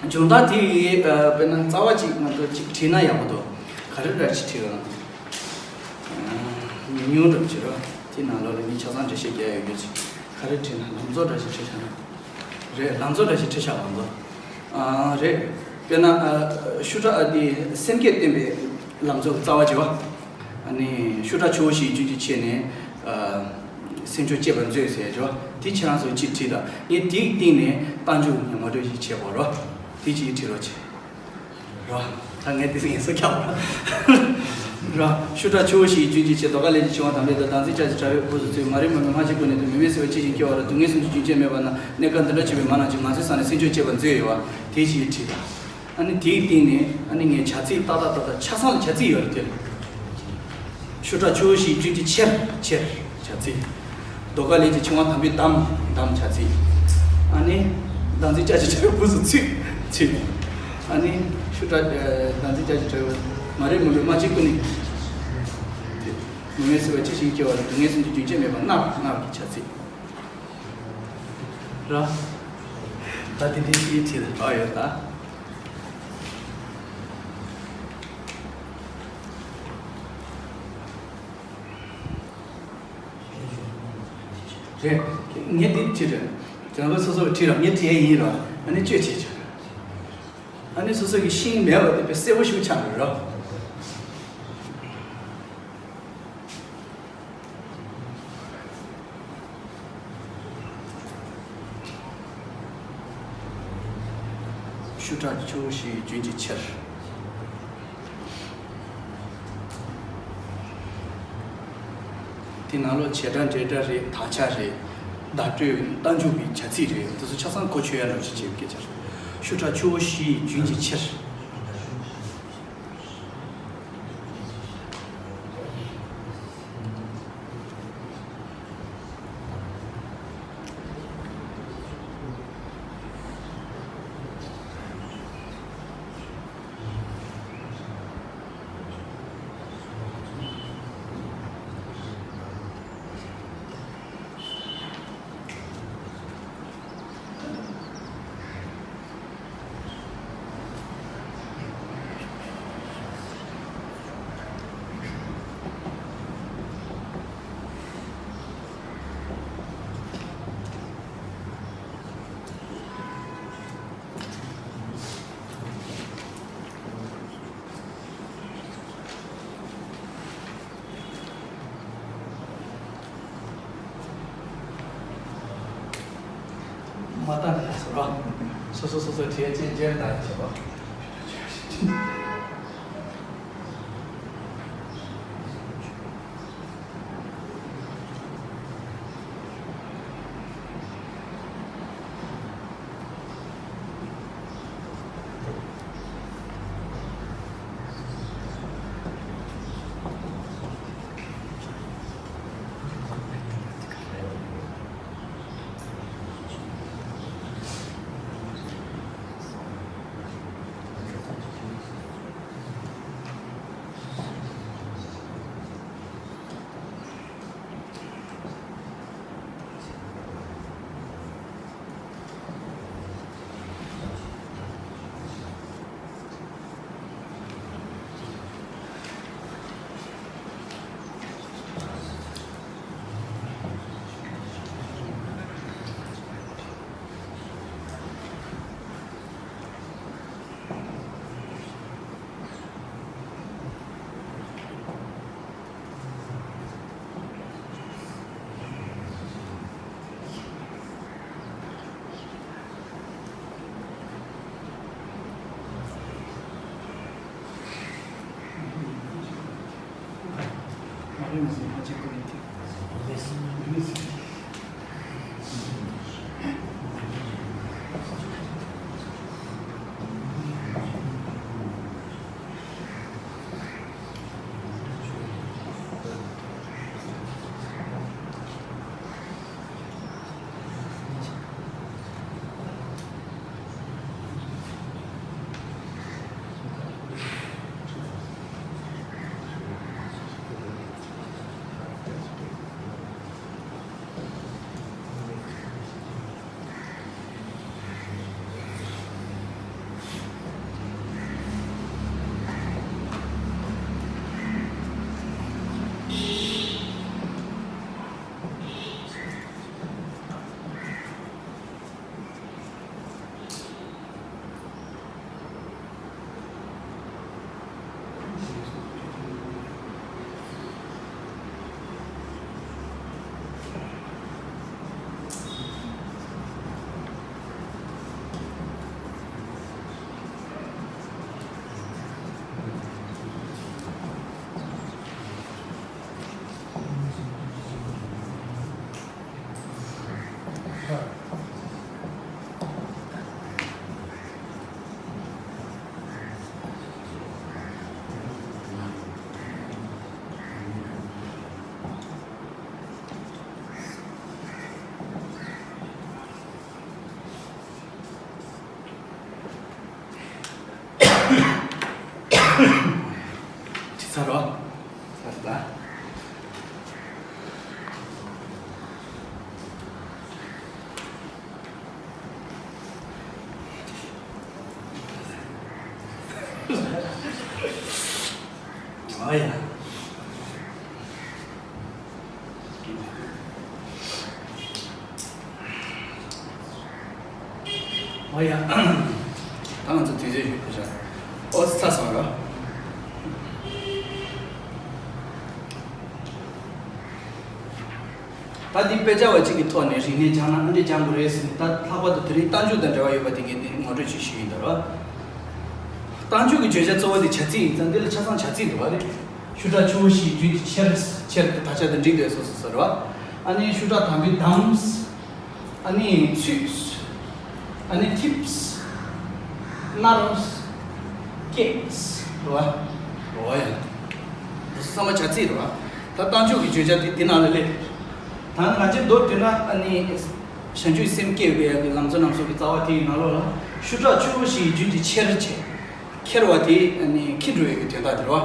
སྦྱོང་བརྡར་དེ་ཡི་ཨ་དཔེར་ན་རྩ་བ་གཅིག་ང་ཚོ་གཅིག་བྲིས་ན་ཡག་པོ་འདུག་ག་རེ་འདྲ་ཞིག་བྲིས་རོགས་གནང་། ཉུང་ཉུང་འདྲ་བྱེད་རོགས། དེ་ནང་ལོགས་ལ་ངས་ཆ་ཚང་འགྲེལ་བཤད་རྒྱག་ཡོད་རྒྱུ་ཅིག་ག་རེ་བྲིས་ན་ལམ་གཙོ་འདྲ་ཞིག་བྲིས་བཞག་ན། རེད། ལམ་གཙོ་འདྲ་ཞིག་བྲིས་བཞག་ལམ་གཙོ། ཨ་རེད། དཔེར་ན་ཨ་ཤུ་ཕྲ་ཨ་དེ་སེམས་བསྐྱེད་བསྟན་པའི་ལམ་གཙོ་གི་རྩ་བ་བྱེད་པ། ཨ་ནི་ཤུ་ཕྲ་ཆུ་བོ་བཞིའི་རྒྱུན་གྱི་ཆེད་ནས་ཨ་སེམས་མཆོག་བསྐྱེད་པར་མཛོད་ཟེར་ཡ་ཅོ། དེ་ཁྱེད་རང་ཚོ་གཅིག་བྲིས་དང་ངས་དེའི་སྟེང་ནས་རྟགས་འཇུག་ཉམས་མ་འགྲོ་ཞིག་བྱེད་དགོས་རོ། དེ་གཅིག་བྲིས་རོགས་བྱེད་རོ། ད་ངས་དེ་ཚོ་ངས་སོ་ཁྱབ་རོ། ཤུ་ཕྲ་ཆུ་བོ་བཞིའི་རྒྱུན་གྱི་ཆེད་རྡོ་ཀ་ལས་ཀྱི་ཆུ་དབང་དམ་པའི་བདག་བདག་འཛིན་ལྕགས་ཀྱི་དྲ་བའི་སྦུབས་སུ་ཚུད། མ་རིག་མུན་པའི་སྨྲ་ལྕེ་ཀུན་ནས་ཐོན། མུན་པའི་སེལ་བ་ཅི་ཞིག་སྐྱེ་བ་རེད། སྡུག་བསྔལ་སུམ་ཅུ་རྒྱུན་ཆད་མེད་པ་ན། གནས་སྐབས་འདི་འདྲ་བྱེད་པས་མ་ན་ཅིག་ང་ཚོའི་ས་ནས་སེམས་མཆོག་བསྐྱེད་པར་མཛོད་ཡོད་བ། དེ་ཞིག་བྲིས་དང་། ཨ་ནི་དེའི་སྟེང་ནས་ཨ་ནི་ངས་བྱ་ཚིག་ཏག་ཏག་ཏག་ཏག་ཆ་ཚང་ལ་བྱ་ཚིག་ཡོད་རེད་དེ། ཤུ་ཕྲ་ཆུ་བོ་བཞིའི་རྒྱུན་གྱི་ཆེར་ཆེར་བྱ་ཚིག་རྡོ་ཀ་ལས་ཀྱི་ཆུ་དབང་དམ་པའི་འདམ་འདམ་བྱ་ཚིག་ཨ་ནི་བདག་འཛིན་ལྕགས་ཀྱི་དྲ་བའི་སྦུབས་སུ་ཚུད་ཚུད། ཨ་ནི་ཤུ་ཕྲ་ཨ་བདག་འཛིན་ལྕགས་ཀྱི་དྲ་བའི་མ་རིག་མུན་པའི་སྨྲ་ལྕེ་ཀུན་ནས། མུན་པའི་སེལ་བ་ཅི་ཞིག་སྐྱེ་བ་རེད། སྡུག་བསྔལ་སུམ་ཅུ་རྒྱུན་ཆད་མེད་པ་མནར་མནར་གྱི་བྱ་ཚིག་ར། ད་དེ་འདྲའི་ཅིག་བྲིས་ལ་གྲགས་ཡོད་ད། རེད། ངས་འདི་བྲིས་རེད། རྒྱང་པོ་སོ་སོ་བྲིས་ར་ངས་བྲིས་ཡས་ཡིན་ར། ཨ་ནི་བཅོས་བྱེད་ཆོག་ཨ་ནི་སོ་སོ་གི་ཤེས་མེད་པ་དེ་དཔེ་གསལ་པོ་ཞིག་ཆགས་རེད་ར། ཤུགས་དྲག་ཆུ་བོ་བཞི་ཡི་རྒྱུན་གྱི་ཕྱིར། དེ་ནང་ལོགས་བྱེད་སྒྲ་འབྲེལ་སྒྲ་རེད། དག་ཆ་རེད། བརྡ་སྤྲོད་རྟགས་འཇུག་གི་བྱ་ཚིག་རེད། དེ་ཚོ་ཆ་ཚང་གོ་ཆོད་ཡ་འདྲ་ཅིག་བྱེད་པའི་སྐད་ཆ་རེད། ཤུགས་དྲག་ཆུ་བོ་བཞི་ཡི་རྒྱུན་གྱི་ཕྱིར། མ་བཏང་ནས་སོ་ར། སོ་སོ་སོ་སོའི་གྲས་ཅན་སྦྱར་བཏང་བྱེད་པ། ཅི་ཚར་བ། ཚར་ད། ཨ་ཡ། ཨོ་ཡ། ད་ང་ཚོ་དུས་ཚོད་ཞིག་ཕུལ་བྱ། ཨོ་ཚ་སོང་ར། ད་འདི་དཔེ་ཆ་བ་གཅིག་གི་ཐོག་ནས་རིག་གནས་སྦྱང་ན་ཨ་འདྲས་སྦྱང་དགོས་རེད་ཟེར་ནས། ད་ལྷག་པར་དུ་དེ་རིང་རྟགས་འཇུག་དང་འབྲེལ་བ་ཡོད་པ་དེ་གའི་དེ་ངོ་སྤྲོད་ཅིག་ཞུས་ཡིན་ད་ར། རྟགས་འཇུག་གི་བརྗོད་བྱ་གཙོ་བོ་དེ་བྱ་ཚིག་ཡིན་ཙང་། འདི་ལ་ཆ་ཚང་བྱ་ཚིག་འདུག་བ་རེད། ཤུ་ཁྲག་ཆུ་བོ་བཞི་ཡི་རྒྱུན་གྱི་ཆེར། ཆེར་དེ་དག་ཆ་དང་འགྲིག་འདུག་སོ་སོ་སོ་རེད་བ། ཨ་ནི་ཤུ་ཁྲག་དམ་པའི་འདམ། ཨ་ནི་ཚུད། ཨ་ནི་འཐིབས། མནར། སྐྱེད། རེད་བ། འོ་ཡ། ཚང་མ་བྱ་ཚིག་རེད་བ། ད་རྟགས་འཇུག་གི་བརྗོད་བྱ་དེ་དེ་ནང་ལ་སླེབས། ད་ང་ཚོས་མདོར་བསྡུས་ན། ཨ་ནི་བྱང་ཆུབ་སེམས་བསྐྱེད་པའི་ཡ་གི་ལམ་གཙོ་རྣམ་གསུམ་གྱི་རྩ་བ་དེ་ཡི་ནང་ལོགས་ལ། ཤུ་ཁྲག་ཆུ་བོ་བཞི་ཡི་རྒྱུན་གྱི་ཆེར་བྱེད། ཁྱེར་བ་དེ་ནི་ཁྱེར་འགྲོ་བའི་དོན་དག་དེ་རེད་བ།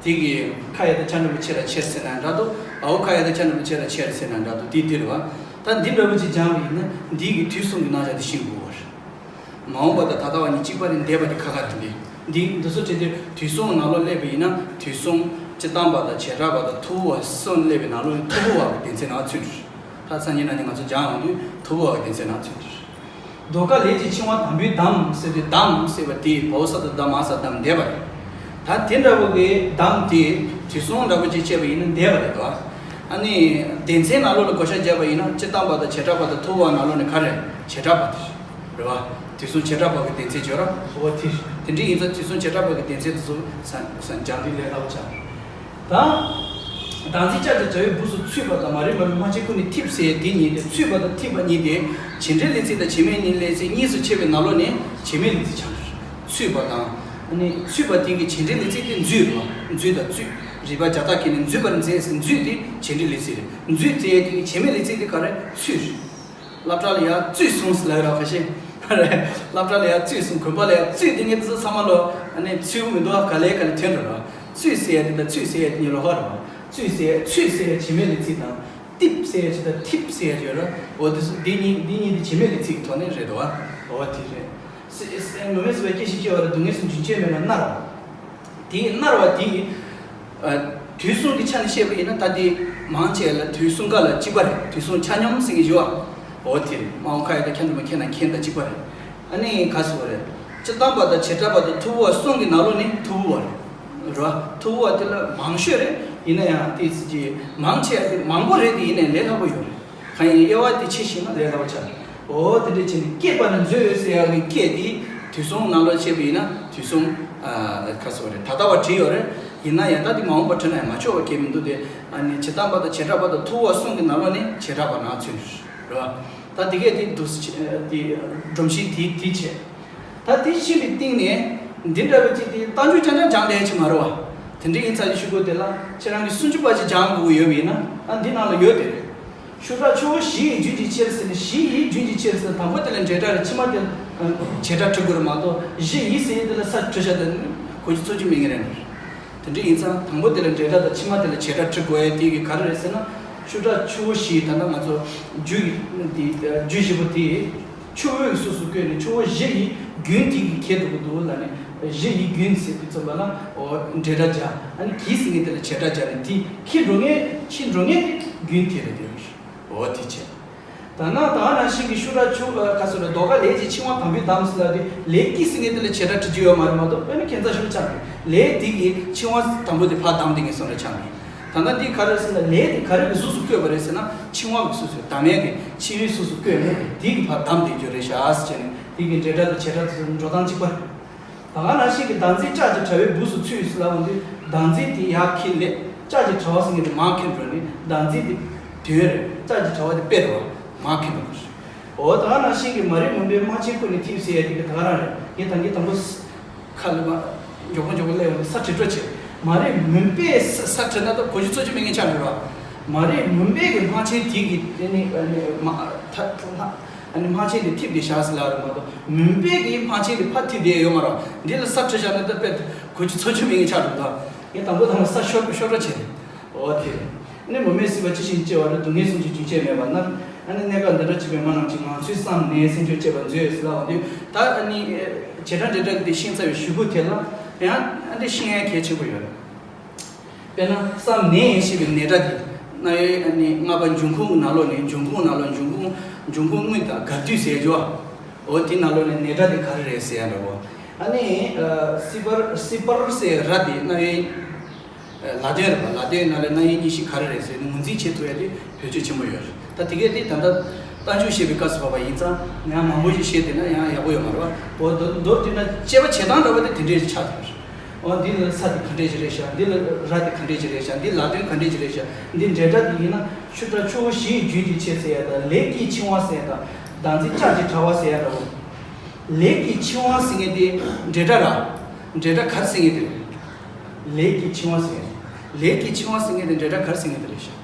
དེ་གི་ཁ་ཡ་བཏགས་ཁྱ་འགྲེང་བུ་ཁྱེ་ར་ཁྱེར་ཟེར་ན་འདྲ་འདུག། འ་འོག་ཁ་ཡ་བཏགས་ཁྱ་འགྲེང་བུ་ཁྱེ་ར་ཁྱེར་ཟེར་ན་འདྲ་འདུག། དེ་དེ་རེད་བ། ད་འདི་འདྲ་བོ་ཅིག་སྦྱངས་པ་ཡིན་ན། འདི་གི་དུས་གསུམ་གྱི་རྣམ་གཞག་དེ་ཤེས་དགོས་པ་རེད། མ་འོངས་པ་དང་ད་ལྟ་བ་གཉིས་གཅིག་པ་རེད། འདས་པ་དེ་ཁ་ཁ་རེད། འདི་འདི་འདི་ཚོ་བྱེད་དུས་དུས་གསུམ་ནང་ལོགས་སླེབས་པ་ཡིན་ན། དུས་གསུམ་སྤྱིར་བཏང་པ་དང་བྱེ་བྲག་པ་དང་ཐུ་བོ་བ་གསུམ་སླེབས་པའི་ནང་ལོགས་ནས་ཐུ་བོ་བ་གི་སྡེ་ཚན་ནང་ཚུད་འགྲོ། ད་སང་ཉིན་གནངས་ཉིན་ང་ཚོ་སྦྱང་ཡོང་དུས་ཐུ་བོ་བ་གི་སྡེ་ཚན་ནང་ཚུད་འགྲོ། ཟློས་གར་ལས་ཀྱི་འཆིང་བ་དང་པོའི་འདམ་ཟེར་དུས། འདམ་ཟེར་བ་དེ་བའོ་ས་བཏགས་སྡ་མ་ས་འདམ། འདས་པ་རེད། ད་དེ་འདྲ་བོ་གི་འདམ་དེ་དུས་གསུམ་འདྲ་བོ་ཅིག་བྱས་པ་ཡིན་ན་འདས་པ་རེད་དོ། ཨ་ནི་སྡེ་ཚན་ནང་ལོགས་ལ་བགོ་བཤའ་བརྒྱབ་པ་ཡིན་ན། སྤྱིར་བཏང་པ་དང་བྱེ་བྲག་པ་དང་ཐུ་བོ་བ་ནང་ལོགས་ནས་ག་རེ་བྱེ་བྲག་པ་དེ་རེད་བ། དུས་གསུམ་བྱེ་བྲག་པ་གི་སྡེ་ཚན་བརྗོད་ར། འོ་དེ་རེད། དེ་འདྲ་ཡིན་ཙང་དུས་གསུམ་བྱེ་བྲག་པ་གི་སྡེ་ཚན་དེ་ཚོ་ས་ས་སྦྱང་དུས་ལས་སླ་པོ་ཆགས། ད་བདག་འཛིན་ལྕགས་ཀྱི་དྲ་བའི་སྦུབས་སུ་ཚུད་པ་དང་། མ་རིག་མ་རིག་རྨ་ཆེན་ཀུན་ནས་འཐིབས་ཟེར་དེ་གཉིས་ཏེ། ཚུད་པ་དང་འཐིབས་པ་གཉིས་ཏེ། བྱེད་འབྲེལ་ལས་ཚིག་དང་བྱེད་མེད་ལས་ཚིག་གཉིས་སུ་ཕྱེ་བའི་ནང་ལོགས་ནས་བྱེད་མེད་ལས་ཚིག་ཆགས་འགྲོ། ཚུད་པ་དང་། ཨ་ནི་ཚུད་པ་དེ་གི་བྱེད་འབྲེལ་ལས་ཚིག་དེ་འཛུད་རེད་བ། འཛུད་དང་བཙུད། རིག་པ་རྒྱ་སྟག་གི་ནི་འཛུད་པར་མཛད་ཟེར། འཛུད་དེ་བྱེད་འབྲེལ་ལས་ཚིག་རེད། འཛུད་ཟེར་དེ་གི་བྱེད་མེད་ལས་ཚིག་དེ་ག་རེ། ཚུད་རེད། སློབ་གྲྭ་ལ་ཡ་བཙུད་སོང་ཟེར་ལབ་ར། ཁ་ཤས་རེད། སློབ་གྲྭ་ལ་ཡ་བཙུད་སོང་། དགོན་པ་ལ་ཡ་བཙུད། དེ་ངས་དེ་ཚོ་ཚང་མ་ལོ་ཨ་ནི་ཚུད་གི་མི་འདུག་ཨ། ག་ལེ་ག་ལེ་ཐོན་འགྲོ་ར། བཙུད་ཟེར་ཡ་དེ་དང་ཚུད་ཟེར་ཡ་དེ་གཉིས་ལོགས་ཀ་རེད་བ། བཙུད་ཟེར་ཡ་ཚུད་ཟེར་ཡ་བྱེད་མེད་ལས་ཚིག་དང་། འཐིབས་ཟེར་ཡ་ཅིག་དང་འཐིབས་ཟེར་ཡ་ཅིག་ཡོད་ར། འོ་དེ་ཚོ་འདི་གཉིས་འདི་གཉིས་དེ་བྱེད་མེད་ལས་ཚིག་གི་ཐོག་ནས་རེད་དོ། འོ་དེ་རེད། སེ་སེ་མུ་མེད་སྲིད་པའི་སྐྱེ་ཤི་སྐྱེ་བ་རེད། སྡུག་བསྔལ་གསུམ་རྒྱུན་ཆད་མེད་པར་མནར་བ། དེ་མནར་བ་དེ། ཨ། དུས་གསུམ་གྱི་ཆ་ནས་བཤད་པ་ཡིན་ན། ད་དེ་མང་ཆེ་ལ་དུས་གསུམ་ཀ་ལ་གཅིག་པ་རེད། དུས་གསུམ་ཆ་མཉམ་ཟེར་གྱི་ཡོད་ཨ། འོ་དེ་རེད། མ་འོངས་ཁ་ཡ་དང་ཁྱ་འགྲེང་བུ་ཁྱེ་ན་ཁྱེ་དང་གཅིག་པ་རེད། ཨ་ནི་ག་ཟེར་བ་རེད། སྤྱིར་བཏང་པ་དང་བྱེ་བྲག་པ་དང་ཐུ་བོ་བ་གསུམ་གྱི་ནང་ལོགས་ནས་ཐུ་བོ་བ་རེད། རེད་བ། ཐུ་བོ་བ་དེ་ལ་མང་ཤོས་རེད། ཡིན་ན་ཡང་དེ་ཚོ་གི་མང་ཆེ་བ་དེ་མང་པོ་རེད། དེ་ཡིན་ནའི་ལས་སླ་པོ་ཡོད་རེད། གང་ཡིན་དབྱེ་བ་དེ་ཕྱེ་ཤེས་ན་ལས་སླ་པོ་ཆགས། འོ་དེ་འདྲ་བྱས་ནས་བསྐྱེད་པར་མཛོད་ཟེར་ཡག་གི་བསྐྱེད་དེ་དུས་གསུམ་ནང་ལོགས་བཤད་པ་ཡིན་ན་དུས་གསུམ། ཨ། ཁ་སོ་རེད། ད་ལྟ་བ་བྲིས་ཡོད་རེད། ཡིན་ན་ཡང་ད་དེ་མ་འོངས་པ་བྲིས་ན་ཡང་མ་ཆོག་པ་གང་ཡང་མི་འདུག་སྟེ། ཨ་ནི་བྱེད་དམ་པ་དང་བྱེ་བྲག་པ་དང་ཐུ་བོ་གསུམ་གྱི་ནང་ལོགས་ནས་བྱེ་བྲག་པ་ནང་ཚུད་རེད་བ། ད་དེ་གས་དེ་འདུག་སེ་བྱས། དེ་སྒྲོམ་གཞི་དེ་དེ་བྱས། ད་དེ་ཤེས་པའི་སྟེང་ནས་འདི་འདྲ་བ་ཅིག་དེ་རྟགས་འཇུག་རྐྱང་རྐྱང་སྦྱང་བསྡད་ཀྱི་མ་རེད་བ། དེ་འདྲ་ཡིན་ཙང་ཡི་ཤུ་གུ་དེ་ལ་ཁྱེད་རང་གིས་སུམ་ཅུ་པ་ཅིག་སྦྱང་དགོས་ཀྱི་ཡོད་པ་ཡིན་ན། ཨ། འདི་ནང་ལ་ཡོད་དེ། ཤུ་ཁྲག་ཆུ་བོ་བཞི་ཡི་རྒྱུན་གྱི་ཕྱིར་ཟེར་ནས། བཞི་ཡི་རྒྱུན་གྱི་ཕྱིར་ཟེར་ན་དང་པོ་དེ་ལ་འབྲེལ་སྒྲ་རེད། ཕྱི་མ་དེ་ལ་བྱེད་སྒྲ་འབྲི་དགོས་རེད་མ་གཏོགས། བཞི་ཡི་ཟེར་ཡས་དེ་ལ་ས་འབྲི་བྱ་དེ་གོ་རྒྱུ་ཚོར་རྒྱུ་མེད་ངེས་རེད། དེ་འདྲ་ཡིན་ཙང་དང་པོ་དེ་ལ་འབྲེལ་སྒྲ་དང་ཕྱི་མ་དེ་ལ་བྱེད་སྒྲ་འབྲི་དགོས་ཡས་དེ་གི་ག་རེ་རེད་ཟེར་ན། ཤུ་ཁྲག་ཆུ་བོ་བཞི། ད་ལྟ་ང་ཚོ་རྒྱུ་ཡི་དེ་རྒྱུ་བཞི་པོ་དེ། ཆུ་བོའི་གཟུགས་སུ་བཀོད་ནས་ཆུ་བོ་བཞི་ཡི་རྒྱུན་དེ་གི་ཁྱེར་འགྲོ་གི་འདུག་ལབ་ནས། བཞི་ཡི་རྒྱུན་ཟེར་དུས་ཙམ་པ་ལ། འོ། འབྲེལ་སྒྲ་སྦྱར། ཨ་ནི་གི་ཟེར་མཁན་དེ་ལ་བྱེད་སྒྲ་སྦྱར་ནས་དེ་ཁྱེར་འགྲོ་མཁན། ཁྱེར་འགྲོ་མཁན་དེ་རྒྱུན་དེ་རེད་དེ། འོ་དེ་བྱས། ད་ནང་ད་ནང་བཞིན་གྱི་ཤུ་ཁྲག་ཆུ་བོ་ག་ཟེར་རེད། ཟློས་གར་ལས་ཀྱི་འཆིང་བ་དང་པོའི་འདམ་ཟེར་ལབ་དུས་ལས་ཀྱི་ཟེར་མཁན་དེ་ལ་བྱེད་སྒྲ་འབྲི་རྒྱུ་ཡོད་མ་རེད་མ་གཏོགས། དཔེར་ན་ཁྱད་མཚར་ཞིག་ཆགས་འདུག། ལས་དེ་གི་འཆིང་བ་དང་པོ་དེ་ཕར་འདམ་དེ་ངས་སོང་རེ་ཆགས་འདུག། ད་ལྟ་འདི་ག་རེ་ཟེར་ན། ལས་དེ་ག་རེ་གི་གཟུགས་སུ་བཀོད་པ་རེད་ཟེར་ན། འཆིང་བ་གི་གཟུགས་སུ། འདམ་ཡས་ཀྱི་འཆིང་བའི་གཟུགས་སུ་བཀོད་ནས་དེ་གི་ཕར་འདམ་དེ་རྒྱུ་རེད་ཤག་ཟེར་ནས། དེ་གི་འབྲེལ་སྒྲ་དང་བྱེད་སྒྲ་དེ་ཚོ་འགྲོ་སྟངས་གཅིག་པ་རེད། ད་ག་ནང་བཞིན་གྱི་བདག་འཛིན་ལྕགས་ཀྱི་དྲ་བའི་སྦུབས་སུ་ཚུད་ཟེར་ལབ་པ་འདི། བདག་འཛིན་དེ་ཡར་ཁྱེར་སླེབས། ལྕགས་ཀྱི་དྲ་བ་ཟེར་མཁན་དེ་མར་ཁྱེར་འགྲོ་ནས། བདག་འཛིན་དེ་དོན་རེད། ལྕགས་ཀྱི་དྲ་བ་དེ་དཔེ་རེད་བ། མར་ཁྱེར་འགྲོ་དགོས་རེད། འོ། ད་ག་ནང་བཞིན་གྱི་མ་རིག་མུན་པས་རྨ་ཆེན་ཀུན་ནས་འཐིབས་ཟེར་ཡ་དེ་གི་ད་ག་རང་རེད། ངས་ད་གིན་དང་པོ་ཁ་ལ་མ་མགྱོགས་པོ་མགྱོགས་པོ་སླེབས་ཡོང་དུས་ས་བྲི་འགྲོ་བྱེད། མ་རིག་མུན་པས་ས་ས་བྲིས་ན་ད་གོ་རྒྱུ་ཚོར་རྒྱུ་མེད་མཁན་ཆགས་འགྲོ་ར། མ་རིག་མུན་པས་ཀྱི་རྨ་ཆེན་དེ་གི་དེ་ནི་ཨ་ནི་མ་ཐ་ཐ་ཨ་ནི་རྨ་ཆེན་དེ་འཐིབས་བསྡད་བཞག་ཟེར་ལབ་རེད་མ་གཏོགས། མུན་པས་ཀྱི་རྨ་ཆེན་དེ་ཕར་འཐིབས་བསྡད་ཡོད་མ་རེད། འདི་ལ་ས་བྲིས་བཞག་ན་ད་དཔེ་གོ་རྒྱུ་ཚོར་རྒྱུ་མེད་མཁན་ཆགས་འགྲོ་ད། ངས་དང་པོ་དང་པོ་ས་ཤོར་ཤོར་འགྲོ་བྱེད་རེད། འོ་དེ་རེད། ཨ་ནི་མུ་མེད་སྲིད་པ་ཅི་ཞིག་སྐྱེ་བ་རེད། སྡུག་བསྔལ་གསུམ་གྱི་རྒྱུན་ཆད་མེད་པར་མནར། ཨ་ནི་གནས་སྐབས་འདི་འདྲ་གཅིག་པའི་མ་རྣམས་ཀྱིས། ངང་ཚུལ་བསམ་ནས་སེམས་ཁྱོད་གཅེས་པར་མཛོད་ཟེར་ལབ་པ་འདི། ད་ཨ་ནི་བྱེད་སྒྲ་འབྲེལ་སྒྲ་འདི་ཤེས་ཚར་བའི་གཞུག་གུ་དེ་ལ་ཡང་ཨ་འདི་ཤེས་ཡ་གལ་ཆེན་པོ་ཡོད་རེད། དཔེར་ན་བསམ་ནས་ཞེས་པའི་ནས་སྒྲ་འདི་རྣ་བའི་ཨ་ནི་ལྔ་པ་འབྱུང་ཁུངས་ནང་ལོགས་ནས། འབྱུང་ཁུངས་ནང་ལོགས། འབྱུང་ཁུངས། འབྱུང་ཁུངས་དངོས་དང་དགར་དུས་ཟེར་རྒྱུ་བ། འོ་དེ་ནང་ལོགས་ནས་ནས་སྒྲ་དེ་ག་རེ་རེད་ཟེར་ཡ་འདྲ་བོ། ཨ་ནི་སྲིད་པར། སྲིད་པར་ཟེར་ར་དེ་རྣ་བའི་ལ་དོན་རེད་པ། ལ་དོན་ནང་ལ་རྣ་བའི་གཉིས་གཤིས་ག་རེ་རེད་ཟེར་ནས་ངོས་འཛིན་བྱེད་ཐུབ་ཡ་དེ་བེད་སྤྱོད་ཆེན་པོ་ཡོད་རེད། ད་དེ་གས་དེ་ད་ལྟ་ རྟགས་འཇུག་བཤད་པའི་སྐབས་སུ་བབ་པ་ཡིན་ཙང་ཡང་མང་པོ་ཞིག་བཤད་བསྡད་ན་ཡང་ཡག་པོ་ཡོད་མ་རེད་བ། འོ་མདོར་མདོར་བསྡུས་ན་དཔྱད་པ་བྱེད་སྟངས་འདྲ་བ་དེ་དེ་འདྲས་ཆགས་ཐུབ་རེད། འོ་འདི་ལ་ས་དེ་ག་འདྲས་ཞིག་རེད་ཤག་འདི་ལ་ར་དེ་ག་འདྲས་ཞིག་རེད་ཤག་འདི་ལ་དོན་ག་འདྲས་ཞིག་རེད་ཤག་འདི་འབྲེལ་སྒྲ་དེ་ཡིན་ན་ཆུ་སྒྲ་ཆུ་བོ་བཞི་ཡི་རྒྱུན་གྱི་ཆད་ཟེར་ཡ་དང་ལས་ཀྱི་འཆིང་བ་ཟེར་ཡ་དང་བདག་འཛིན་ལྕགས་ཀྱི་དྲ་བ་ཟེར་ཡ་འདྲ་བོ། ལས་ཀྱི་འཆིང་བ་ཟེར་མཁན་དེ་འབྲེལ་སྒྲ་ར། འབྲེལ་སྒྲ་ག་རེ་ཟེར་མཁན་དེ་རེད། ལས་ཀྱི་འཆིང་བ་ཟེར་མཁན། ལས་ཀྱི་འཆིང་བ་ཟེར་མཁན་དེ་འབྲེལ་སྒྲ་ག་རེ་ཟེར་མཁན་དེ་རེད་ཤག་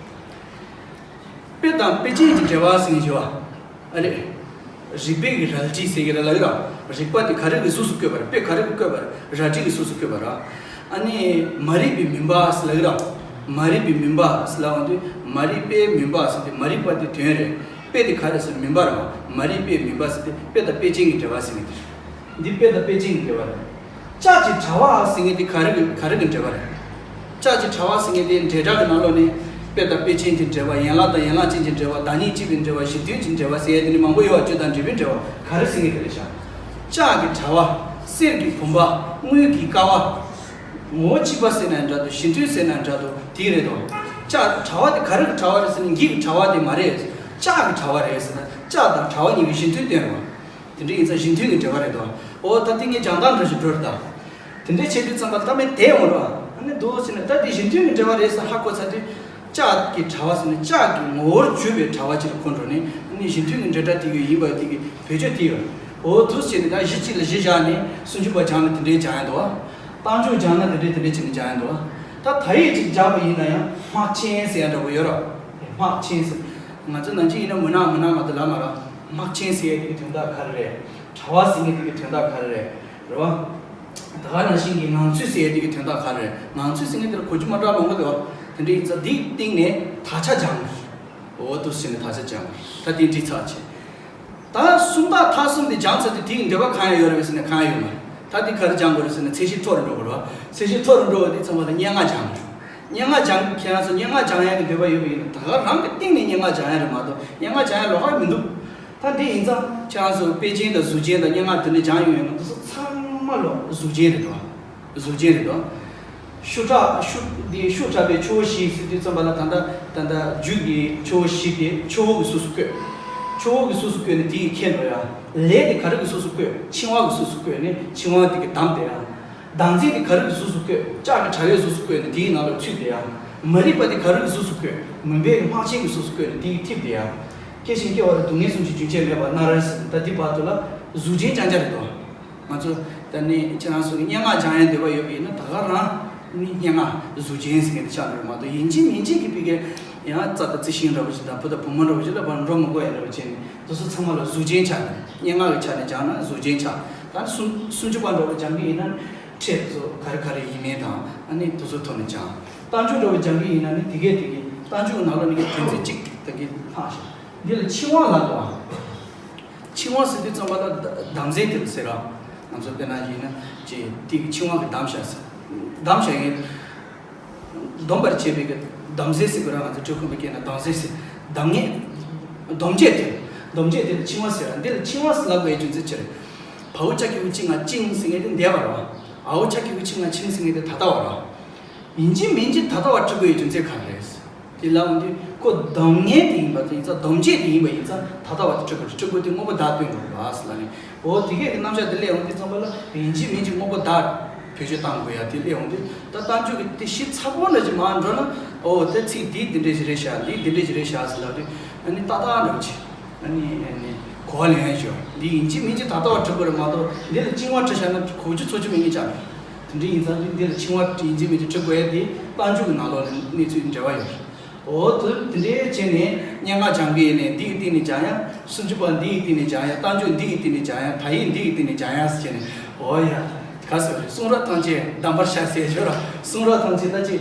དཔེ་དང་དཔེ་ཅན་གྱི་འབྲེལ་བ་ཟེར་མཁན་ཞིག་ཡོད་པ། ཨ་རེད། རིགས་པའི་གི་རལ་གྲི་ཟེར་གྱི་རེད་ལབ་ཀྱི་ར། རིགས་པ་དེ་ག་རེ་གི་གཟུགས་སུ་བཀོད་པ་རེད། དཔེ་ག་རེ་གི་བཀོད་པ་རེད། རལ་གྲི་གི་གཟུགས་སུ་བཀོད་པ་རེད། ཨ་ནི་མ་རིག་པའི་མུན་པ་ཟེར་ལབ་ཀྱི་ར། མ་རིག་པའི་མུན་པ་ཟེར་ལབ་ཡོང་དུས་མ་རིག་པའི་མུན་པ་ཟེར་དེ་མ་རིག་པ་དེ་དོན་རེད། དཔེ་དེ་ག་རེ་ཟེར་མུན་པ་རེད་བ། མ་རིག་པའི་མུན་པ་ཟེར་དེ་དཔེ་དང་དཔེ་ཅན་གྱི་འབྲེལ་བ་ཟེར་མཁན་དེ་རེད། འདི་དཔེ་དང་དཔེ་ཅན་གྱི་འབྲེལ་བ་རེད། ལྕགས་ཀྱི་དྲ་བ་ཟེར་མཁན་དེ་ག་རེ་གི་ག་རེ་གི་འབྲེལ་བ་རེད། ལྕགས་ཀྱི་དྲ་བ་ཟེར་མཁན་དེ་འབྲེལ་སྒྲ་གི་ནང་ལོགས་ནས་དཔེ་དང་དཔེ་ཅན་གྱི་འབྲེལ་བ། ཡན་ལག་དང་ཡན་ལག་ཅན་གྱི་འབྲེལ་བ། བདག་ཉིད་གཅིག་པའི་འབྲེལ་བ། གཞི་མཐུན་གྱི་འབྲེལ་བ་ཟེར་ཡ་དེ་ནི་མང་པོ་ཡོད་པ། བཅུད་དང་འབྲས་བུའི་འབྲེལ་བ་ག་རེ་ཟེར་མཁན་དེ་རེད་ཤག་ལྕགས་ཀྱི་དྲ་བ། གསེར་གྱི་བུམ་པ། དངུལ་གྱི་ཀ་བ། ངོ་བོ་གཅིག་པ་ཟེར་ན་འདྲ་འདུག་གཞི་མཐུན་ཟེར་ན་འདྲ་འདུག་དེ་རེད་དོ། ལྕགས་དྲ་བ་དེ་ག་རེ་གི་དྲ་བ་རེད་ཟེར་ན་འགྱིག་གི་དྲ་བ་དེ་མ་རེད། ལྕགས་ཀྱི་དྲ་བ་རེད་ཟེར་ན་ལྕགས་དང་དྲ་བ་གཉིས་ཀྱི་གཞི་མཐུན་སྟོན་རོགས། དེ་འདྲ་ཡིན་ཙང་གཞི་མཐུན་གྱི་འབྲེལ་བ་རེད་དོ། འོ་ད་དེ་ངས་སྦྱང་སྟངས་འདྲ་ཞིག་འགྲོ་རེད་ད། དེ་འདྲའི་བྱེད་དུས་ཙམ་པ་ལྟ་མེད་དེ་འོང་ར། ཨ་ནི་འདུག་ཟེར་ནས་ད་དེ་གཞི་མཐུན་གྱི་འབྲེལ་བ་རེད་ཟེར་ཧ་གོ་ཚར་དུས། ལྕགས་ཀྱི་དྲ་བ་ཟེར་ནས་ལྕགས་ཀྱི་ངོ་བོར་གྱུར་པའི་དྲ་བ་ཅིག་ལ་འཁོར་འགྲོ་ནས་ཨ་ནི་གཞི་མཐུན་གྱི་འབྲེལ་སྒྲ་དེ་གི་ཡིན་པ་དེ་གི་བེད་སྤྱོད་དེ་ཡོད། འོ་འདུག་ཟེར་ནས་ད་གཞི་གཅིག་ལ་གཞི་བཞག་ནས་སུམ་ཅུ་པ་སྦྱངས་ན་དེ་འདྲའི་སྦྱང་ཡ་འདུག་བ། རྟགས་འཇུག་སྦྱངས་ན་དེ་འདྲའི་དེ་འདྲའི་བྱས་ནས་སྦྱང་ཡ་འདུག་བ། ད་ད་ཡིག་ཅིག་སྦྱངས་པ་ཡིན་ན་ཡང་སྨག་ཆེན་ཟེར་ཡ་འདྲ་པོ་ཡོད་ར། སྨག་ཆེན་ཟེར། ང་ཚོ་ནང་ཆེན་ཡིན་ན་མུན་ནག་མུན་ནག་མ་གཏོགས་ལབ་མ་ར། སྨག་ཆེན་ཟེར་ཡ་དེ་གི་དོན་དག་ག་རེ་རེད། དྲ་བ་ཟེར་མཁན་དེ་གི་དོན་དག་ག་རེ་རེད། རེད་བ། ད་ག་ནང་བཞིན་གྱི་ངང་ཚུལ་ཟེར་ཡ་དེ་གི་དོན་དག་ག་རེ་རེད། ངང་ཚུལ་ཟེར་མཁན་དེ་ལ་གོ་རྒྱུ་མ་འདྲ་མང་པོ་འདུག་བ། དེ་འདྲ་ཡིན་ཙང་འདིའི་སྟེང་ནས་དག་ཆ་སྦྱང་དགོས། འོ་འདུག་ཟེར་ནས་དག་ཆ་སྦྱང་དགོས། ད་དེ་འགྲིག་ཚར་བྱས། ད་སུམ་རྟགས་མཐའ་གསུམ་དེ་སྦྱངས་ཚར་དུས་དེ་གི་འདོད་པ་གང་ཡང་ཡོད་རེད་ཟེར་ན་གང་ཡང་ཡོད་མ་རེད། ད་དེ་ག་རེ་སྦྱང་དགོས་རེད་ཟེར་ན་ཚད་གཞི་མཐོ་རུ་འགྲོ་དགོས་རེད་བ། ཚད་གཞི་མཐོ་རུ་འགྲོ་བ་དེ་ཚང་མ་ལ་སྙན་ངག་སྦྱང་དགོས། སྙན་ངག་སྦྱང་ཁྱེད་རང་ཚོ་སྙན་ངག་སྦྱང་ཡག་གི་འདོད་པ་ཡོད་པ་ཡིན་ན་ད་ག་རང་གི་སྟེང་ནས་སྙན་ངག་སྦྱང་ཡག་རེད་མ་གཏོགས་སྙན་ངག་སྦྱང་ཡག་ལོགས་ཀ་མི་འདུག་ད་འདི་ཡིན་ཙང་ཁྱེད་རང་ཚོ་དཔེ་ཅན་དང་གཟུགས་ཅན་དང་སྙན་ངག་དེ་འདྲ་སྦྱངས་ཡོང་ཡོད་ན་དེ་ཚོ་ཚང་མ་ལོ་གཟུགས་ཅན་རེད་དོ། གཟུགས་ཅན་རེད་དོ། ཤུགས་དྲག་ཤུགས་འདི་ཤུགས་དྲག་པའི་ཆུ་བོ་བཞི་ཟེར་དུས་ཙམ་པ་ལ་ད་ལྟ་ད་ལྟ་རྒྱུད་ཀྱི་ཆུ་བོ་བཞི་དེ་ཆུ་བོ་གི་གཟུགས་སུ་བཀོད། ཆུ་བོ་གི་གཟུགས་སུ་བཀོད་ནས་དེ་ཡི་ཁྱེར་འགྲོ་ཡ། ལས་དེ་ག་རེ་གི་གཟུགས་སུ་བཀོད། འཆིང་བ་གི་གཟུགས་སུ་བཀོད་ནས་འཆིང་བ་དེ་གི་བསྡམས་ཏེ་ཡ། བདག་འཛིན་དེ་ག་རེ་གི་གཟུགས་སུ་བཀོད། ལྕགས་ཀྱི་དྲ་བའི་གཟུགས་སུ་བཀོད་ནས་དེའི་ནང་ལ་ཚུད་དེ་ཡ། མ་རིག་པ་དེ་ག་རེ་གི་གཟུགས་སུ་བཀོད། མུན་པའི་སྨག་ཆེན་གྱི་གཟུགས་སུ་བཀོད་ནས་དེ་ཡི་ཐིབས་དེ་ཡ། སྐྱེ་ཞིང་སྐྱེ་བ་ལ་སྡུག་བསྔལ་གསུམ་གྱི་རྒྱུན་ཆད་མེད་པར་སྣང་རལ་ཟེར་ད་འདི་བར་དུ་ལ་གཟུགས་ཅན་རྐྱང་རྐྱང་རེད་དོ། ང་ཚོ་ད་ནི་ཁྱེད་རང་ཚོ་གི་སྙན་ངག་སྦྱང་ཡའི་འདོད་པ་ཡོད་པ་ཡིན་ན་ད་ག་རང་ནི་སྙན་ངག་གཟུགས་ཅན་ཟེར་མཁན་དེ་ཆགས་འགྲོ་མ་གཏོགས་ཡིན་གཅིག་མིན་གཅིག་གི་ཕ་གི་ཡང་རྩྭ་དང་རྩི་ཤིང་འདྲ་པོ་ཞིག་དང་བུ་དང་བུ་མོ་འདྲ་པོ་ཞིག་ལ་བར་འགྲོ་མི་དགོས་ཡ་འདྲ་པོ་བྱས་ནས་དེ་ཚོ་ཚང་མ་ལ་གཟུགས་ཅན་ཆགས་ནས་སྙན་ངག་གི་ཆ་ནས་སྦྱངས་ན་གཟུགས་ཅན་ཆགས། ད་ནི་སུམ་སུམ་ཅུ་པ་འདྲ་པོ་སྦྱང་གི་ཡིན་ན་ཕྲད་དེ་ཚོ་ག་རེ་ག་རེ་ཡིན་མིན་དང་ཨ་ནི་དེ་ཚོ་ཐོག་ནས་སྦྱང་། རྟགས་འཇུག་འདྲ་པོ་སྦྱང་གི་ཡིན་ན་ནི་དེ་གས་དེ་གི་རྟགས་འཇུག་གི་ནང་ལོགས་ནས་གི་དོན་ཚན་གཅིག་ད་གི་ལྷག་ཤག་འདི་ལ་འཆིང་བ་ལབ་དགོས། འཆིང་བ་ཟེར་དུས་ཙམ་པ་ལ་བདག་འཛིན་དེ་ལ་ཟེར་ར། ང་ཚོ་དཔེར་ན་ཡིན་ན་ཅེ་དེ་གི་འཆིང་བ་གི་བསྡམས་བཞག་ཟེར། བསྡམས་བཞག་ཡིན། སྡོམ་པར་བྱེད་པའི་གི་བསྡམ་ཟེར་ཟེར་དགོས་ར། ང་ཚོ་འབྲི་ཁུངས་པའི་སྐད་ན་བསྡམ་ཟེར་ཟེར། བསྡམ་ངེས། སྡོམ་བྱེད་དེ། སྡོམ་བྱེད་དེ་ལ་འཆིང་བ་ཟེར་ར། འདི་ལ་འཆིང་བ་ཟེར་ལབ་དགོས་ཡའི་རྒྱུ་མཚན་ཅི་རེད། བའོ་ཅ་གི་གུ་ཅི་ང་ཅིང་ཟེར་མཁན་དེ་འདས་པ་ར། འའོ་ཅ་གི་གུ་ཆི་ང་ཆིང་ཟེར་མཁན་དེ་ད་ལྟ་བ་ར། ཡིན་གཅིག་མིན་གཅིག་ད་ལྟ་བ་འཁྲུལ་དགོས་ཡའི་རྒྱུ་མཚན་ག་རེ་རེད། དེ་ལབ་ཡོང་དུས་ཁོ་སྡོམ་ངེས་དེ་ཡིན་པ་དེ་ཡིན་ཙང་སྡོམ་བྱེད་དེ་ཡིན་པ་ཡིན་ཙང་ད་ལྟ་བ་དེ་འཁྲུལ་དགོས་རེད། འཁྲུལ་དགོས་དེ་དངོས་པོ་བདག་སྟོན་དགོས་རེད་བ་ཟེར་ལབ་ནས། འོ་དེ་གས་ཀྱི་རྣམ་གཞག་དེ་སླེབས་ཡོང་དུས་ཙམ་པ་ལ་ཡིན་གཅིག་མིན་གཅིག་དངོས་པོ་བདག་བེད་སྤྱོད་བཏང་དགོས་ཡ་དེ་སླེབས་ཡོང་དུས་ད་རྟགས་འཇུག་གི་དེ་གཞི་ཚ་པོ་འདྲ་ཅིག་མར་འགྲོ་ན་འོ་དེ་ཚིག་འདི་འདི་འདྲས་ཞིག་རེད་ཤག་འདི་འདི་འདྲས་ཞིག་རེད་ཤག་ཟེར་ལབ་དུས་ཨ་ནི་ཏག་ཏག་འདྲ་པོ་ཅིག་ཨ་ནི་ཨ་ནི་གོ་བ་ལེན་ཡ་ཞོག་འདི་ཡིན་གཅིག་མིན་གཅིག་ད་ལྟ་བ་འཁྲུལ་དགོས་རེད་མ་གཏོགས་འདི་ལ་འཆིང་བ་འཁྲུལ་བཞག་ན་གོ་རྒྱུ་ཚོར་རྒྱུ་མེད་ངེས་ཅག་རེད། དེ་འདྲ་ཡིན་ཙང་འདི་ལ་འཆིང་བ་ཡིན་གཅིག་མིན་གཅིག་འཁྲུལ་དགོས་ཡ་དེ་རྟགས་འཇུག་གི་ནང་ལོགས་ལ་གནས་ཚུལ་འབྲེལ་བ་ཡོད་རེད། འོ་དེ་དེ་འདྲའི་བྱས་ནས་སྙན་ངག་སྦྱང་གི་ཡིན་ནས་འདི་ཡི་སྟེང་ནས་སྦྱང་ཡ། སུམ་ཅུ་པ་འདི་ཡི་སྟེང་ནས་སྦྱང་ཡ། རྟགས་འཇུག་འདི་ཡི་སྟེང་ནས་སྦྱང་ཡ། དག་ཡིག་འདི་ཡི་སྟེང་ནས་སྦྱང་ཡ་ཟེར་བྱས་ནས་འོ་ཡ། ག་ཟེར་རེད། གསུང་རབ་ཐམས་ཅད་གདམས་པར་ཤར་ཟེར་ཞོར་ལ་གསུང་རབ་ཐམས་ཅད་ད་ཅིག་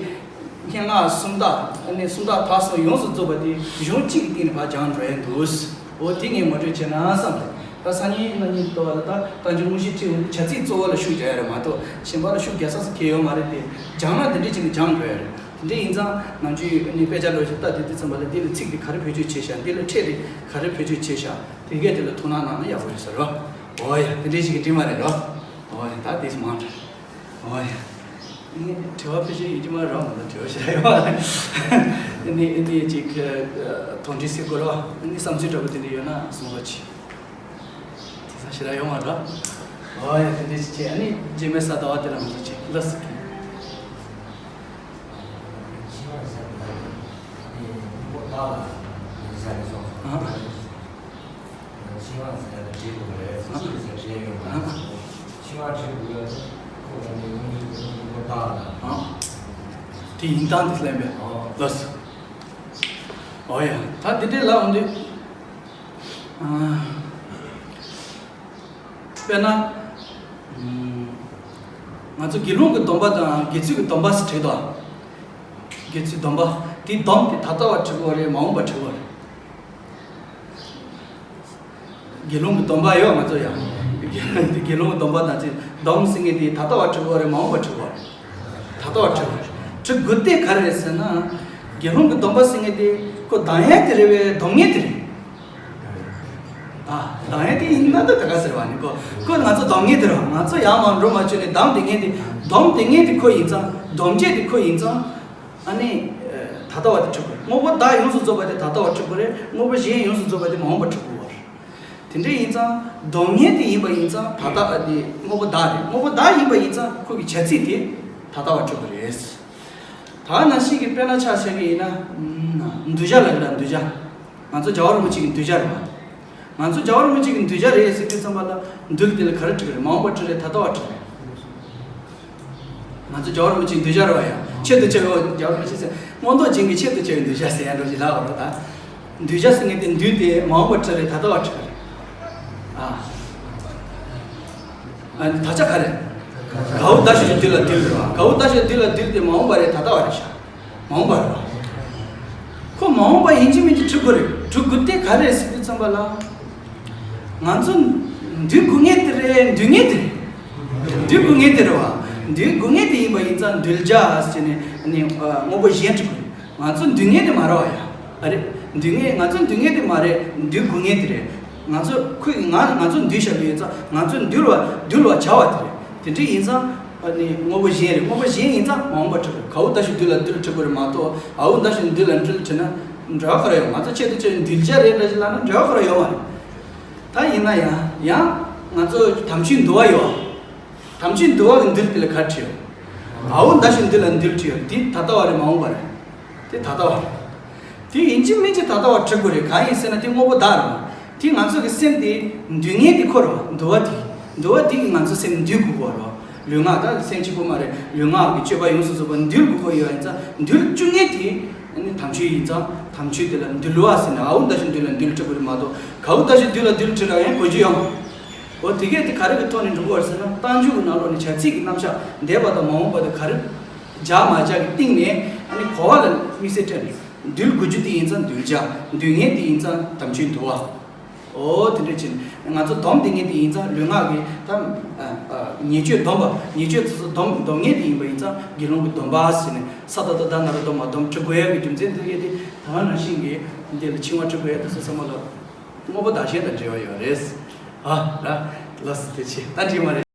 སྙན་ངག་སུམ་རྟགས་ཨ་ནི་སུམ་རྟགས་མཐའ་གསུམ་ཡོངས་སུ་རྫོགས་པ་དེ་གཞུང་གཅིག་གི་སྟེང་ནས་ཕར་སྦྱངས་འགྲོ་ཡ་འདུག་འོ་དེ་ངས་ངོ་སྤྲོད་བྱས་ན་བསམ་རེད། ད་སང་ཉིན་གནངས་ཉིན་ལྟ་བ་ལ་ད་རྟགས་འཇུག་དངོས་གཞི་ཁྲིད་འོང་དུས་བྱ་ཚིག་གཙོ་བོ་ལ་ཤུགས་རྒྱག་ཡ་རེད་མ་གཏོགས་གཞན་པ་ལ་ཤུགས་རྒྱག་ས་སུ་གལ་ཡོད་མ་རེད་དེ་སྦྱངས་ན་དེ་འདྲས་བྱས་ནས་སྦྱངས་འགྲོ་ཡ་རེད། དེ་འདྲས་ཡིན་ཙང་ནམ་རྒྱུན་ཨ་ནི་དཔེ་ཆ་འདྲ་ཞིག་ལྟ་དུས་དུས་ཙམ་པ་ལ་འདི་ལ་ཚིག་དེ་ག་རེ་བེད་སྤྱོད་བྱས་ཤག་འདི་ལ་ཕྲད་དེ་ག་རེ་བེད་སྤྱོད་བྱས་ཤག་དེ་གས་དེ་ལ་ཐུགས་སྣང་གནང་ན་ཡག་པོ་ཡོད་ས་རེད་བ། འོ་ཡ་དེ་འདྲས་ཞིག་གི་དྲི་མ་རེད་རོ། འོ་ཡ་ད་དེ་མང་དྲགས། འོ་ཡ། ངས་དྲི་བ་ཕལ་ཆེར་ཡིན་གྱི་མ་རེད་མ་གཏོགས་དྲི་བ་ཞིག་ཡོད་མ་རེད། ནི་ནི་ཅིག་དོན་འགྲིག་སེ་དགོས་ར་བ། ནི་བསམ་ཚུལ་འདྲ་པོ་དེ་འདྲ་ཡོད་ན་གསུང་རོགས་གྱིས། དེ་ས་ཞེ་དྲག་ཡོང་བ་ར། ཨོ་ཡ། དེ་འདྲ་ཞིག་བྱས། ཨ་ནི་རྗེས་མའི་ས་ཟླ་བ་དེ་ལ་ང་ཚོ་ཅིག་ལ་སི་ཀི། དེ་ཡིན་སྟངས་དེ་ལེན་པས། ལགས་སོ། ཨོ་ཡ། ད་འདི་འདྲའི་ལབ་འོང་དུས། དཔེར་ན། ང་ཚོ་དགེ་སློང་གི་སྡོམ་པ་དང་དགེ་ཚུལ་གྱི་སྡོམ་པ་ཟེར་བྲིས་དོ། དགེ་ཚུལ་སྡོམ་པ། དེའི་སྡོམ་དེ་ད་ལྟ་བ་འགྲིག་གི་རེད། མ་འོངས་པ་འགྲིག་གི་རེད། དགེ་སློང་གི་སྡོམ་པ་ཡོད་ང་ཚོ་ཡང་། དགེ་སློང་གི་སྡོམ་པ་དང་ཅིག་སྡོམ་ཟེར་མཁན་དེ་ད་ལྟ་བ་འགྲིག་གི་རེད། མ་འོངས་པ་འགྲིག་གི་རེད། ད་ལྟ་བ་འགྲིག་གི་རེད། འགྲིག་དགོས་དེ་ག་རེ་རེད་ཟེར་ན། དགེ་སློང་གི་སྡོམ་པ་ཟེར་མཁན་དེ་ཁོ་སྡོམ་ཡས་དེ་རེད་པས། སྡོམ་མཁན་དེ་རེད། ཨ། སྡོམ་ཡས་དེ་ཡིན་ན་ད་ད་ག་ཟེར་བ་ནི་ཁོ། ཁོ་ང་ཚོ་སྡོམ་མཁན་དེ་རེད། ང་ཚོ་ཡར་མར་འགྲོ་མ་བཅུག་ནས་སྡོམ་དེ་མཁན་དེ། སྡོམ་དེ་མཁན་དེ་ཁོ་ཡིན་ཙང་། སྡོམ་བྱེད་དེ་ཁོ་ཡིན་ཙང་། ཨ་ནི། ད་ལྟ་བ་དེ་འགྲིག་གི་རེད། དངོས་པོ་བདག་ཡོངས་སུ་རྫོགས་པ་དེ་ད་ལྟ་བ་འགྲིག་གི་རེད། དངོས་པོ་གཞན་ཡོངས་སུ་རྫོགས་པ་དེ་མ་འོངས་པ་འགྲིག་གི་རེད། དེ་འདྲ་ཡིན་ཙང་སྡོམ་མཁན་དེ་ཡིན་པ་ཡིན་ཙང་ད་ལྟ་ཨ་དེ་དངོས་པོ་བདག་རེད། དངོས་པོ་བདག་ཡིན་པ་ཡིན་ཙང་ཁོ་གི་བྱ་ཚིག་དེ་ད་ལྟ་བ་འགྲིག་གི་རེད། ད་ནང་བཞིན་གྱི་དཔེར་ན་ཆ་བཞག་གི་ཡིན་ན། གདུལ་བྱ་ལབ་ཀྱི་ར། གདུལ་བྱ། ང་ཚོ་རྒྱལ་བ་རིན་པོ་ཆེ་གི་གདུལ་བྱ་རེད་པ། ང་ཚོ་རྒྱལ་བ་རིན་པོ་ཆེ་གི་གདུལ་བྱ་རེད་ཟེར་དུས་ཙམ་པ་ལ་རྡུལ་དེ་ལ་ག་རེ་བྲིས་ཀྱི་རེད། མ་འོངས་པ་བྲིས་རེད། ད་ལྟ་བ་བྲིས་རེད། ང་ཚོ་རྒྱལ་བ་རིན་པོ་ཆེའི་གདུལ་བྱ་རེད་པ་ཡ། ཆེད་དུ་བཅའ་བའི། རྒྱལ་བ་རིན་པོ་ཆེ་ཟེར། མངོན་རྟོགས་རྒྱན་གྱི་ཆེད་དུ་བཅའ་བའི་གདུལ་བྱ་ཟེར་ཡ་འགྲོ་ཞིག་ལབ་པ་རེད་ད། གདུལ་བྱ་ཟེར་མཁན་དེ་རྡུལ་དེ་མ་འོངས་པ་བྲིས་རེད། ད་ལྟ་བ་བྲིས་རེད། ཨ། ཨ་ནི་དག་ཆ་ག་རེ། ག་འོག་ད་ཞབས་ཀྱུ་རྡུལ་ལ་རྡུལ་རེད་པ། ག་འོག་ད་ཞབས་ཀྱུ་རྡུལ་ལ་རྡུལ་དེ་མ་འོངས་པ་རེད། ད་ལྟ་བ་རེད་ཤག་མ་འོངས་པ་རེད་པ། ཁོ་མ་འོངས་པ་ཡིན་གཅིག་མིན་གཅིག་འགྲིག་དགོས་རེད། འགྲིག་དགོས་དེ་ག་རེ་ཟེར་དུས་ཙམ་པ་ལ། ང་ཚོ་འདུལ་དགོས་མཁན་དེ་རེད། འདུལ་མཁན་དེ་རེད། འདུལ་དགོས་མཁན་དེ་རེད་པ། འདུལ་དགོས་མཁན་དེ་ཡིན་པ་ཡིན་ཙང་གདུལ་བྱ་ཟེར་ནས་ནི་དངོས་པོ་གཞན་འགྲིག་དགོས་རེད། ང་ཚོ་འདུལ་མཁན་དེ་མ་རེད་པ་ཡ། ཨ་རེད། འདུལ་མཁན། ང་ཚོ་འདུལ་མཁན་དེ་མ་རེད། འདུལ་དགོས་མཁན་དེ་རེད། ང་ཚོ་ཁོས་ང་ང་ཚོ་འདུལ་བཞག་གི་ཡོད་ཙང་ང་ཚོ་འདུལ་བ་འདུལ་བར་བྱ་བ་དེ་རེད། དེ་འདྲ་ཡིན་ཙང་ཨ་ནི་དངོས་པོ་གཞན་རེད། དངོས་པོ་གཞན་ཡིན་ཙང་མ་འོངས་པ་འགྲིག་གི་རེད། ག་འོག་ད་ཞབས་ཀྱུ་རྡུལ་ལ་རྡུལ་འགྲིག་དགོས་རེད་མ་གཏོགས། ག་འོག་ད་ཞབས་ཀྱུ་རྡུལ་ལ་རྡུལ་བྲིས་ན་འབྲེལ་བ་ག་རེ་ཡོད། ང་ཚོ་ཆེད་དུ་བཅའ་བའི་གདུལ་བྱ་རེད་འདྲ་ཞིག་ལབ་ན་འབྲེལ་བ་ག་རེ་ཡོད་མ་རེད། ད་ཡིན་ན་ཡང་ཡང་ང་ཚོ་དམ་ཆོས་འདུལ་བ་ཡོད། དམ་ཆོས་འདུལ་བ་གི་རྡུལ་དེ་ལ་ག་རེ་བྲིས་ཡོད། ག་འོག་ད་ཞབས་ཀྱུ་རྡུལ་ལ་རྡུལ་བྲིས་ཡོད། དེ་ད་ལྟ་བ་རེད། མ་འོངས་པ་རེད། དེ་ད་ལྟ་བ་རེད། དེ་ཡིན་གཅིག་མིན་གཅིག་ད་ལྟ་བ་འགྲིག་དགོས་རེད། གང་ཡིན་ཟེར་ན་དེ་དངོས་པོ་བདག་རེད། དེ་ང་ཚོ་གི་སེམས་དེ་འདུལ་མཁན་དེ་ཁོ་རེད་པ། འདུལ་བ་དེ། འདུལ་བ་དེ་གིས་ང་ཚོ་སེམས་འདུལ་དགོས་ཀྱི་ཡོད་རེད་པ། ལུས་ངག་ད་སེམས་གཅིག་པོ་མ་རེད། ལུས་ངག་གི་སྤྱོད་པ་ཡོངས་སུ་རྫོགས་པ་འདུལ་དགོས་ཀྱི་ཡོད་པ་ཡིན་ཙང་འདུལ་བཅུག་མཁན་དེ་ནི་དམ་ཆོས་ཡིན་ཙང་དམ་ཆོས་དེ་ལ་འདུལ་བ་ཟེར་ནས། ག་འོག་ད་ཞབས་ཀྱུ་རྡུལ་ལ་རྡུལ་བྲིས་དགོས་རེད་མ་གཏོགས། ག་འོག་ད་ཞབས་ཀྱུ་རྡུལ་ལ་རྡུལ་བྲིས་ར་ཡང་གོ་རྒྱུ་ཡོད་མ་རེད། འོ་དེ་གས་དེ་ག་རེ་གི་ཐོག་ནས་འགྲོ་གི་ཡོད་རེད་ཟེར་ན། རྟགས་འཇུག་གི་ནང་ལོགས་ནས་བྱ་ཚིག་གི་རྣམ་གཞག་འདས་པ་དང་མ་འོངས་པ་དེ་ག་རེ་བཞག་མ་བཞག་གི་སྟེང་ནས་ཨ་ནི་གོ་བ་ལ་དམིགས་བསལ་སྤྲད་ནས། འདུལ་དགོས་རྒྱུ་དེ་ཡིན་ཙང་གདུལ་བྱ། འདུལ་མཁན་དེ་ཡིན་ཙང་དམ་ཆོས་འདུལ་བ། འོ་དེ་འདྲ་བྱས་ནས་ང་ཚོ་སྡོམ་དེ་མཁན་དེ་ཡིན་ཙང་ལུས་ངག་གི་ད་ཨ་ཨ་ཉེས་སྤྱོད་སྡོམ་པ། ཉེས་སྤྱོད་དེ་ཚོ་སྡོམ་སྡོམ་མཁན་དེ་ཡིན་པ་ཡིན་ཙང་དགེ་སློང་གི་སྡོམ་པ་ཟེར་ནས། ས་ཏ་བཏགས་སྡ་ན་རོ་སྡོ་མ། སྡོམ། འགྲིག་དགོས་ཡག་གི་རྒྱུ་མཚན་དེ་གས་དེ་ད་ག་ནང་བཞིན་གྱི་འདི་ལ་འཆིང་བ་འགྲིག་དགོས་ཡག་དེ་ཚོ་ཚང་མ་ལ་དངོས་པོ་བདག་གཞན་དང་འབྲེལ་བ་ཡོད་རེད། ཨ་ར། ལགས་སོ། དེ་བྱས་ད་འགྲིག་མ་རེད།